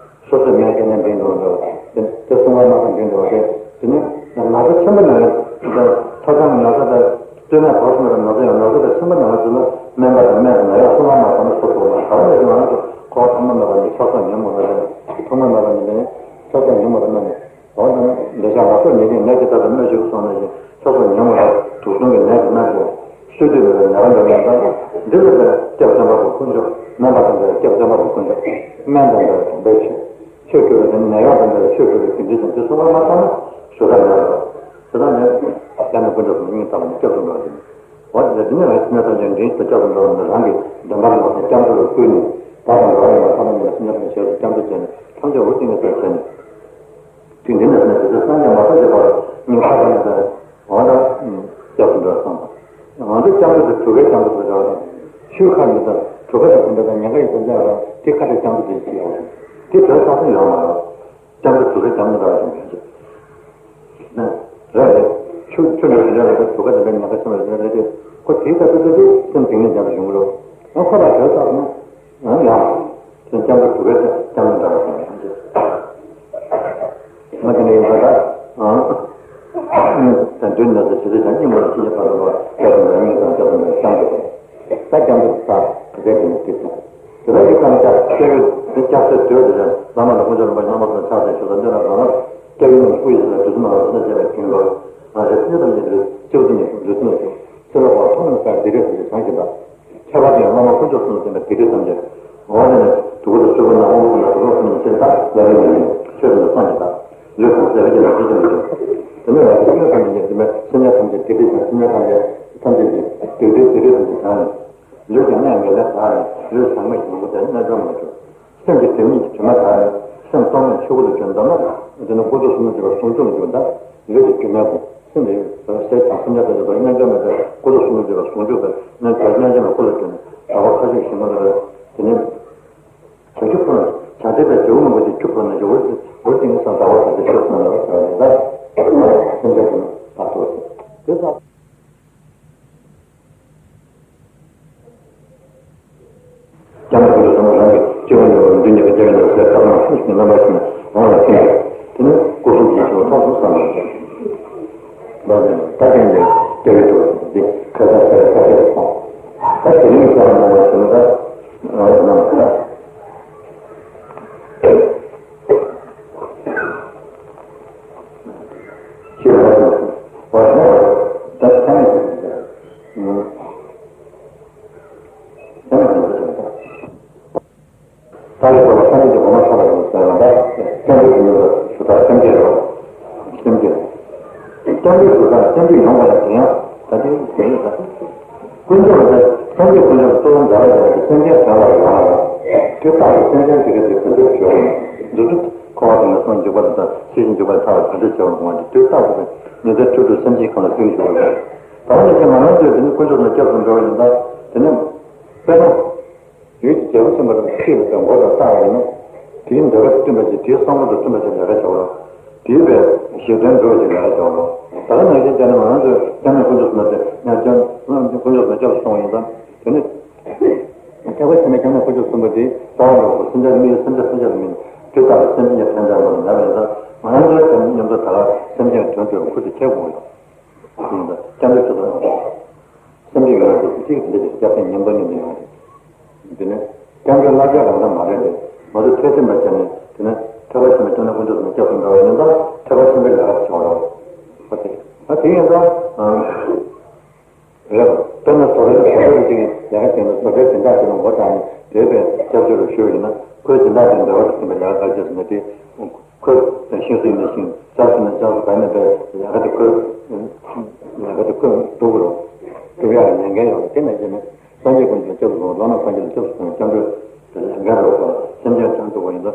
སོ་སོའི་སྨན་ཁྱེར་ནས་འདྲེན་འགྲོ་འདྲ་བ་དེ་དེ་གསུང་བ་སྣ་ཁ་འདྲེན་འགྲོ་བ་དེ། དེ་ནས་ན་ཚ་ཆེན་པོ་ན་ཡང་ད་ཐོ་རྩང་གི་ན་ཚ་དང་སྟོད་སྨད་བར་གསུམ་ལ་ན་ཚ་ཡང་ན་ཚ་དང་ཆེན་པོ་ན་ཚ་ལ་སྨན་པ་དང་སྨན་དང་ན་ཡག་གསུང་བ་མ་བཏང་ན་སོ་སོ་ལ་ག་རེ་ཡོད་ན་ཚོ་ཁོ་ཐོག་མ་མེད་པ་ནས་ཆགས་སོགས་ཉོན་མོངས་པ་ལས་ཐོག་མ་མེད་པ་ནས་ཆགས་སོགས་ཉོན་མོངས་པ་རྣམས་ནས། འོ་ན་ནི་འདོད་ཆགས་ལ་སོགས་ཉེས་ཅན་ནད་ཀྱི་རྟགས་དང་སྨོས་ཅི་གསུངས་ནས་ཀྱང་ཆགས་སོགས་ཉོན་མོངས་དང་དུག་གསུམ་གྱི་ནད་ཀྱི་རྣམ་པ་སུས་བཏུལ་བའི་ནད་པ་འདྲ་མིན་པ། འདི་ལ་ཟེར་སྐྱབས་བཅོལ་བ་དང་དཀོན་མཆོག་སྨན་པ་དང་འདྲ་སྐྱབས་བཅོལ་བ་དང་དཀོན་མཆོག་སྨན་དང་འདྲ་བའི་ཆོས། ཆོས་སྤྲོས་པའི་ནད་གཡོག་དང་འདྲ་ཆོས་སྤྲོས་པའི་དགེ་འདུན་དང་དེ་གསུམ་ལ་མ་ཚང་ན་ཞུ་དག་མེད་པ་དང་། དེ་དག་ནི་སྐྱབས་གནས་དཀོན་མཆོག་གསུམ་སྙིང་ཐག་པ་ནས་སྐྱབས་སུ་འགྲོ་བ་ཡིན། འོ་དེ་འདི་ནི་རང་སེམས་ཐམས་ཅད་འདྲེན་དུ་སྐྱབས་སུ་འགྲོ་བ་ནི་རང་གི་འདོད་པ་ལ་སྐྱབས་འགྲོ་ལ་བསྐུལ་ནས་བདག་དང་འགྲོ་བ་ཡིན་པ་ཐ་མ་ཉིད་ལ་སེམས་ཅན་ཐམས་ཅད་ཞབས་སུ་སྐྱབས་འགྲོ་བྱས་ནས་ཐམས་ཅད་འུར་ཏིང་ངེ་སར་བྱས་ནས། དུས་འདི་ནས་ནི་དེ་ཚེ་སངས་རྒྱས་མ་ཐོབ་ཀྱི་བར་སྙིང་ཐག་པ་ནས་འོ་ད་སྐྱབས་སུ་འགྲོ་བསམ་པ། ང་ཚོ་སྐྱབས་འགྲོ་དེ་གྲུ་ཁའི་སྐྱབས་འགྲོ་དེ་འདྲ་བ་དང་། ཆུའི་ཁ་ནས་ད་གྲུ་ཁ་དང་དེ་འདྲ་དང་ཉེན་ཁ་ཡོད་དེ་འདྲ་བ་དེ་ཁ་ཆེ་སྐྱབས་འགྲོ་དེ་ཅི་ཡོད་རེད། དེ་གྲོལ་ཚར་སོང་ཡོད་མ་རེད། སྐྱབས་འགྲོ་དེ་གྲུ་ཁའི་སྐྱབས་འགྲོ་འདྲ་བ་ཞིག་མ་རེད། རེད་རེད། ཆུ་ཆུ་འདྲ་དེ་འདྲ་རེད། གྲུ་ཁ་དེ་འདྲ་ཉེན་ཁ་ཆེན་པོ་རེད་རེད་དེ། ཁོ་དེའི་སྐབས་དེ་ཚོ་དེ་སེམས་གཏིང་ནས་རྒྱབ་ཏུ་ཡོང་གི་རེད། ང་ཁོ་ལ་གྲོལ་ཚར་སོང་ན་ཡང་ཡང་། སྐྱབས་འགྲོ་དྲུག་པའི་སྐྱབས་གནས་འདྲ་བ་ཞིག་ཡིན། ང་དེ་ནས་ཡིན་པ་ད། དོན་ནི་ཟེར་ཇི་ལྟར་ཀྱང་སྙིང་པོ་ལ་ཤེས་བྱ་བར་དུ་བ་སྐྱབས་སུ་འགྲོ་སྙིང་དང་སྐྱབས་སུ་འགྲོ་སྐྱབས་འགྲོ་ད་སྐྱབས་འགྲོ་ས་དེ་ལྟར་གྱི་ནི་སྐྱེས་སོང་། དེ་ལྟར་གྱི་ཙམ་ཀྱང་སྐྱབས་ཡུལ་དེ་སྐྱབས་སའི་དོད་དེ་ལ་བླ་མ་ལ་དཀོན་མཆོག་རིན་པོ་ཆེ་རྣམ་པར་སོན་ཕྱག་འཚལ་ཞུ་ལ་འདོད་ན་རང་ལ་སྐྱབས་ཡུལ་ནི་སྐུ་ཡི་ལ་དུས་གསུམ་ལ་རང་སེམས་བསྐྱེད་པའི་དོན་ལ་ང་རེ་སེམས་ཙམ་གྱི་ལུས་སྐྱབས་སུ་ནི་ལུས་སེམས་ལ་ཞུགས་ཚེ་ལ་བ་ཐོག་ནས་བཀར་བདེ་དགེ་ཐམས་ཅད་བྱང་ཞིང་དག་ཁྱད་པར་དུ་ཡང་བླ་མ་དཀོན་མཆོག་གསུམ་ལ་བརྟེན་པའི་དེ་དུས་ཐམས་ཅད། འོ་དེ་ནས་དུ་བུ་དང་སོལ་བུ་ནང་དབང་པོ་དང་དུ་བ་གསུམ་ལ་བརྟེན་པ་ལ་རིང་ལ་རིང་ཆོས་དང་སངས་རྒྱས་དང་ལུས་དང་ཟས་པ་ཅན་དང་ཆོས་ཅན་དང་དེ་ནས་ཡང་དེ་ཐམས་ཅད་དེ་མེད་སེམས་ཅན་ཐམས་ཅད་དེ་དེ་ཅན་སེམས་ཅན་ཐམས་ཅད་ཐམས་ཅད་ཀྱི་དེ་དེ་དེ་དེ་ཐམས་ཅད་བྱང་ནས་ལུས་ཀྱི་གནས་ངན་ལས་དག་ནས་ལུས་ཟག་མེད་ཀྱི་ངོ་བོ་དེ་རྣལ་འབྱོར་མ་གྱུར། སེམས་ཀྱི་དེ་ཉིད་ཀྱི་དྲི་མ་དག་ནས་སེམས་རྟོག་མེད་ཆོས་སྐུ་ལ་བྱོན་ཐུབ་ན་དེ་ནི་དཀོན་མཆོག་གསུམ་ལ་བརྟེན་པའི་ཟུང་འཇུག་ལ་འགྱུར་ད་ལུས་ཀྱི་དྲི་མའི་སྒོ། སེམས་ནི་ཟས་དང་སེམས་ཅན་ཐམས་ཅད་པའི་རྣལ་འབྱོར་མེད་པའི་ཀུན་རྟོག་གསུམ་ལ་འཇུག་པའི་ཟུང་འཇུག་པའི་རྣལ་འབྱོར་རྣལ་འབྱོར་མའི་སྐུ་ལ་བརྟེན་ནས་ཟླ་བ་ཁ་ཤས་ཤིག་མ་ལ་རེ་དེ་ནས་བྱང་ཆུབ་འཁོར་བྱང་སྟེ་པའི་རྒྱལ་པོ་རྣམས་ཀྱི་ཆུ་འཁོར་ནས་འཇུག་པ་འོ་དེ་ནི་ས་ཟླ་བ་ཁ་ཤས་ཤིག་སོང་ལ་བྱ་བ་ཡིན་ད་སེམས་ཅན་ཐམས་ཅད་དག་ཏུ་དེ་ཙམ། སྐྱབས་གནས་དཀོན་མཆོག་གསུམ་རང་གི་སྤྱི་བོ་ནས་འོག་མདུན་གྱི་རྒྱབ་ནས་ཟས་ཁ་ལ་ཤུགས་ཀྱིས་རྣམ་པར་ཤུགས་ནས་འོང་ལ་བརྟེན་ཏེ་དེ་ནི་སྐུ་གསུམ་གྱི་ཆེ་བ་ཐོག་གསུམ་ཚང་བར་བྱེད། ད་དེ་ནི་སྐྱབས་ཡུལ་དུ་འདི་ཁ་སང་ཟས་ཁ་ཤས་སོང་། ད་དེ་རིང་གསང་བ་ནང་ལ་ཞུ་ན་ད་རྣམ་པར་ཤེས་པ་ཞིག་བ་ཞིག་ད་ཐ་མལ་གྱི་ཐ་མལ་གྱི་ད་རེས་པ་ལ་སངས་རྒྱས་ཀྱི་གོ་འཕང་ཐོབ་པ་ཡིན་ཟེར་བ་ལ་སྐྱབས་འགྲོ་གི་མིང་ལ་ཞུ་དག་སེམས་བསྐྱེད་རོ། སེམས་བསྐྱེད། སྐྱབས་འགྲོ་ཞུ་དག་སེམས་བསྐྱེད་ཡོང་བ་ལ་དེ་ཡང་ད་དེ་དེ་ཡོད་ད། དཀོན་མཆོག་ལ་སངས་རྒྱས་དཀོན་མཆོག་གི་གཙོ་བོ་འདྲ་བ་ཡོད་པའི་སེམས་ཅན་གང་ལ་ཡོང་བ་ལ་དུས་རྟག་ཏུ་སེམས་ཅན་དེ་ག་དེ་བོད་དུ་བྱོས་རུང་འདུ་འཛི་འཁོར་བ་དེ་ནས་སོང་འཇིགས་པ་དང་ཤེས་བཞིན་འཇུག་པ་ཐར་བའི་བོད་དུ་བྱོས་རུང་དུས་རྟག་ཏུ་ཉི་ཟེར་འཕྲོ་འཕྲོ་སེམས་ཅན་གང་ལ་བསྟུན་བྱོས་རུང་། ད་ནི་ང་རང་ཚོས་དེ་ནི་དཀོན་མཆོག་ལ་སྐྱབས་སུ་འགྲོ་བ་ཡིན་ད་དེ་ནི། དཔེར་ན། ཡུལ་གྱི་རྒྱལ་པོ་ཆེན་པོ་དང་ཁྲིད་ལ་དང་མགོ་དང་བཏགས་པ་ཡིན་ན། དེའི་འདོད་པ་དང་བསྟུན་པ་ཅིག་དེའི་བསམ་བློ་དང་བསྟུན་པ་ཅིག་ལས་ཀ་བྱ་བ། དེའི་བའི་ཞེ་འདོད་འགྲོ་བ་ཅིག་ལས་ཀ་བྱ་བ། ད་ག་ནང་བཞིན་བྱས་ན་ང་རང་ཚོས་སྐྱབས་གནས་དཀོན་མཆོག་གསུམ་ལ་དེ་ནས་ཀྱང་དཀོན་མཆོག་གསུམ་ལ་སྐྱབས་སུ་སོང་བ་ཡིན་ཙང་དེ་ནི། ཐེག་པ་ཆེན་པོའི་སྐྱབས་གནས་དཀོན་མཆོག་གསུམ་པོ་དེ་རྩ་བ་འགྲོ་དགོས་སེམས་ཅན་མི་ཡི་སེམས་ཅན་སེམས་ཅན་མིན་དེ་ལྟ་བུ་སེམས་ཅན་གྱི་ཕན་བདེ་ལ་ལ་ཡིན་ཙང་ང་རང་ཚོའི་སེམས་ཉམས་ཚོད་ད་ག་སེམས་ཅན་དོན་དུ་ཁུར་དུ་ཁྱེར་དགོས་ཡོད། ཡིན་ད་སྐྱབས་འགྲོ་ཆེད་དུ་སེམས་ཅན་ཡོངས་ལ་གཅིག་གིས་འདི་ལྟར་སྐྱབས་སེམས་མཉམ་པོ་མཉམ་དུ་ཡོང་བ་རེད། འདི་ནི་སྐྱབས་འགྲོའི་བསླབ་བྱ་རང་དང་མ་རེད་དེ། མ་གཏོགས་ཐོས་ཚན་པ་བྱས་ནས་དེ་ནི་ཐེག་པ་ཆེན་པོའི་སྐྱབས་གནས་དཀོན་མཆོག་གསུམ་སྐྱབས་སུ་འགྲོ་བ་ཡིན་ཙང་ཐེག་པ་ཆེན་པོའི་ལས་ཀ་བྱེད་པ་རེད། ཨ་དེ་ཡིན་ཙང་། རེད། དཔེར་ན་བཟོ་གྲྭའི་བཟོ་གྲྭ་རུ་ཅིག་ལས་ཀ་བྱས་ན་བཟོ་གྲྭའི་སྦྱིན་བདག་ཅིག་ལ་མགོ་བཏགས་ནས་བོད་པའི་སྐྱབས་བཅོལ་རུ་ཞུས་ཡིན་ན་ཁོའི་སྦྱིན་བདག་དེ་འདོད་པ་དང་མཐུན་པའི་ལས་ཀ་ག་རེ་བྱས་ཟིན་ན་དེ། ཁོས་ཤིང་བཟོས་ནས་ཤིང་། ལྕགས་བཟོས་ནས་ལྕགས་བཟོ། ག་ནས་པའི་ལས་ཀ་དེ་ཁོས་ལས་ཀ་དེ་ཁོས་སྒྲུབ་དགོས་རེད། སྒྲུབ་ཡག་ལས་འགན་ཡོད་རེད། དེ་ནང་བཞིན་ནས་སངས་རྒྱས་དཀོན་མཆོག་སྐྱབས་སུ་སོང་བ་བླ་མ་སངས་རྒྱས་ལ་སྐྱབས་སུ་སོང་བའི་སྐྱབས་འགྲོའི་ལས་འགན་རེད་པ། སེམས་ཅན་དོན་དུ་བ་ཡིན་ན་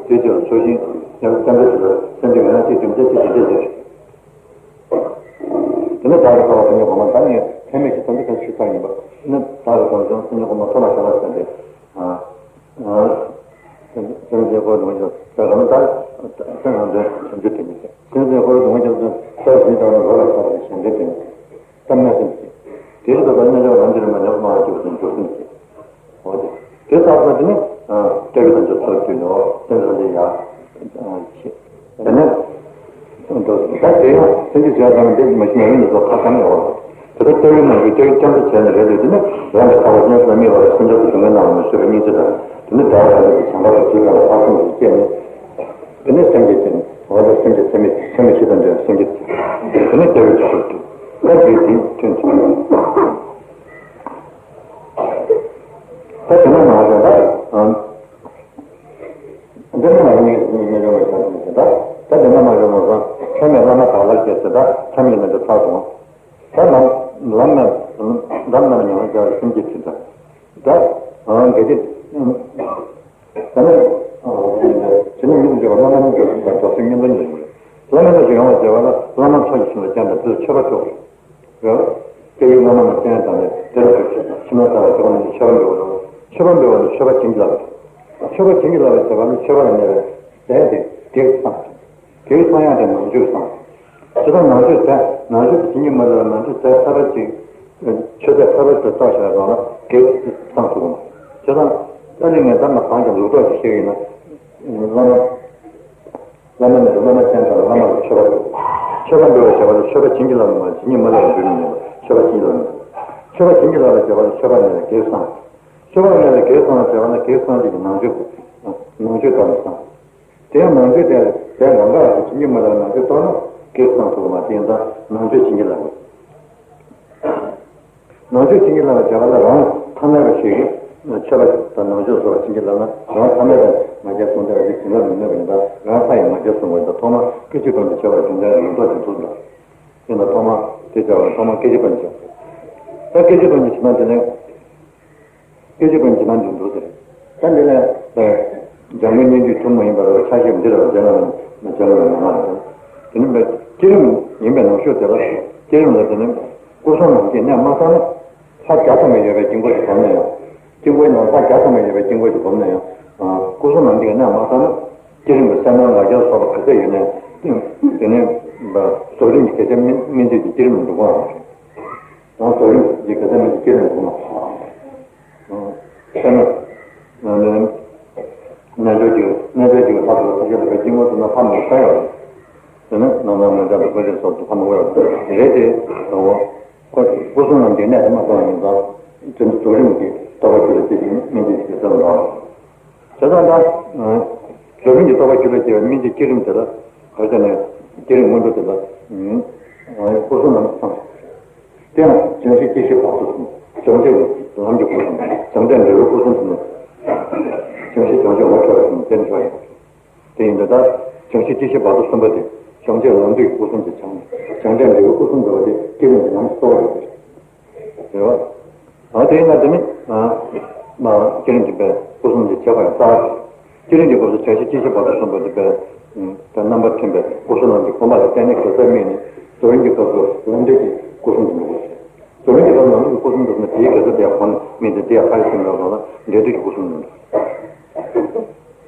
དེ་ཅིག་ལ་ཚོགས་ཞིང་སྐྱབས་འགྲོ་ཞིག་ལ་སེམས་ཅན་ཡོངས་ལ་གཅིག་སྒྲིམ་བྱས་གཅིག་སྒྲིམ་བྱས་ཟེར། དེ་ནས་བདག་གི་ལྟ་བ་དེ་ཉིད་གོང་མ་ད་ནི་ཚད་མེད་ཀྱི་དོན་དུ་ཁ་ཆུད་ཚར་ཡིན་པ། དེ་ནས་བདག་གི་དོན་ཀྱང་སེམས་ཉིད་གོང་མ་ཐོག་མ་བྱ་བ་ཟེར་ཏེ། སེམས་ཅན་འཁོར་བའི་སྡུག་བསྔལ་ཅན་ཟེར་གང་ལྟར་སེམས་ནང་དོན་བྱང་ཆུབ་དེ་ཉིད་ཟེར། སེམས་ཅན་འཁོར་བའི་སྡུག་བསྔལ་ཅན་ཟེར་ས་ཟིན་དང་རོ་ལ་ཆགས་པའི་ཞེན་འདོད་དེ་ཉིད་ཟེར། ཙམ་ན་སེམས་ཀྱི་དེ་རིགས་ལ་རྣལ་འབྱོར་རང་གི་རིག་པ་ཉམས་སུ་མ་བཅུག་ཅིང་འགྱུར་སེམས་ཀྱི། འོ་དེ་དེ་ལྟར་ས་དེ་ནི་སྐྱབས་ཡུལ་དང་འདྲ་ཚུལ་བསྟན་ནོ། སེམས་ཅན་ཡ་ཆེ། དེ་ནས། ད་དེ་ཡང་སེམས་ཀྱི་བྱ་བ་དང་འདི་མ་ཤེས་ན་ཡིན་ནི་སོགས་ཁ་ཁ་ནས་འོང་། དེ་ལྟར་སྐྱབས་ཡུལ་རྣམས་ཀྱི་སྐྱབས་ཡུལ་སྐྱབས་འགྲོ་བྱས་ནས་རེད་དེ། དེ་ནི་རང་གི་ལྟ་བ་སྙན་སེང་ལ་དམིགས་པ་ལ་སེམས་ཅན་དུ་སྡུག་བསྔལ་སྣང་བ་མི་བཟོད་པའི་སྙིང་རྗེ་དང་། དེ་ནི་བདག་རང་ཉིད་ཀྱི་བྱམས་པ་དང་ཚུལ་ཁྲིམས་ལ་ལྷག་བསམ་གྱིས་བསྐྱེད་ནས། དེ་ནི་སེམས་ཀྱི་རྐྱེན་འོ་ད་སེམས་ཀྱི་ཚད་མེད་ཚད་མེད་བཞི་དང་ལྡན་སེམས་ཀྱི་དེ་ནི་སྐྱབས་ཡུལ་གྱི་ཚུལ་དུ་ད་དེ་དེ་ཐོན་ཚུལ། ད་དེ་ནི་མ་རེད་ད། འདི་ནི་ང་གཉིས་ཀྱི་སེམས་ཉིད་སྙན་སྒྲོན་མ་ཞིག་དང་ཟེར་ད། ད་འདི་ན་མ་རེད་མོ་ཟེར། ཚད་མེད་བླ་མ་དག་ལ་སྐྱེས་ཟེར་ད་ཚད་མེད་ལ་འདི་ཚར་སོང་། ད་ལམ་ལམ་མེད་ལམ་རྣམས་ཉམས་ལ་སྦྱར་བའི་སེམས་ཀྱི་ཚུལ་དང་། ད་འོང་གལ་ཏེ། ད་ནི་དེ་ནི་མི་འདྲ་བ་བླ་མ་གཉིས་ཀྱི་སེམས་དང་རྫོགས་སེམས་མཉམ་པ་ཉིད་རེད། བླ་མ་གཉིས་ཀྱི་ཡོང་བ་བྱེད་པ་ལ་བླ་མ་མཚོ་ཡི་ཞིང་ལ་སྦྱར་ནས་བོད་མཆོད་པ་ཆོག་སྐྱབས་ཡུལ་བླ་མ་ལ་སྤྱན་དང་ནས་དེར་འཇུག་ཅིང་ཕྱི་མ་ལྟ་བ་ཆོག་ནས་མཆོད་པ་འབུལ་བ་དང་། མཆོད་པ་འབུལ་བ་ནི་མཆོད་པ་བྱིན་གྱིས་བརླབ་པ་དང་། མཆོད་པ་བྱིན་གྱིས་བརླབ་པའི་བྱེད་པ་ནི་མཆོད་པ་ལ་གནས་པའི་ཟས་དེ་དེའི་བསམ་དེའི་བསམ་ཡང་དེ་ནང་བཅུད་བསམ། ཇི་ལྟར་ནང་བཅུད་ཟས་ནང་བཅུད་བྱིན་གྱིས་མ་བརླབས་ནང་བཅུད་ཟས་ཐར་པ་ཅིག་མཆོད་ཟས་ཐར་པ་ཞིག་བཏོག་བཞག་རང་ལ་དེའི་བསམ་ཐུབ་པ། ཇི་ལྟར། ད་ནི་ངས་ད་མ་གང་ཀྱང་ལུགས་ལྡོག་ཅིག་བཤད་ཀྱི་ཡིན་ན། བླ་མ། བླ་མ་མེད་པའི་བླ་མ་ཅན་དང་བླ་མ་ལ་མཆོད་པ་འབུལ། མཆོད་པ་འབུལ་བ་ཞེས་པ་ལ་མཆོད་པ་བྱིན་གྱིས་བརླབས་པ་མ་བྱིན་གྱིས་མ་བརླབས་པ་འབུལ་མི་ཉན་པ་མཆོད་པ་བྱིན་གྱིས་བརླབས་མིན་པ། མཆོད་པ་བྱིན་གྱིས་བརླབས་པ་ཞེས་པ་ལ་མཆོད་པ་མེད་པའི་གེགས་སངས། མཆོད་པ་མེད་པའི་གེགས་སངས་ཞེས་པ་ལ་གེགས་སངས་ཞེས་ཀྱི་ནང་ཆོས། ནང་ཆོས་ལྟར་དུ་སངས། དེ་ཡང་ནང་ཆོས་དེ་དེ་རང་ག་རང་གིས་བྱིན་གྱིས་མ་བརླབས་པའི་ནང་ཆོས་རྟོགས་ན་གེགས་སངས་ཐུབ་པ་མ་དེ་ཡིན་ཙང་ནང་ཆོས་བྱིན་གྱིས་བརླབས་པ། ནང་ཆོས་བྱིན་གྱིས་བརླབས་པ་བྱས་པ་ལ་རང་ཐ་མལ་པ་ཞིག་གིས་མཆོད་པ་དང་ནང་ཆོས་སོགས་བྱིན་གྱིས་བརླབས་ན་རང་ཐ་མལ་པ་མ་སྐྱེས་གསུངས་ཏེ་རང་བྱིན་རླབས་མི་གནོད་པ་ཡིན་པ་རང་ལྷ་ཡི་མ་སྐྱེས་གསུངས་པ་ཡིན་པ་ཐོག་མར་སྐད་ཅིག་གྲངས་ཀྱིས་བྱས་པ་དོན་ལྡན་ལུགས་ལྡོག་ཅིག་འདུག་ལ། དེ་ལ་ཐོག་མར་དེ་བྱ་བ་ཐོག་མར་སྐད་ཅིག་གྲངས་ཀྱིས་བྱས། ད་སྐད་ཅིག་གྲངས་ཀྱིས་བྱས་ན་དེ་ནས། སྐད་ཅིག་གྲངས་ཀྱིས་ཇི་ལྟར་འདུལ་འདུག་ཟེར། ད་འདི་ལས། འཇམ་མགོན་སྙན་བརྒྱུད་ཐུན་མོང་མ་ཡིན་པ་རེད་ཆ་ཤས་འདི་ལ་རྗེ་ལ་ན་རྗེ་ལ་ན་མ་རེད། དེ་ནི་བསྐྱེད་རིམ་ཡིན་པའི་ནང་ཤོས་དེ་ལ། བསྐྱེད་རིམ་ལ་དེ་ནི། སྐུ་གསུམ་རྣམས་ཀྱི་གནས་མ་ཚང་ན། ལྷ་བརྒྱ་ཐམ་པ་ཡོད་པའི་དཀྱིལ་འཁོར་ཞིག་བསྒོམས་ན་ཡང་། དཀྱིལ་འཁོར་ནང་ལྷ་བརྒྱ་ཐམ་པ་ཡོད་པའི་དཀྱིལ་འཁོར་ཞིག་བསྒོམས་ན་ཡང་། སྐུ་གསུམ་རྣམས་ཀྱི་གནས་མ་ཚང་ན། བསྐྱེད་རིམ་གྱི་གསལ་སྣང་ངར་སྐྱེད་སོགས་པ་ག་ཚད་ཡོད་ནའང་། དེ་ནི། རྫོགས་རིམ་གྱི་གལ་ཆེ་དམིགས་དམིགས་འདུན་གྱི་བསྐྱེད་རིམ་ལ་འགྲོ་དགོས་པ་རེད། རང་རྫོགས་རིམ་གྱི་གལ་ཆེ་དམིགས་འདུན་གྱི་བསྐྱེད་རིམ་ལ་འགྲོ་དགོས་པ་རེད། དཔེར་ན། རྣལ་འབྱོར་གྱི་རྣལ་འབྱོར་གྱི་ལྷ་ཚོགས་ཐམས་ཅད་ལ་དཀྱིལ་འཁོར་དུ་ན་ཕ་མ་ཤ་ཡོད་རེད། དེ་ནས་ནང་ལ་མ་འཇམ་དུ་ཀུན་རིག་སོགས་དུ་ཕ་མ་ཡོད་རེད་དེ། ཁོ་སྐུ་གསུམ་རྣམས་ཀྱི་གནས་དེ་མ་ཚང་བ་ཡིན་ཙང་། དེ་ནི་རྫོགས་རིམ་གྱི་རྟོགས་པ་ཆོས་ལ་སྐྱེ་ཞིང་སྨིན་ཅིང་ཞེས་གསལ་བ་འདྲ། བྱས་ཙང་ད། རྫོགས་རིམ་གྱི་རྟོགས་པ་ཆོས་ལ་སྐྱེ་བའི་སྨིན་བྱེད་བསྐྱེད་རིམ་དེ་ལ། ག་རེ་ཟེར་ན། བསྐྱེད་རིམ་སྔོན་འགྲོ་དེ་ལ། སྐུ་གསུམ་རྣམས་ཚང་། དེ་ཡང་བྱང་ཆུབ་སྐྱེ་ཤི་བར་དོ་གསུམ། བྱང་ཆུབ་ལམ་གྱི་སྐུ་གསུམ། བྱང་སྡེ་འབྲས་བུའི་སྐུ་གསུམ་དུ་ནི། བྱང་ཤི་བྱང་ཆུབ་ངོ་འཕྲོད་པ་གསུམ་དེ་ནི་ཆོག་ཡིན། དེ་ཡིན་དུས་ད། བྱང་ཤི་སྐྱེ་ཤི་བར་དོ་གསུམ་པོ་དེ། བྱང་ཆུབ་ལམ་འདི་ཡི་སྐུ་གསུམ་གྱི་བྱང་། བྱང་སྡེ་འབྲས་བུའི་སྐུ་གསུམ་འདུ་བ་དེ་བསྐྱེད་རིམ་གྱི་ལམ་གྱི་རྩ་བ་རེད། རེད་བ། ཨ་དེ་ཡིན་ན་དེ་ནི། མ་བསྐྱེད་རིམ་གྱི་པའི་སྐུ་གསུམ་གྱི་བྱེད་པ་ཡང་རྩ་བ་རེད། བསྐྱེད་རིམ་གྱི་སྐབས་སུ་བྱང་ཤི་སྐྱེ་ཤི་བར་དོ་གསུམ་པོ་དེ་པའི། ད་རྣམ་པར་ཐིམ་པའི་སྐུ་གསུམ་ལམ་གྱི་དགོངས་པ་ལ་བརྟེན་ནས་གེགས་སེལ་དམིགས་ནས་རྫོགས་རིམ་གྱི་སྐབས་སུ་ལམ་འབྲས་ཀྱི་སྐུ་གསུམ་དུ་འགྲོ་དགོས་ཟེར། རྫོགས་རིམ་གྱི་སྐབས་སུ་ལམ་འབྲས་ཀྱི་སྐུ་གསུམ་དུ་ནི་དེའི་གེགས་སེལ་དེ་ཡང་གོང་ནས་དམིགས་ཏེ་དེ་ཡང་ཕ་རོལ་ཏུ་ཕྱིན་པའི་སྒང་ལ་འབྲས་རྡོས་ཀྱི་སྐུ་གསུམ་དུ་འགྲོ།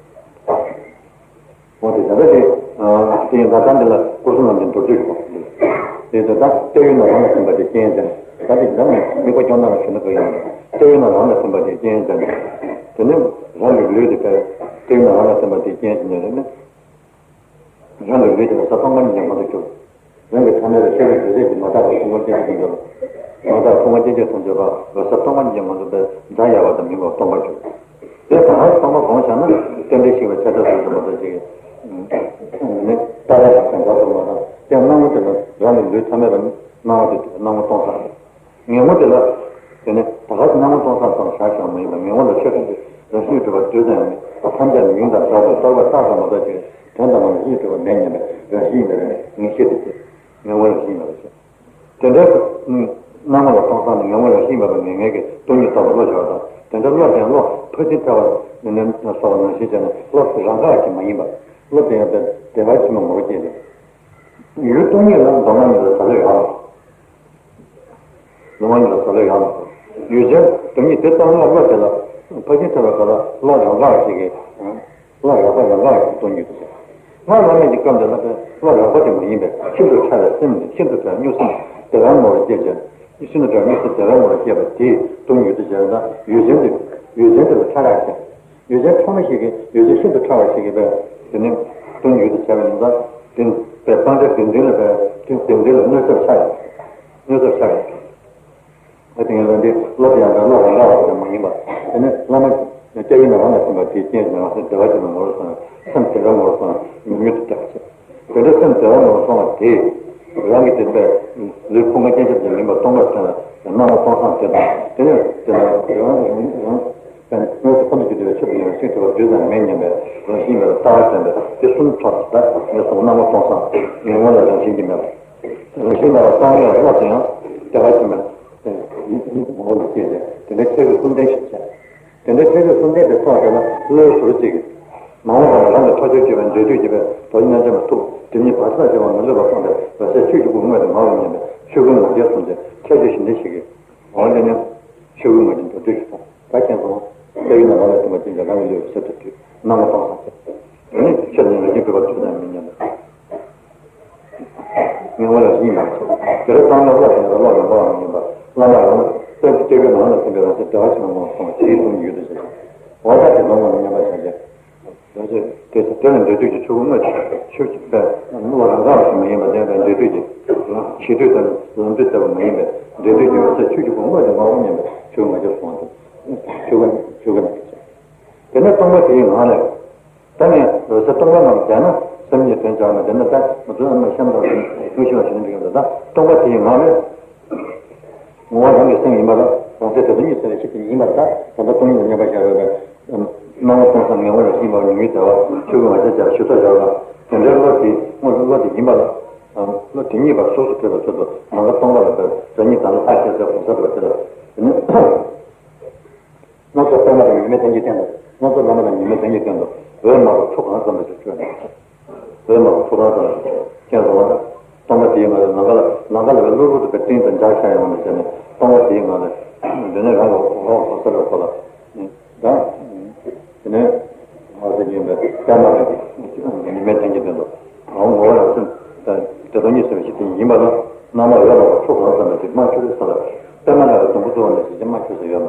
འོ་དེ་ད་ལྟ་དེ། དེ་ཡིན་ད་ལྟ་འདི་ལ་སྐུ་གསུམ་ལམ་གྱི་མདོར་བསྡུས་ཀྱི་བར་དུ་འདུག་དེ་ད་ལྟ་ལྟེ་བའི་ནང་རང་ལ་ཐིམ་པ་དེ་རྐྱེན་ཅན། ད་དེ་ད་ནི་དམིགས་པ་སྐྱོ་སྣང་ལ་ཞུ་ན་ག་ཡིན་ནམ། ལྟེ་བའི་ནང་རང་ལ་ཐིམ་པ་དེ་རྐྱེན་ཅན། དེ་ནི་རང་གི་ལུས་དེ་ལྟེ་བའི་ནང་རང་ལ་ཐིམ་པ་དེ་རྐྱེན་ཅན་རེད་ནི། རང་གི་ལུས་དེ་ལ་ས་སྟོང་པ་ཉིད་ཀྱི་ངང་དུ་གྱུར། རང་གི་ཐ་མལ་པའི་ཤེས་རབ་རྒྱུ་འབྲས་ཀྱིས་མ་དག་པའི་སེམས་ཀྱི་ཐོག་མ་དག་ཐོག་མ་སྐྱེ་མཆེད་ཐམས་ཅད་པ་ས་སྟོང་པ་ཉིད་ཀྱི་ངང་དུ་པའི་མཛའ་ཡལ་བ་དང་མི་མངོན་པ་སྟོང་པར་གྱུར། དེ་ད་ག་སྟོང་པ་གོང་བཞག་ན་རྟེན་འབྲེལ་ཞིག་པའི་ཆ་ཆ་སོ་སོ་མ་གཏོགས་ཅིག་ནི་ལྟ་བ་དང་བྱ་བ་སོགས་མ་དང་དེ་སྣང་བ་དེ་ལ་རང་གི་ལུས་ཐ་མལ་པ་སྣང་བ་དེ་སྣང་བ་སྟོང་ས་རེད། ངེས་ངོ་དེ་ལ། དེ་ནི་ད་ག་སྣང་བ་སྟོང་ས་ཙམ་བཞག་བཞག་མ་ཡིན་པར་ངེས་ངོ་ལ་ཆོས་ཐམས་ཅད་རང་བཞིན་གྲུབ་པ་དུས་དང་ཡང་མེད་པ་ཐམས་ཅད་མིང་དང་བརྡ་དང་རྟོག་པ་རྟགས་ཙམ་མ་གཏོགས་ཅིག་དོན་དམ་པར་རང་བཞིན་གྲུབ་པ་མེད་སྙམ་པའི་རང་བཞིན་མེད་པའི་ངེས་ཤེས་དེ་སྐྱེ། ངེས་ངོ་རང་བཞིན་མེད་པ་ཞེས། དེ་འདྲའི་སྣང་བ་ལ་སྟོང་ས་ནི་ངེས་ངོ་རང་བཞིན་མེད་པ་ངེས་ངེས་ཀྱི་སྟོང་ཉིད་རྟོགས་པའི་བློ་ཞེས་པ་དང་དེ་འདྲའི་བློ་དེ་ཡང་བློ་ཕར་ཕྱིན་ཐལ་བ་ནི་སོགས་པ་ནང་བཞིན་བྱས་ནས་བློ་རང་འགག་ཅིག་མ་ཡིན་པ། བློ་དེ་ཡང་བདེ་བ་ཕྱི་མ་ངོ་བོ་སྐྱེས་ཏེ། ཡུལ་སྟོང་ཉིད་ལ་མདོ་སྔགས་གཉིས་ལ་ས་ལེ་ཡོད་མ། མདོ་སྔགས་གཉིས་ལ་ས་ལེ་ཡོད་མ། ཡུལ་ཅན་དོན་གཉིས་དེ་ལྟར་སྔགས་བློ་དེ་ལ་ཕར་ཕྱིན་ཐལ་བའི་སྐབས་ལ་བློ་རང་འགག་ཅིག་གིས། བློ་རགས་པ་རང་འགག་ཅིག་སྟོང་ཉིད་དུ་ཟེར། སྔགས་བླ་མེད་ཀྱི་སྐབས་འདི་ལ་བློ་རགས་པ་དེ་མ་ཡིན་པའི་ཤིན་ཏུ་ཕྲ་བའི་སེམས་ཤིན་ཏུ་ཕྲ་བའི་གཉུག་སེམས་བདེ་བའི་ངོ་བོར་སྐྱེས་ཀྱང་། ཤིན་ཏུ་ཕྲ་བའི་གཉུག་སེམས་བདེ་བའི་ངོ་བོར་སྐྱེས་པ་དེས་སྟོང་ཉིད་དུ་བྱས་ན་ཡུལ་ཅན་དེ། ཡུལ་ཅན་དེ་ལ་ཕྲ་རགས་ཅན། ཡུལ་ཅན་ཕྲ་མོ་ཞིག་གིས་ཡུལ་ཅན་ཤིན་ཏུ་ཕྲ་བ་ཞིག་གིས་པས་དེ་ནི་སྟོང་ཉིད་དུ་བྱས་པ་ཡིན་ཙང་དེ་པས་སྤང་བྱ་བདེན་འཛིན་ལ་པས་དེ་བདེན་འཛིན་ལ་གནོད་ཚབས་ཆགས་ཡོད། གནོད་ཚབས་ཆགས་ཡོད། དེ་ཡིན་ཙང་འདི་བློ་དེ་ཡང་པས་བློ་རང་འགག་པ་ཙམ་མ་ཡིན་པ་དེ་ནི་བླ་མ་སྐྱབས་ཡུལ་ནས་རང་ལ་ཐིམ་པ་དེའི་རྐྱེན་གྱིས་རང་སེམས་བདེ་བ་ཅན་ལ་ངོ་བོར་སོང་སེམས་བདེ་བའི་ངོ་བོར་སོང་ཉུང་ཉུང་དུ་བརྟག་ཅིང་། དེ་འདྲ་སེམས་བདེ་བའི་ངོ་བོར་སོང་བ་དེས་རང་གི་དེ་པས་ལུས་ཕུང་ཁ་སྐྱེ་མཆེད་ཀྱི་མིན་པ་སྟོང་པར་སྟོན་པའི་སྣང་བ་སྟོང་སང་དེ་དང་དེ་ནས་དེ་ལ་རང་རང་རང་། དངོས་སུ་ཁོ་ན་ཆོས་ཐོས་པའི་ཆེད་དུ་ཡང་ཤིན་ཏུ་བ་རྒྱུ་དང་མེད་སྙམ་པའི་རང་བཞིན་མེད་པར་ལྟ་བ་དྲན་པས་དེ་གསུམ་ཐོབ་ད་ངེས་སོང་སྣང་བ་སྟོང་སང་ངེས་ངོ་ལ་རང་བཞིན་གྱིས་མེད་པ། རང་བཞིན་མེད་པར་སྟོང་ཡང་བློ་དེ་ཡང་བདེ་བ་ཅན་མེད་ཡིད་ཀྱི་ངོ་བོ་ལ་སྐྱེས་ཏེ་དེ་འདྲའི་ཆོས་ཀྱི་གསུམ་ལྡན་ཞིག་བྱས། དེ་འདྲའི་ཆོས་ཀྱི་གསུམ་ལྡན་དེ་ཐོག་དེ་ལ་བློའི་ཟུར་གཅིག་གིས་མ་འོངས་པ་ལ་རང་གི་ཐོབ་བྱར་གྱུར་པའི་འབྲས་དུས་ཀྱི་བའི་དོ་སྙོམས་ཅན་མ་ཐུབ་སྒྲིབ་གཉིས་བར་ཆད་བྱེད་པ་མི་བཟོད་པ་སྤངས་ཏེ་རང་སའི་ཆོས་ཀྱི་སྐུ་དངོས་དང་ངང་ལ་མཉམ་པའི་རང་སའི་ཆོས་ཀྱི་ངོ་སྐལ་སོང་ཅན་ཁྱད་ཆོས་ཞི་གནས་ཤིག་གིས། འོ་དེ་ནི་ཆོས་སྐུའི་ངོས་ཀྱི་མདོར་བསྡུས་ཤིག་དང་ད་མཁྱེན་སོང་། དཔལ་ཡུལ་ན་རང་ལ་ཐིམ་པ་ཅན་གྱི་རང་གི་ལུས་ཀྱི་ཤེས་ཚུལ་དུས་སྣང་བ་སྟོང་སང་ཆེ། དེ་ནི་ཆེར་ནི་རང་བཞིན་གྲུབ་པ་དུས་དང་མི་མཉམ་པ། ངེས་པ་ལ་གཞི་ཡིན་པར་ཤེས། དེ་ལ་གཙང་མའི་བློ་དེ་ལ་བློ་རང་ག་བ་མི་ཡིན་པ་བླ་མ་རང་སྟོན་གྱི་སྐྱེ་བོའི་ནང་ལ་ཐིམ་པའི་རང་བཞིན་བདེ་བ་ཆེན་པོ་ངོ་བོར་སོང་བ་དེའི་སྟོང་ཉིད་ཡུལ་དུ་བྱེད་ཅིང་། འོ་ད་དེ་ལོ་ངོ་ལ་མཉམ་པར་བཞག་གི། དེ་ཚེ་དེ་ལ་འབྲས་དུས་ཀྱི་ཆོས་སྐུ་དངོས་དེ་ཆོས་ཀྱི་དཔལ་བློ་རང་ག་བ་ཞིག་མ་ཡིན་པ་ལྡན་པའི་འབྲས་དུས་ཀྱི་ལམ་བྱེད་དུས་དང་ལམ་དུས་ལྟ་བུ་མ་ཡིན་པའི་འབྲས་དུས་ཀྱི་འོད་གསལ་ཆོས་ཀྱི་སྐུ་དངོས་དེ་མ་འོངས་མཉམ་པའི་ཆོས་སྐུ་ང་རྒྱལ་སོང་དུ་ཆོས་སྐུ་ཆོས་སྐུ་ལ། དེ་ནས་སྟོང་པ་དེའི་ངང་ལས། ད་ནི་འོད་གསལ་སྟོང་པ་ངང་བསྡད་ན་སེམས་ཉིད་དོན་སྦྱར་ནས་བསྡད་ན་ད་ང་ཚོ་ཨ་མ་གཤམ་དང་ལུང་ཤིང་ལ་ཞེན་འདུག་ད་སྟོང་པ་དེའི་ངང་ལས། ངོ་བོ་རང་གི་སེམས་ཡིན་པ་ལ་རང་སེམས་དེ་དང་གཉིས་སེམས་ལ་ཤེས་ཀྱི་ཡིན་པ་ད་ད་ལྟ་སྟོང་ཉིད་ལ་མཉམ་པར་བཞག་པའི་སྣང་བ་སྟོང་སང་ངེས་པ་ལ་ཤེས་པ་ཉུང་ཉུང་བདེ་བ་ཆོས་ཀྱི་ང་རྒྱལ་ཅན་ཞུ་ཐབས་བྱ་བ་དེ་འདྲའི་བློ་དེ་དངོས་སུ་བློ་དེ་ཡིན་པ་ལ་བློ་དེ་གཉིས་པ་སོ་སོ་འཕྲོད་པའི་ཚུལ་དུ་ནམ་མཁའ་སྟོང་པ་ལ་བབས་རང་ཉིད་དང་ལ་ལྷག་བཅས་སའི་གོང་ས་པ་དེ་ལ་དེ་ནི། སྣ་ཚོགས་པད་མ་དང་ཉི་མའི་གདན་གྱི་སྟེང་དུ། སྣ་ཚོགས་བླ་མ་དང་ཉི་མའི་གདན་གྱི་སྟེང་དུ། འོད་དམར་པོ་ཆུ་གང་ཙམ་པ་ཞིག་འཕྲོས་ནས། འོད་དམར་པོ་ཆུ་གང་ཙམ་པ་ཞིག་སྐྱེས་སོང་བ་དང་། སྟོང་པ་དེའི་ངང་ལས་ནམ་མཁའ་ལ་ནམ་མཁའ་ལ་བའི་གློ་བུར་དུ་པའི་སྤྲིན་དང་འཇའ་ཤར་ཡོང་ནས་བྱས་ནས་སྟོང་པ་དེའི་ངང་ལས། འདི་ནས་རང་གི་འོག་འོག་ས་རུ་ཁོ་ལ། ད། དེ་ནས། ང་ཚོ་ཡིན་པའི་པད་མ་དང་ཉི་མའི་གདན་གྱི་སྟེང་དུ། ང་ངོ་བོ་རང་སེམས་དང་དེ་དང་གཉིས་སེམས་ཤིག་དེ་ཡིན་པ་ལ། སྣང་བ་འོད་ལ་བ་ཆུ་གང་ཙམ་པ་ཞིག་དམར་ཆུ་རེ་ས་ལ། པད་མ་ལ་བའི་སྡོང་པོ་བཙུགས་པ་ནང་བཞིན་གྱི་དམར་ཆུ་ཟེར་ཡོད་མ་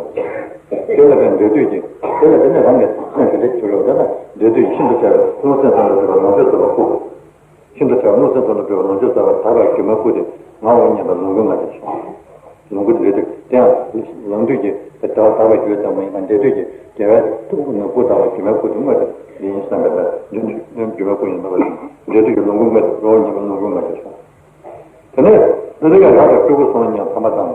རེད། དེ་ལ་བའི་འབྲས་དུས་ཀྱི་དེ་ལ་དེ་ནས་རང་གི་སེམས་དེ་འདྲའི་ཆུ་རེ་བ་དེ་ལ་འབྲས་དུས་ཀྱི་ཤིན་ཏུ་ཕྲ་བའི་ལྷུང་བཟེད་ཙམ་ལ་གྲུབ་པ་ལོངས་སྤྱོད་ཙམ་པ་སྐུ། ཤིན་ཏུ་ཕྲ་བ་ལྷུང་བཟེད་ཙམ་ལ་གྲུབ་པ་ལོངས་སྤྱོད་ཙམ་པ་དག་པའི་སྒྱུ་མའི་སྐུ་དེ་ངའོ་སྙམ་པའི་ལོངས་སྐུའི་ང་རྒྱལ་བྱུང་། ལོངས་སྐུ་དེ་འབྲས་དུས་དེ་ཡང་ལོངས་དུས་ཀྱི་དེ་དག་དག་པའི་སྒྱུ་ཙམ་མ་ཡིན་པ་འབྲས་དུས་ཀྱི་རྒྱལ་བའི་སྐུ་དག་པའི་སྒྱུ་མའི་སྐུ་དེ་དངོས་དེ་འདི་ཡིན་བསམ་པའི་སྒྱུ་མའི་སྐུ་ཡིན་པ་འབྲས་དུས་ཀྱི་ལོངས་སྐུ་དངོས་དེ་ངའོ་སྙམ་པའི་ལོངས་སྐུའི་ང་རྒྱལ་བྱུང་། དེ་ནས་འདི་ལ་ཡང་རག་པའི་སྤྲུལ་སྐུ་སོང་ཉིད་ཐམ་པ་དང་།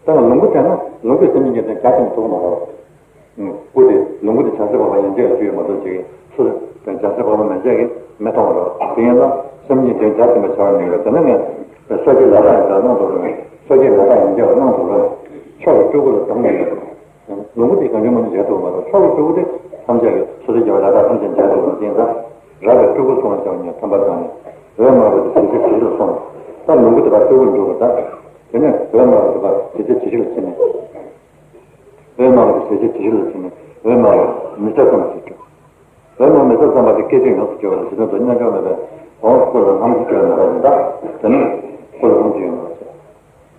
ད་ལོངས་སྐུ་དེ་ན་ལོངས་སྐུའི་སེམས་ཉིད་ཀྱི་དོན་རྒྱ་ཆེན་པོ་ཐུབ་མ་རེད། སྐུ་དེ་ལོངས་སྐུ་དེ་བྱང་སེམས་འཕགས་པ་ཡན་ཆད་ལ་སྤྱོད་ཡོད་མ་གཏོགས་ཅིག་སུ་དེ་བྱང་སེམས་འཕགས་པ་མན་ཆད་ཀྱིས་མི་མཐོང་བ་རེད། དེ་ཡིན་ཙང་སེམས་ཉིད་དོན་རྒྱ་ཆེན་པོ་བྱ་བ་མིན་པས། དེ་ན་ངས་སོ་སྐྱེ་ལག་པ་ཡན་ཆད་ལ་སྣང་དུ་རུང་། སོ་སྐྱེ་ལག་པ་ཡན་ཆད་ལ་སྣང་དུ་རུང་། མཆོག་གི་སྤྲུལ་སྐུ་ལ་གདམས་ངེས་ཡོད། ལོངས་སྐུ་དེ་གང་བྱུང་མང་བྱུང་བྱས་ཐུབ་མ་རེད། མཆོག་གི་སྤྲུལ་སྐུ་དེ་ཐམས་ཅད་ཀྱི་སོ་སོ་སྐྱེ་བོ་ལ་དག་ཐམས་ཅད་མཇལ་ཐུབ་པ་ཡིན་ཙང་། རག་པའི་སྤྲུལ་སྐུ་སོང་བ་བྱ་བ་ཉིད་ཐམ་པ་དང་ནི། འོད་དམར་པོ་དེ་ཞལ་ཆད་ཇི་སྲིད་ལ་སོང་། ད་ལོངས་སྐུ་དེ་ཕར་སྤྲུལ་སྐུ་འགྲུབ་པ་དང་། དེ་ནས་འོད་དམར་པོ་དེ་ཕར་ཞལ་ཆད་ཇི་སྲིད་ལ་ཕྱིན་ནས། འོད་དམར་པོ་དེ་ཞལ་ཆད་ཇི་སྲིད་ལ་ཕྱིན་ནས་འོད་དམར་པོ་མི་ཚད་ཙམ་པ་ཞིག་གྱུར། འོད་དམར་མི་ཚད་ཙམ་པ་དེ་སྐད་ཅིག་ཡོངས་སུ་གྱུར་པ་ལ་ཞེ་སྡང་དང་རྣལ་འབྱོར་མེད་པའི་འོག་སྐུ་ལ་ལྷམ་གྱིས་བསྐྱོན་མེད་པ་ཡིན་ད། དེ་ནས་སྐུ་ལ་ལྷམ་གྱིས་ཡོད་མ་རེད།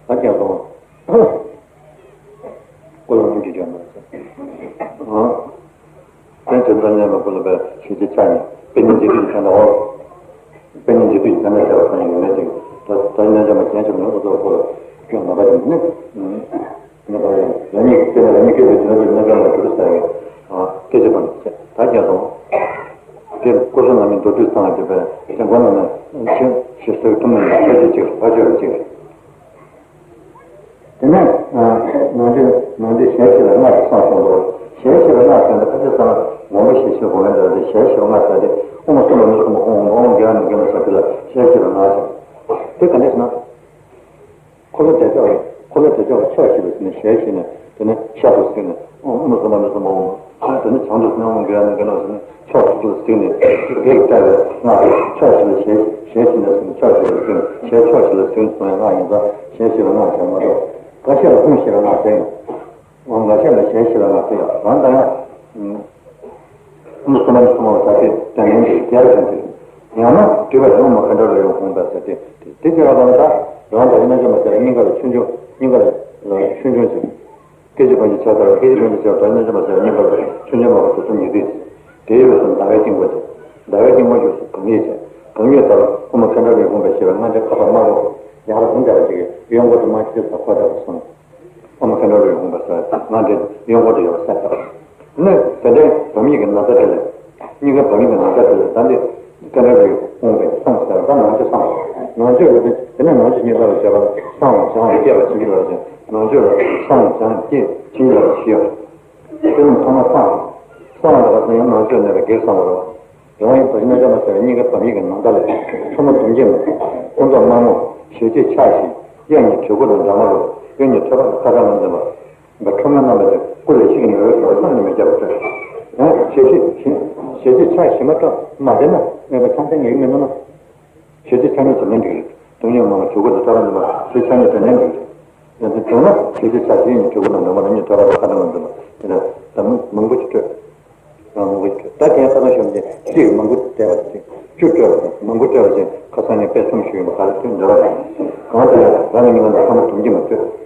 ད་ཀྱང་སོང་། སྐུ་ལ་ལྷམ་གྱིས་བསྐྱོན་མ་རེད། དེ་ཚེ་འཛམ་གླིང་མ་སྐུ་ལ་པའི་ཞལ་གྱི་ཕྱག་ནི་པད་ཉི་འཇིགས་དུས་ཀྱི་ཕྱག་ན་འོ། པད་ཉི་འཇིགས་དུས་ཀྱི་ཕྱག་ན་ཟེར་བ་གང་ཡིན་མེད་ཅིང་ད་ད་རྣལ་འབྱོར་མ་རྒྱན་ཆེན་པོ་ནི་འོ་ཚོ་སྐུ་ལ་སྐྱོན་མ་པ་ཅིག་ནི། ངེས་པར་ཡང་རང་ཉིད་ཀྱི་སྐྱེ་བ་རང་ཉིད་སྐྱེ་བའི་དུས་ན་དུས་རྣལ་འབྱོར་མ་གྱུར་ཟེར་བའི་སྐད་ཆ་པ་ནི་ད་རྒྱ་སོང་། དེ་སྐུ་གསུང་ནང་མི་མདོར་བསྡུས་ཚང་བ་གྱུར་པའི་ཞེས་མགོ་ནང་ནས་ཞེས་ཞེས་ཟེར་ཐུན་མོང་མ་ཕལ་ཆེར་གཅིག་ཕལ་ཆེར་གཅིག་དེ་ནས། ནང་དོན་ནང་དོན་གཞན་ཞིག་ལ་སྔགས་ཀྱི་བསང་གསུངས་འདུག་གཞན་ཞིག་ལ་སྔགས་ཟེར་ན་ཕལ་ཆེར་ས་མགོན་པོ་ཞེས་བཤད་དགོས་མེད་འདུག་དེ་གཞན་ཞིག་ལ་སྔགས་ཟེར་ཏེ་དབུ་མ་གསུམ་པ་མི་གསུམ་པ་ཧོང་ཧོང་ལོང་ལོང་རྒྱལ་བ་རྣམས་ཀྱིས་ལ་ཟེར་དེ་ལ་གཞན་ཞིག་ལ་སྔགས་ཟེར། དེ་ག་འདྲ་ཞེ་ན། འཁོར་ལོ་བསྒྲལ་བྱ་བ་འཁོར་ལོ་བསྒྲལ་བྱ་བ་ཕྱོགས་བཞི་ལ་ཟེར་ནས་ཞལ་བཞི་ནས་དེ་ནས་ཤར་དུ་གཟིགས་ནས་དབུ་མ་གསུམ་པ་མི་གསུམ་པ་དབུ་མ་དེ་ནས་བྱང་དུ་གཟིགས་ནས་དབུ་མ་དགེ་བ་ནི་དགེ་ལ་ཟེར་ནས། ཕྱོགས་གཅིག་ལ་གཟིགས་ནས་བགེགས་བསྐྲད་པའི་སྔགས་ཕྱོགས་གཅིག་ལ་ཞལ་ཞལ་གཅིག་ལ་གཟིགས་ནས་ཕྱོགས་གཅིག་ལ་གཟིགས་ནས་ཞལ་ཕྱོགས་གཅིག་ལ་གཟིགས་ནས་གསུང་བའི་སྔགས་ཡིན་ཙང་ཞལ་ཞེས་པའི་སྔགས་ཀྱང་མ་གཏོགས་འགའ་ཤས་ལ་དབུ་མ་ཞེས་པའི་སྔགས་ཟེར་ཡང་། འོ་འགའ་ཤས་ལ་ཞལ་ཞེས་པའི་སྔགས་ཟེར་ཡང་རང་ད་ཡང་། དབུ་མ་གསུམ་པ་ནི་གསུམ་པ་ལ་ད་ལྟའི་དོན་ལྡན་གྱི་རྒྱལ་ཞིང་དེ། ཡང་ན་སྤྲུལ་པ་ཡང་མ་མཁའ་འགྲོ་ལ་ཡང་དགོངས་པ་ཟེར་ཏེ་དེ་ཅི་ལ་དང་ད་རང་ད་ཡིན་ན་ཅི་མ་ཟེར་སྙིང་ག་ལ་ཆུང་ཆུང་སྙིང་ག་ལ་ཆུང་ཆུང་ཅིག་སྐད་ཅིག་བར་གྱི་ཆ་ལྟར་སྐད་ཅིག་བར་གྱི་ཆ་ལྟར་ཉམས་ཆག་མ་ཟེར་བ་གཉིས་པར་ཆུང་ཆུང་མ་བར་དུ་གསུམ་ཉིད་དུ། དེའི་འོད་སྲུང་ཟླ་བའི་དཀྱིལ་འཁོར་དེ། ཟླ་བའི་དཀྱིལ་འཁོར་བཞུགས་སུ་གང་ཉིད་བྱས། གང་ཉིད་ལྟར་དབུ་མ་མཁའ་འགྲོ་ལས་འོངས་པའི་ཞེས་པའི་སྔགས་འདྲེན་ཁ་དོག་དམར་པོ་ཡར་ལ་ལྷུང་བསྡད་པ་ཅིག་གིས་གཡོན་སྐོར་དུ་མ་ཁྱེར་ས་འཁོར་བསྡད་པ་སོང་། དབུ་མ་མཁའ་འགྲོ་ལས་འོངས་པ་ཟེར་སྔགས་འདྲེན་གཡོན་སྐོར་དུ་ཡོད་པ་གསལ་བཏབ། ནི་དེ་འདྲའི་བམ་ཡིག་གི་ན་ཚ་དེ་ལས། གཉིས་ཀ་བམ་ཡིག་གི་ན་ཚ་དེ་ལས་ད་འདི་མཁའ་འགྲོ་ལས་འོངས་པའི་གསུང་ཟེར་བ་ད་ནང་ཆོས་གསུང་། ནང་ཆོས་ལ་དེ་དེ་ནས་ནང་ཆོས་གཉིས་ཀ་ལ་བྱས་པ་གསུང་བྱང་བ་སྐྱེས་པ་བྱིན་གྱིས་རློབ་ཅིང་ནང་ཆོས་ལ་གསུང་བྱང་བསྐྱེད་བྱིན་གྱིས་རློབ་ཞེས། དེ་རྣམས་ཚང་མ་གསང་། གསང་བ་ལ་ག་ཚོད་ཡང་ནང་ཆོས་གནས་པའི་གེགས་བསམ་པ་རེད། རང་ཡིན་པ་ཡིན་ན་ཅག་མ་ཟེར་བའི་གཉིས་ཀ་བམ་ཡིག་གི་ནང་ལྟར་ལས། ཁྲོ་མོ་དུམ་སྐྱེས་མ། སྐུ་མདོག་དམར་མོ། ཞལ་གཅིག་ཕྱག་བཞི། གཡས་གཉིས་དྲིལ་བུ་དང་འདྲ་མ་རུ། གཡོན་གཉིས་ཐོད་པ་དང་ཁ་ཚང་ལ་འཛིན་པ། ཁྲོ་མོའི་རྣམ་པ་དེ་སྐུ་ལས་ཤིག་ནས་འོད་ཟེར་བ་བསམ་གྱིས་མི་ཁྱབ་པ་སྤྲོས། ཡང་ཞལ་གཅིག་ཞལ་གཅིག་ཕྱག་བཞི་མ་སྤྲོས་མ་བསྟན་ན་གནས་པ་ཚང་ཚང་ངེས་ཀྱི་མིན་ནོ་ན། ཞལ་གཅིག་ཕྱག་གཉིས་དེ་ནས་འགྲིག་རེད། དུམ་སྐྱེས་མ་དྲིལ་བུ་དང་ཐོད་པ་འཛིན་པ་ཞལ་ཕྱག་གཉིས་དེ་ནས་འགྲིག་རེད། ཡང་དེ་བྱུང་ན་ཞལ་གཅིག་ཕྱག་བཞི་གཉིས་དྲིལ་བུ་དང་འདྲ་མ་རུ་གཉིས་ཐོད་པ་དང་ཁ་ཚང་ལ་འཛིན་པ་དེ་ལ་ད་མང་པོ་ཞིག་སྤྲོས། རང་མང་པོ་ཞིག་སྤྲོས། ད་དེ་ཡང་ཁ་སང་ཞོགས་ཀྱི་གཅིག་མང་པོ་སྤྲད་པ་དེ་བཅུ་སྤྲོས་པ་དང་མང་པོ་སྤྲོས་པ་ཅན་ཁ་སང་ནས་དཔེ་གསུམ་ཞུས་ཡིན་པ་ག་རེ་སྤྲོས་འདྲ་བ་དང་། གང་ལྟར་ཡང་རང་གི་སྙིང་ག་ནས་ཁྲོ་མོ་དུམ་སྐྱེས་མ་སྤྲོས།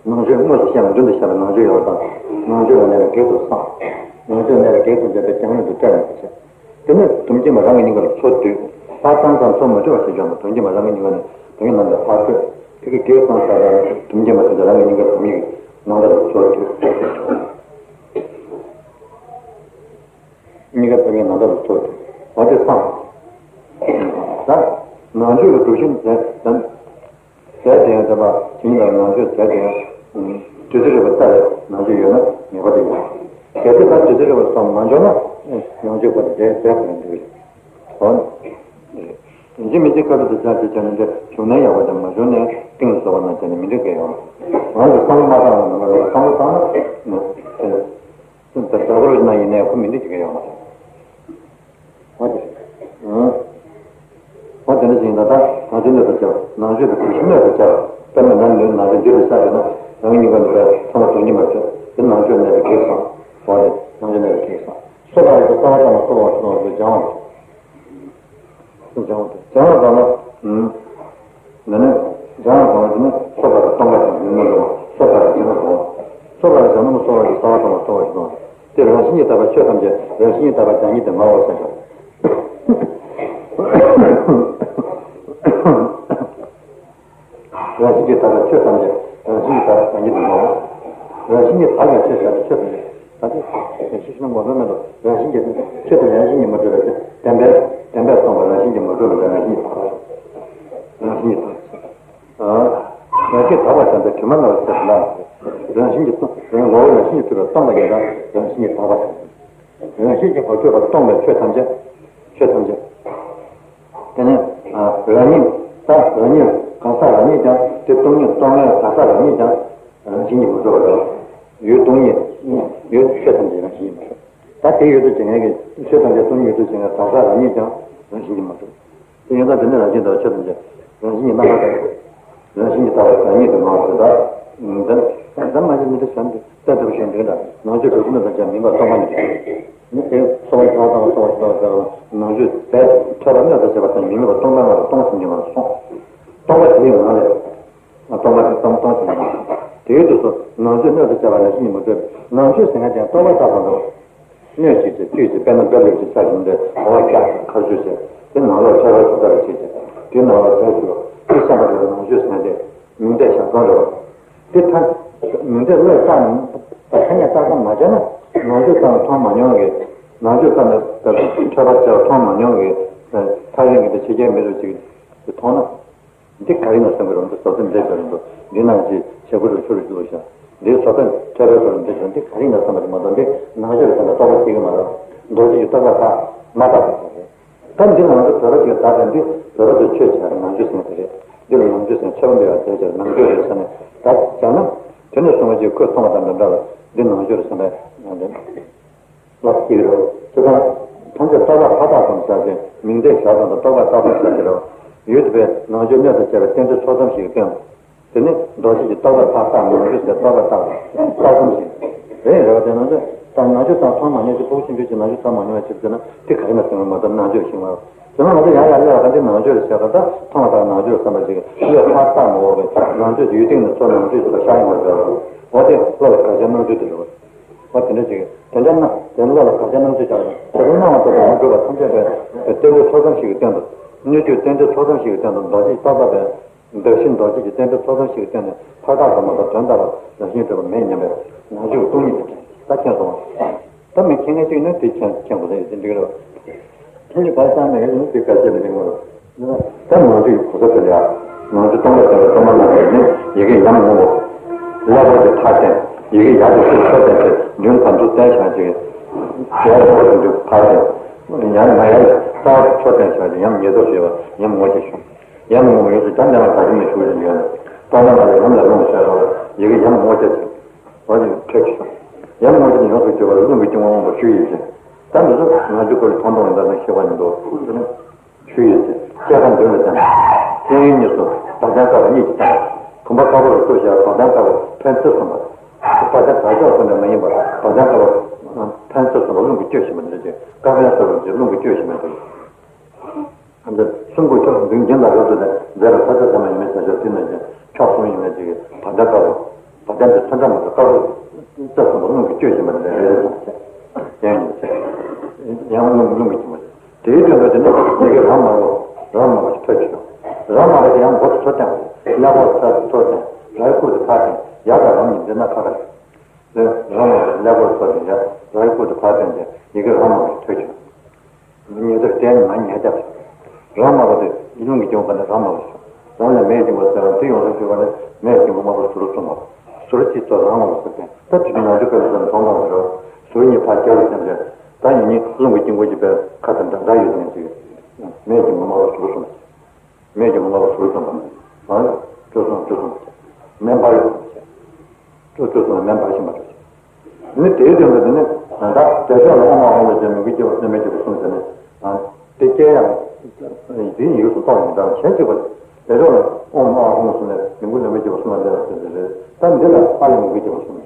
ནང་ཆོས་དངོས་སུ་བཤད་ན་མདུན་དུ་བཤད་པའི་ནང་ཆོས་ཡོད་པ་དང་ནང་ཆོས་ལ་གནས་པའི་གེགས་སུ་སོང་། ནང་ཆོས་གནས་ལ་གེགས་སུ་འཛིན་པའི་རྐྱང་རིང་དུ་བཀྲལ་ནས་ཟེར། དེ་ནས་དུམ་གྱིས་མ་རང་གི་སྙིང་ག་ལ་ཚུར་བསྡུས། ཕར་བཏང་ཙང་ཚུར་མ་འཇུག་པ་ཞིག་བྱུང་ན། དུམ་གྱིས་མ་རང་གི་སྙིང་ག་ནས་དུམ་གྱིས་ནང་དུ་ཕར་བསྡུས། དེ་གི་གེགས་སོང་ཙང་། དུམ་གྱིས་མ་ཟེར་ཏེ་རང་གི་སྙིང་ག་དུམ་གྱིས་ནང་ལ་ཚུར་བསྡུས། སྙིང་ག་དུམ་གྱིས་ནང་ལ་ཚུར་བསྡུས། འོ་དེ་སོང་། ད་ནང་ཆོས་ཀྱི་སྒྲུབ་གཞི་ཟེར་ད། ཟས་དེ་ཡང་དེ་པ་དེ་ཉིད་ལ་ནང་ཆོས་ཟས་དེ་ཡང་། བདུད་རྩི་རེད་པ་ལྟ་བས་ནང་ཆོས་ཡོད་ན་ངེས་པ་དེ་ཡོད། གལ་ཏེ་ད་བདུད་རྩི་རེད་པ་སོགས་མ་འབྱོར་ན། ནང་ཆོས་ཁོ་ནས་ཟས་ཟས་ཁོ་ནས་འདུག་རེད། འོ། ཡིན་གཅིག་མིན་གཅིག་སྐབས་དེ་ཚར་དེ་བྱས་ནས་འདི་བྱུང་ན་ཡག་པ་དང་མ་བྱུང་ན་གཏིང་ལ་ཟོག་པ་ན་བྱས་ནས་མི་འགྲིག་གི་ཡོད། རང་གི་བསམ་བློ་མ་བཏང་བ་ན་བསམ་བློ་བཏང་ན། ད་ཟ་གོ་ར་ན་ཡིན་ནའི་ཁོ་མི་འགྲིག་གི་ཡོད་མ་རེད། འོ་དེ། འོ་དེ་འདྲ་ཞིག་ཡིན་ན། ད་ནང་ཆོས་གནོད་པ་བྱས། ནང་ཆོས་ཀྱི་གྲུ་བཞི་གནོད་པ་བྱས། དཔེར་ན་ང་ནི་ནང་ཆོས་འདི་ལ་ཤར་ཡོད་ན། རང་གི་སྙིང་ག་ནས་ཚང་མ་དོན་གྱི་མ་བྱས། དེ་ནང་ཆོས་གནོད་པའི་གེགས་སོང་། འོ་དེ་ནང་ཆོས་གནོད་པའི་གེགས་སོང་། སོ་པ་རེད། རྩ་བ་ཐ་མ་སོ་པ་སོ་པ་སྦྱང་བ། སྦྱང་བ་སྦྱང་བ་ཙམ་ལ། འདི་ནི་སྦྱང་བ་ཙམ་ལ་འདི་ནི་སོ་པ་དང་སྟོང་པ་དང་འདི་ནི་སོ་པ་དང་འདི་ནི་སོ་པ་དང་སོ་པ་དང་སོ་པ་ཞིག་སྟོང་། དེ་རང་བཞིན་གྱིས་དག་པའི་ཆོས་ཐམས་ཅད་རང་བཞིན་གྱིས་དག་པ་བདག་ཉིད་དུ་ངོ་བོར་བྱ་ཞིང་། རང་བཞིན་གྱིས་དག་པའི་ཆོས་ཐམས་ཅད་རང་བཞིན་གྱིས་དག་པ་བདག་ཉིད་དུ་ངོ་བོ། རང་བཞིན་གྱིས་དག་པའི་ཆོས་ཟེར་བའི་ཆོས་ཐམས་ཅད་ད་ལྟ་ཤེས་བཞིན་ངོ་བོའི་མེ་ཏོག་རང་བཞིན་གྱིས་ཆོས་དེ་རང་བཞིན་གྱིས་མ་གྲུབ་པའི་ཆོས། བདེན་པས་བདེན་པས་སྟོང་པ་རང་བཞིན་གྱིས་མ་གྲུབ་པའི་རང་བཞིན་གྱིས་དག་པ་རེད། རང་བཞིན་གྱིས་དག་པ། རང་བཞིན་དག་པ་དང་དེ་དྲི་མ་མེད་པ་ཟེར་ན། རང་བཞིན་གྱིས་སྟོང་། རང་ངོ་བོ་རང་བཞིན་གྱིས་གྲུབ་པ་སྟོང་པ་ཡིན་ཙང་རང་བཞིན་གྱིས་དག་པ། རང་བཞིན་གྱིས་མ་གྲུབ་པ་སྟོང་པའི་ཆོས་ཐམས་ཅད། ཆོས་ཐམས་ཅད། དེ་ནས་རང་ཉིད་ད་རང་ཉིད་གང་ཟག་རང་ཉིད་ཀྱང་། དེ་སྟོང་ཉིད་སྟོང་མེད་གང་ཟག་རང་ཉིད་ཀྱང་རང་བཞིན་གྱིས་མ་གྲུབ་པ་རེད། ཡུལ་སྟོང་ཉིད་ཡུལ་ཆོས་ཐམས་ཅད་རང་བཞིན་གྱིས་མ་གྲུབ། ད་དེ་ཡོད་དུ་བྱེད་མཁན་གྱི་ཆོས་ཐམས་ཅད་སྟོང་ཉིད་ཡོད་དུ་བྱེད་མཁན་གང་ཟག་རང་ཉིད་ཀྱང་རང་བཞིན་གྱིས་མ་གྲུབ། དེ་ཡིན་ཙང་དེ་ནི་རང་བཞིན་དག་པའི་ཆོས་ཐམས་ཅད་རང་བཞིན་གྱིས་རྣམ་པར་དག་པ། རང་བཞིན་གྱིས་དག་པ་བདག་ཉིད་དུ་ངོ་བོར་ཟེར། ད་འདི་ད་མ་གཞི་མི་འདི་བྱམས་ཏེ་ད་འདི་བཞིན་འདི་ལ་ནང་ཆོས་གྲུབ་མེད་པར་བྱ་མིན་པ་སྟོང་པ་ཉིད་དུ། ནི་དེ་སོ་པ་ཐ་དང་སོ་པ་ཞིག་དང་ཟེར་བ་ནང་ཆོས་ཟས་ཐོས་པ་གནོད་པར་བྱེད་པ་དང་མི་སྨོད་པ་སྟོང་པའི་ངང་ལ་སྟོང་ཟིན་གྱི་མ་སོང་། སྟོང་པ་དེའི་ངང་ལས། སྟོང་པ་དེ་སྟོང་སྟོང་ཟིན་གྱི་མ་སོང་། དེའི་དུས་སུ་ནང་ཆོས་གནོད་དུ་བྱ་བ་རང་བཞིན་གྱིས་མ་གྲུབ། ནང་ཆོས་ཟེར་མཁན་དེ་རྟོག་པ་བཏགས་པ་འདྲ། སྣོད་ཅིག་ཅེས་བཅུད་ཅེས་དཔེར་ན་བེ་ལེབ་ཅིག་ཆ་བཞིན་ཏེ་འོ་བ་བཀྱག་ཅིག་ཁ་བཅུ་ཅེས་དེ་ནང་ལོགས་ཁྲལ་བ་ཇི་ལྟར་བྱེད་ཅེས་དེ་ནང་ལོགས་ཁྲལ་ཞུ་བ་དེ་བསམ་པ་དེ་ནང་ཆོས་ཟེར་ཏེ་མིང་བརྡས་བཞག་སྟངས་རེད་བ། དེ་ཐ་མིང་བརྡས་བློས་བཏང་ནས་ཐ་སྙད་བཏགས་ཙམ་མ་བྱས་ན་ནང་ཆོས་ཙམ་མཐོང་མ་མྱོང་གི། ནང་ཆོས་ཙམ་ལ་ཁྲལ་བ་བྱས་པ་མཐོང་མ་མྱོང་གི། ཐག་རིང་གི་དེ་ཕྱི་རྒྱལ་མི་རབས་ཅིག་གིས་མཐོང་ན། འདི་ག་རེ་ཡིན་ན་བསམ་གྱི་རེད། འདི་བཟོ་ལྟ་འདི་ལྟར་འདུག་འདི་ནང་གི་བྱེད་སྒོ་རུ་ཆུ་རུ་རྒྱུ་ལ་བཞག་འདིའི་བཟོ་ལྟ་ཁྲལ་བའི་ཐོག་ལ་འདི་བྱུང་། འདི་ག་རེ་ཡིན་ན་བསམ་པ་རེད་མ་གཏོགས། འདི་ནང་ཆོས་ཀྱི་དོན་དུ་རྟོགས་པ་སྐྱེ་གི་མ་རེད། མདོ་སྡེ་གི་རྟོགས་པ་དག་མ་དག་པ་ཞིག་རེད། ད་འདི་ནང་དུ་བོད་པ་ཞིག་དག་དང་འདི་བོད་པ་ཚོས་ཆོས་བྱས་ནང་ཆོས་ཟེར་དེ་རེད། འདི་ལ་ནང་ཆོས་ཟེར་ཆོས་པ་འབད་བ་དེ་ཆོས་ནང་ཆོས་རེད་ཟེར་ནས་ད་བྱས་ན། དེ་ནས་བཟུང་བ་ཅིག་ཁོས་མཐོང་བ་དང་འདྲ་འདྲ་ལ་འདི་ནང་ཆོས་རེད་བསམ་པའི་ལབ་ཀྱི་རེད། བྱས་ཙང་ཐམས་ཅད་རྟོག་པ་མཐའ་དག་ཙམ་ཟེར་ཏེ་མིང་བརྡས་བཞག་ཙམ་དུ་རྟོག་པ་མཐའ་དག་ཟེར་གྱི་རེད། ཡུལ་དུ་བས་ནང་ཆོས་གནོད་དུ་བྱས་པའི་རྟེན་འབྲེལ་ཚོགས་ཙམ་ཞིག་བསྟན། དེ་ནི་མདོ་སྡེ་གི་རྟོག་པ་མཐའ་དག་ནང་ཆོས་ཟེར་རྟོག་པ་མཐའ་དག་ཙམ་ཞིག་རེད། རེད་བ། དེ་ནང་ཆོས་དང་ནང་ཆོས་ཙམ་མཐོང་མ་མྱོང་ཞིག་ཕྲུ་གུ་ཆུང་ཆུང་ཞིག་ནང་ཆོས་མཐོང་མ་མྱོང་བ་ཞིག་ཟེར་ན་དེ་ག་རེ་ན་ཟེར་ན་མ་གཏོགས་ནང་ཆོས་ཤེས་མ་རེད། དེ་ནས་ང་ཚོ་ཡང་ཡང་སླེབས་པ་འདི་ནང་ཆོས་རེད་ཟེར་བ་དང་མཐོང་བ་དང་ནང་ཆོས་བསམ་པ་ཞིག་བློས་ཕར་བཏང་མ་འོས་པའི་ནང་ཆོས་ཀྱི་ཡུལ་སྟེང་ནས་ཚུར་ནང་ཆོས་ཀྱི་ཚུར་ཤར་ཡོང་བ་འདྲ་བོ། འོ་དེ་བློ་ལ་དགག་བྱའི་སྣང་ཚུལ་དེ་རེད། འོ་དེ་འདྲ་ཅིག་དེ་འདྲ་ན་དེ་བློ་ལ་དགག་བྱའི་སྣང་ཚུལ་ཀྱང་དེ་རུ་སྣང་བ་ལྟ་བུ་མ་གྲུབ་པ་ཐམས་ཅད་པའི་རྟེན་འབྲེལ་ཚོགས་ཙམ་ཞིག་གི་སྟེང་དུ་སྣོད་བཅུད་རྟེན་འབྲེལ་ཚོགས་ཙམ་ཞིག་གི་སྟེང་དུ་མདོ་སྡེ་རྟོགས་པ་པའི་གདགས་གཞི་མདོ་སྡེ་གི་རྟེན་འབྲེལ་ཚོགས་ཙམ་ཞིག་གི་སྟེང་ནས་ཕར་བཏགས་པ་མ་གཏོགས་དོན་དམ་པར་རང་བཞིན་གྲུབ་པ་མེད་སྙམ་པའི་ནང་ཆོས་ཀྱི་སྟོང་ཉིད་དེ་དྲན་ད་མཁྱེན་སོང་བ། ད་མི་མཁྱེན་མཁན་གཅིག་ནི་དེ་མཁྱེན་མཁྱེན་དགོས་ས་ཡོད་དེ་འགྲིག་རེད། ཁྱེད་ཀྱིས་བར་བཏང་ནས་ཡོད་ནི་དེ་དཀའ་སྤྱད་མི་འགྲིག་མོད། ད་ནང་ཆོས་ཀྱི་གོ་ས་དེ་ལ་ཡང་ནང་ཆོས་སྟོང་པར་བྱ་བའི་སྟོང་པ་རྣམ་པ་ནི་ཡི་གེ་ཡམ་ངོ་བོ། ཀླད་པ་གི་མཐའ་བསྟན། ཡི་གེ་ཡ་དེ་ཚུར་ཕྱོགས་བསྟན་ཏེ་མདུན་བར་དུ་བསྟན་བཞག་ཅིག་ཡ་ངོ་བོ་དེ་མཐའ་བསྟན། ཡང་མ་ཡ་རྩ་བ་ཕྱོགས་བསྟན་བཞག་ཅིག་ཡང་ཉེ་དོ་ཞེས་པ་ཡམ་ངོ་བོ་ཞུ། ཡམ་ངོ་བོ་ཡོད་ཚུལ་ད་འདས་མ་ད་གིན་ནས་ཞུ་བཞིན་ཡོད་ནས་སྟོང་པ་ལ་ཡམ་ལ་ལྷུང་བཤད་རོགས་ཡི་གེ་ཡམ་ངོ་བོ་ཅེས། འོ་དེ་ནི་ཁྲེགས་སོ། ཡང་ངོ་དེ་ནི་ཡོངས་སུ་གྱུར་པ་ལ་རླུང་གི་སྐྱོན་དབང་པོ་ཞུ་ཡི་ཟེར། ད་འདི་ཚོ་ང་ཚོའི་སྐོར་ལ་མཐོང་མཐོང་ཡིན་ད་ནི་ཤེས་པ་ཡིན་འདུག་དེ་ནི་ཞུ་ཡི་ཟེར། སྐྱེ་རྒ་འདོད་ལ་བརྟེན། སྐྱེ་ཡུལ་གཉིས་སུ་བག་ཆགས་དཀར་པོ་གཉིས་ཀྱིས་བརྟེན། བུམ་པ་དཀར་པོ་ལ་ལྟོས་ཤིག་བག་ཆགས་དཀར་པོ་ཕན་ཚུན་གསུམ་པ། བག་ཆགས་དག་ཆོག་གསུམ་པ་མ་ཡིན་པར་བག་ཆགས་དཀར་པོ་ཕན་ཚུན་གསུམ་པ་རླུང་གིས་བསྐྱོད་བཞིན་པ་འདི་ལ་ཅིག་དཀར་ཕན་སོགས་ཀྱི་རླུང་གིས་བསྐྱོད་བཞིན་པ་འདི། ཨ་འདི་གསུང་དགོས་ཕྱོགས་འདི་འགྱིང་ལ་རབ་ཏུ་ནས་མཛད་པ་ས་ཆ་ཚང་མ་ཡིན་མིན་ས་ཆ་དེ་ནས་ཀྱང་ཕྱོགས་གསུམ་ཡིན་མིན་ཅིག་གི་བར་ཐག་དཀར་པོ། བར་ཐག་འདི་ཚོན་ཁྲ་མ་གཏོགས་དཀར་པོ་རྩ་གསུམ་པ་རླུང་གིས་བསྐྱོད་བཞིན་པ་འདི་རེ་རེ་དང་བཅས། ཡང་ཡང་ཚེ། ཡང་རླུང་རླུང་གི་སྐྱེ་བ། དེའི་དོན་དུ་དེ་ནི་ཡི་གེ་ར་མ་རུ་ར་མ་རུ་ཞིག་ཐོད་ཅིག་ར་མ་རུ་དེ་ཡང་མགོ་དུ་ཐོད་བསྟན་པ་ཀླད་ཀོར་ས་ཐོད་བསྟན་རའི་ཀུ་དུ་ཕར་བསྟན་ཡ་དང་རམ་གཉིས་འདི་ན་ཁ་ཁ་རེད། དེ་ར་མ་རུ་ཀླད་ཀོར་ས་དེ་ཡ་རའི་ཀུ་དུ་ཕར་བསྟན་ཏེ་ཡི་གེ་ར་མ་རུ་ཞིག་ཐོད་ཅིག་ཉེ་དུར་བསྟན་མ་ཉེ་དར། ར་མ་རུ་དེ་རླུང་གི་སྐྱེ་བ་ནི་ར་མ་རུ་ཞིག་འོང་ལ་མེའི་སྐྱེ་བ་ཟེར་བ་དེ་ཡོངས་སུ་ཞུ་བ་ནི་མེའི་སྐྱེ་བ་མ་རུ་ཟུར་གསུམ་པ། ཟུར་གཅིག་ཏུ་ར་མ་རུ་ཟེར་ཏེ་ད་དེ་དུས་ང་ཚོ་སྐབས་སུ་མཐོང་སྟངས་རེད། ཟུར་གཉིས་ཕར་བརྒྱབ་པའི་སྟེང་དུ་ད་ཡིན་ནི་རླུང་གི་དཀྱིལ་འཁོར་གྱི་བར་ཁ་དང་འདྲ་འདྲ་ཡོད་ནས་ཅིག་མེའི་སྐྱེ་བ་མ་རུ་ཟུར་གསུམ། མེའི་སྐྱེ་བ་མ་རུ་ཟུར་གསུམ་པ། ཨ་ནི་སྤྲོ་གསུམ་སྤྲོ་གསུམ་པ། མེ་འབར་ཡོད་པ་བྱས། སྤྲོ་སྤྲོ་གསུམ་མེ་འབར་བཞིན་པ་འདྲ་བྱས། ནི་དེའི་དོན་དུ་དེ་ནི་ད་ལྟ་དལ་འབྱོར་ལ་དབུ་མ་འོང་བའི་རྗེས་མི་དགེ་སྐྱེ་བ་སྣོད་མེད་སྐྱེ་བ་གསུམ་ཟེར་ནས། ཨ་དེ་སྐྱེ་ཡང་འདིའི་ཡུལ་དུ་གཏོགས་ཡིན་ཙང་གཞན་གཅིག་པ་དལ་འབྱོར་ལ་དབུ་མ་འོང་གསུམ་ནས་མི་དགེ་སྣོད་མེད་སྐྱེ་བ་གསུམ་ལ་འདས་པ་ཟེར་དེ་རེད། ད་འདི་ལ་ཨ་ལས་མི་དགེ་སྐྱེ་བ་གསུམ།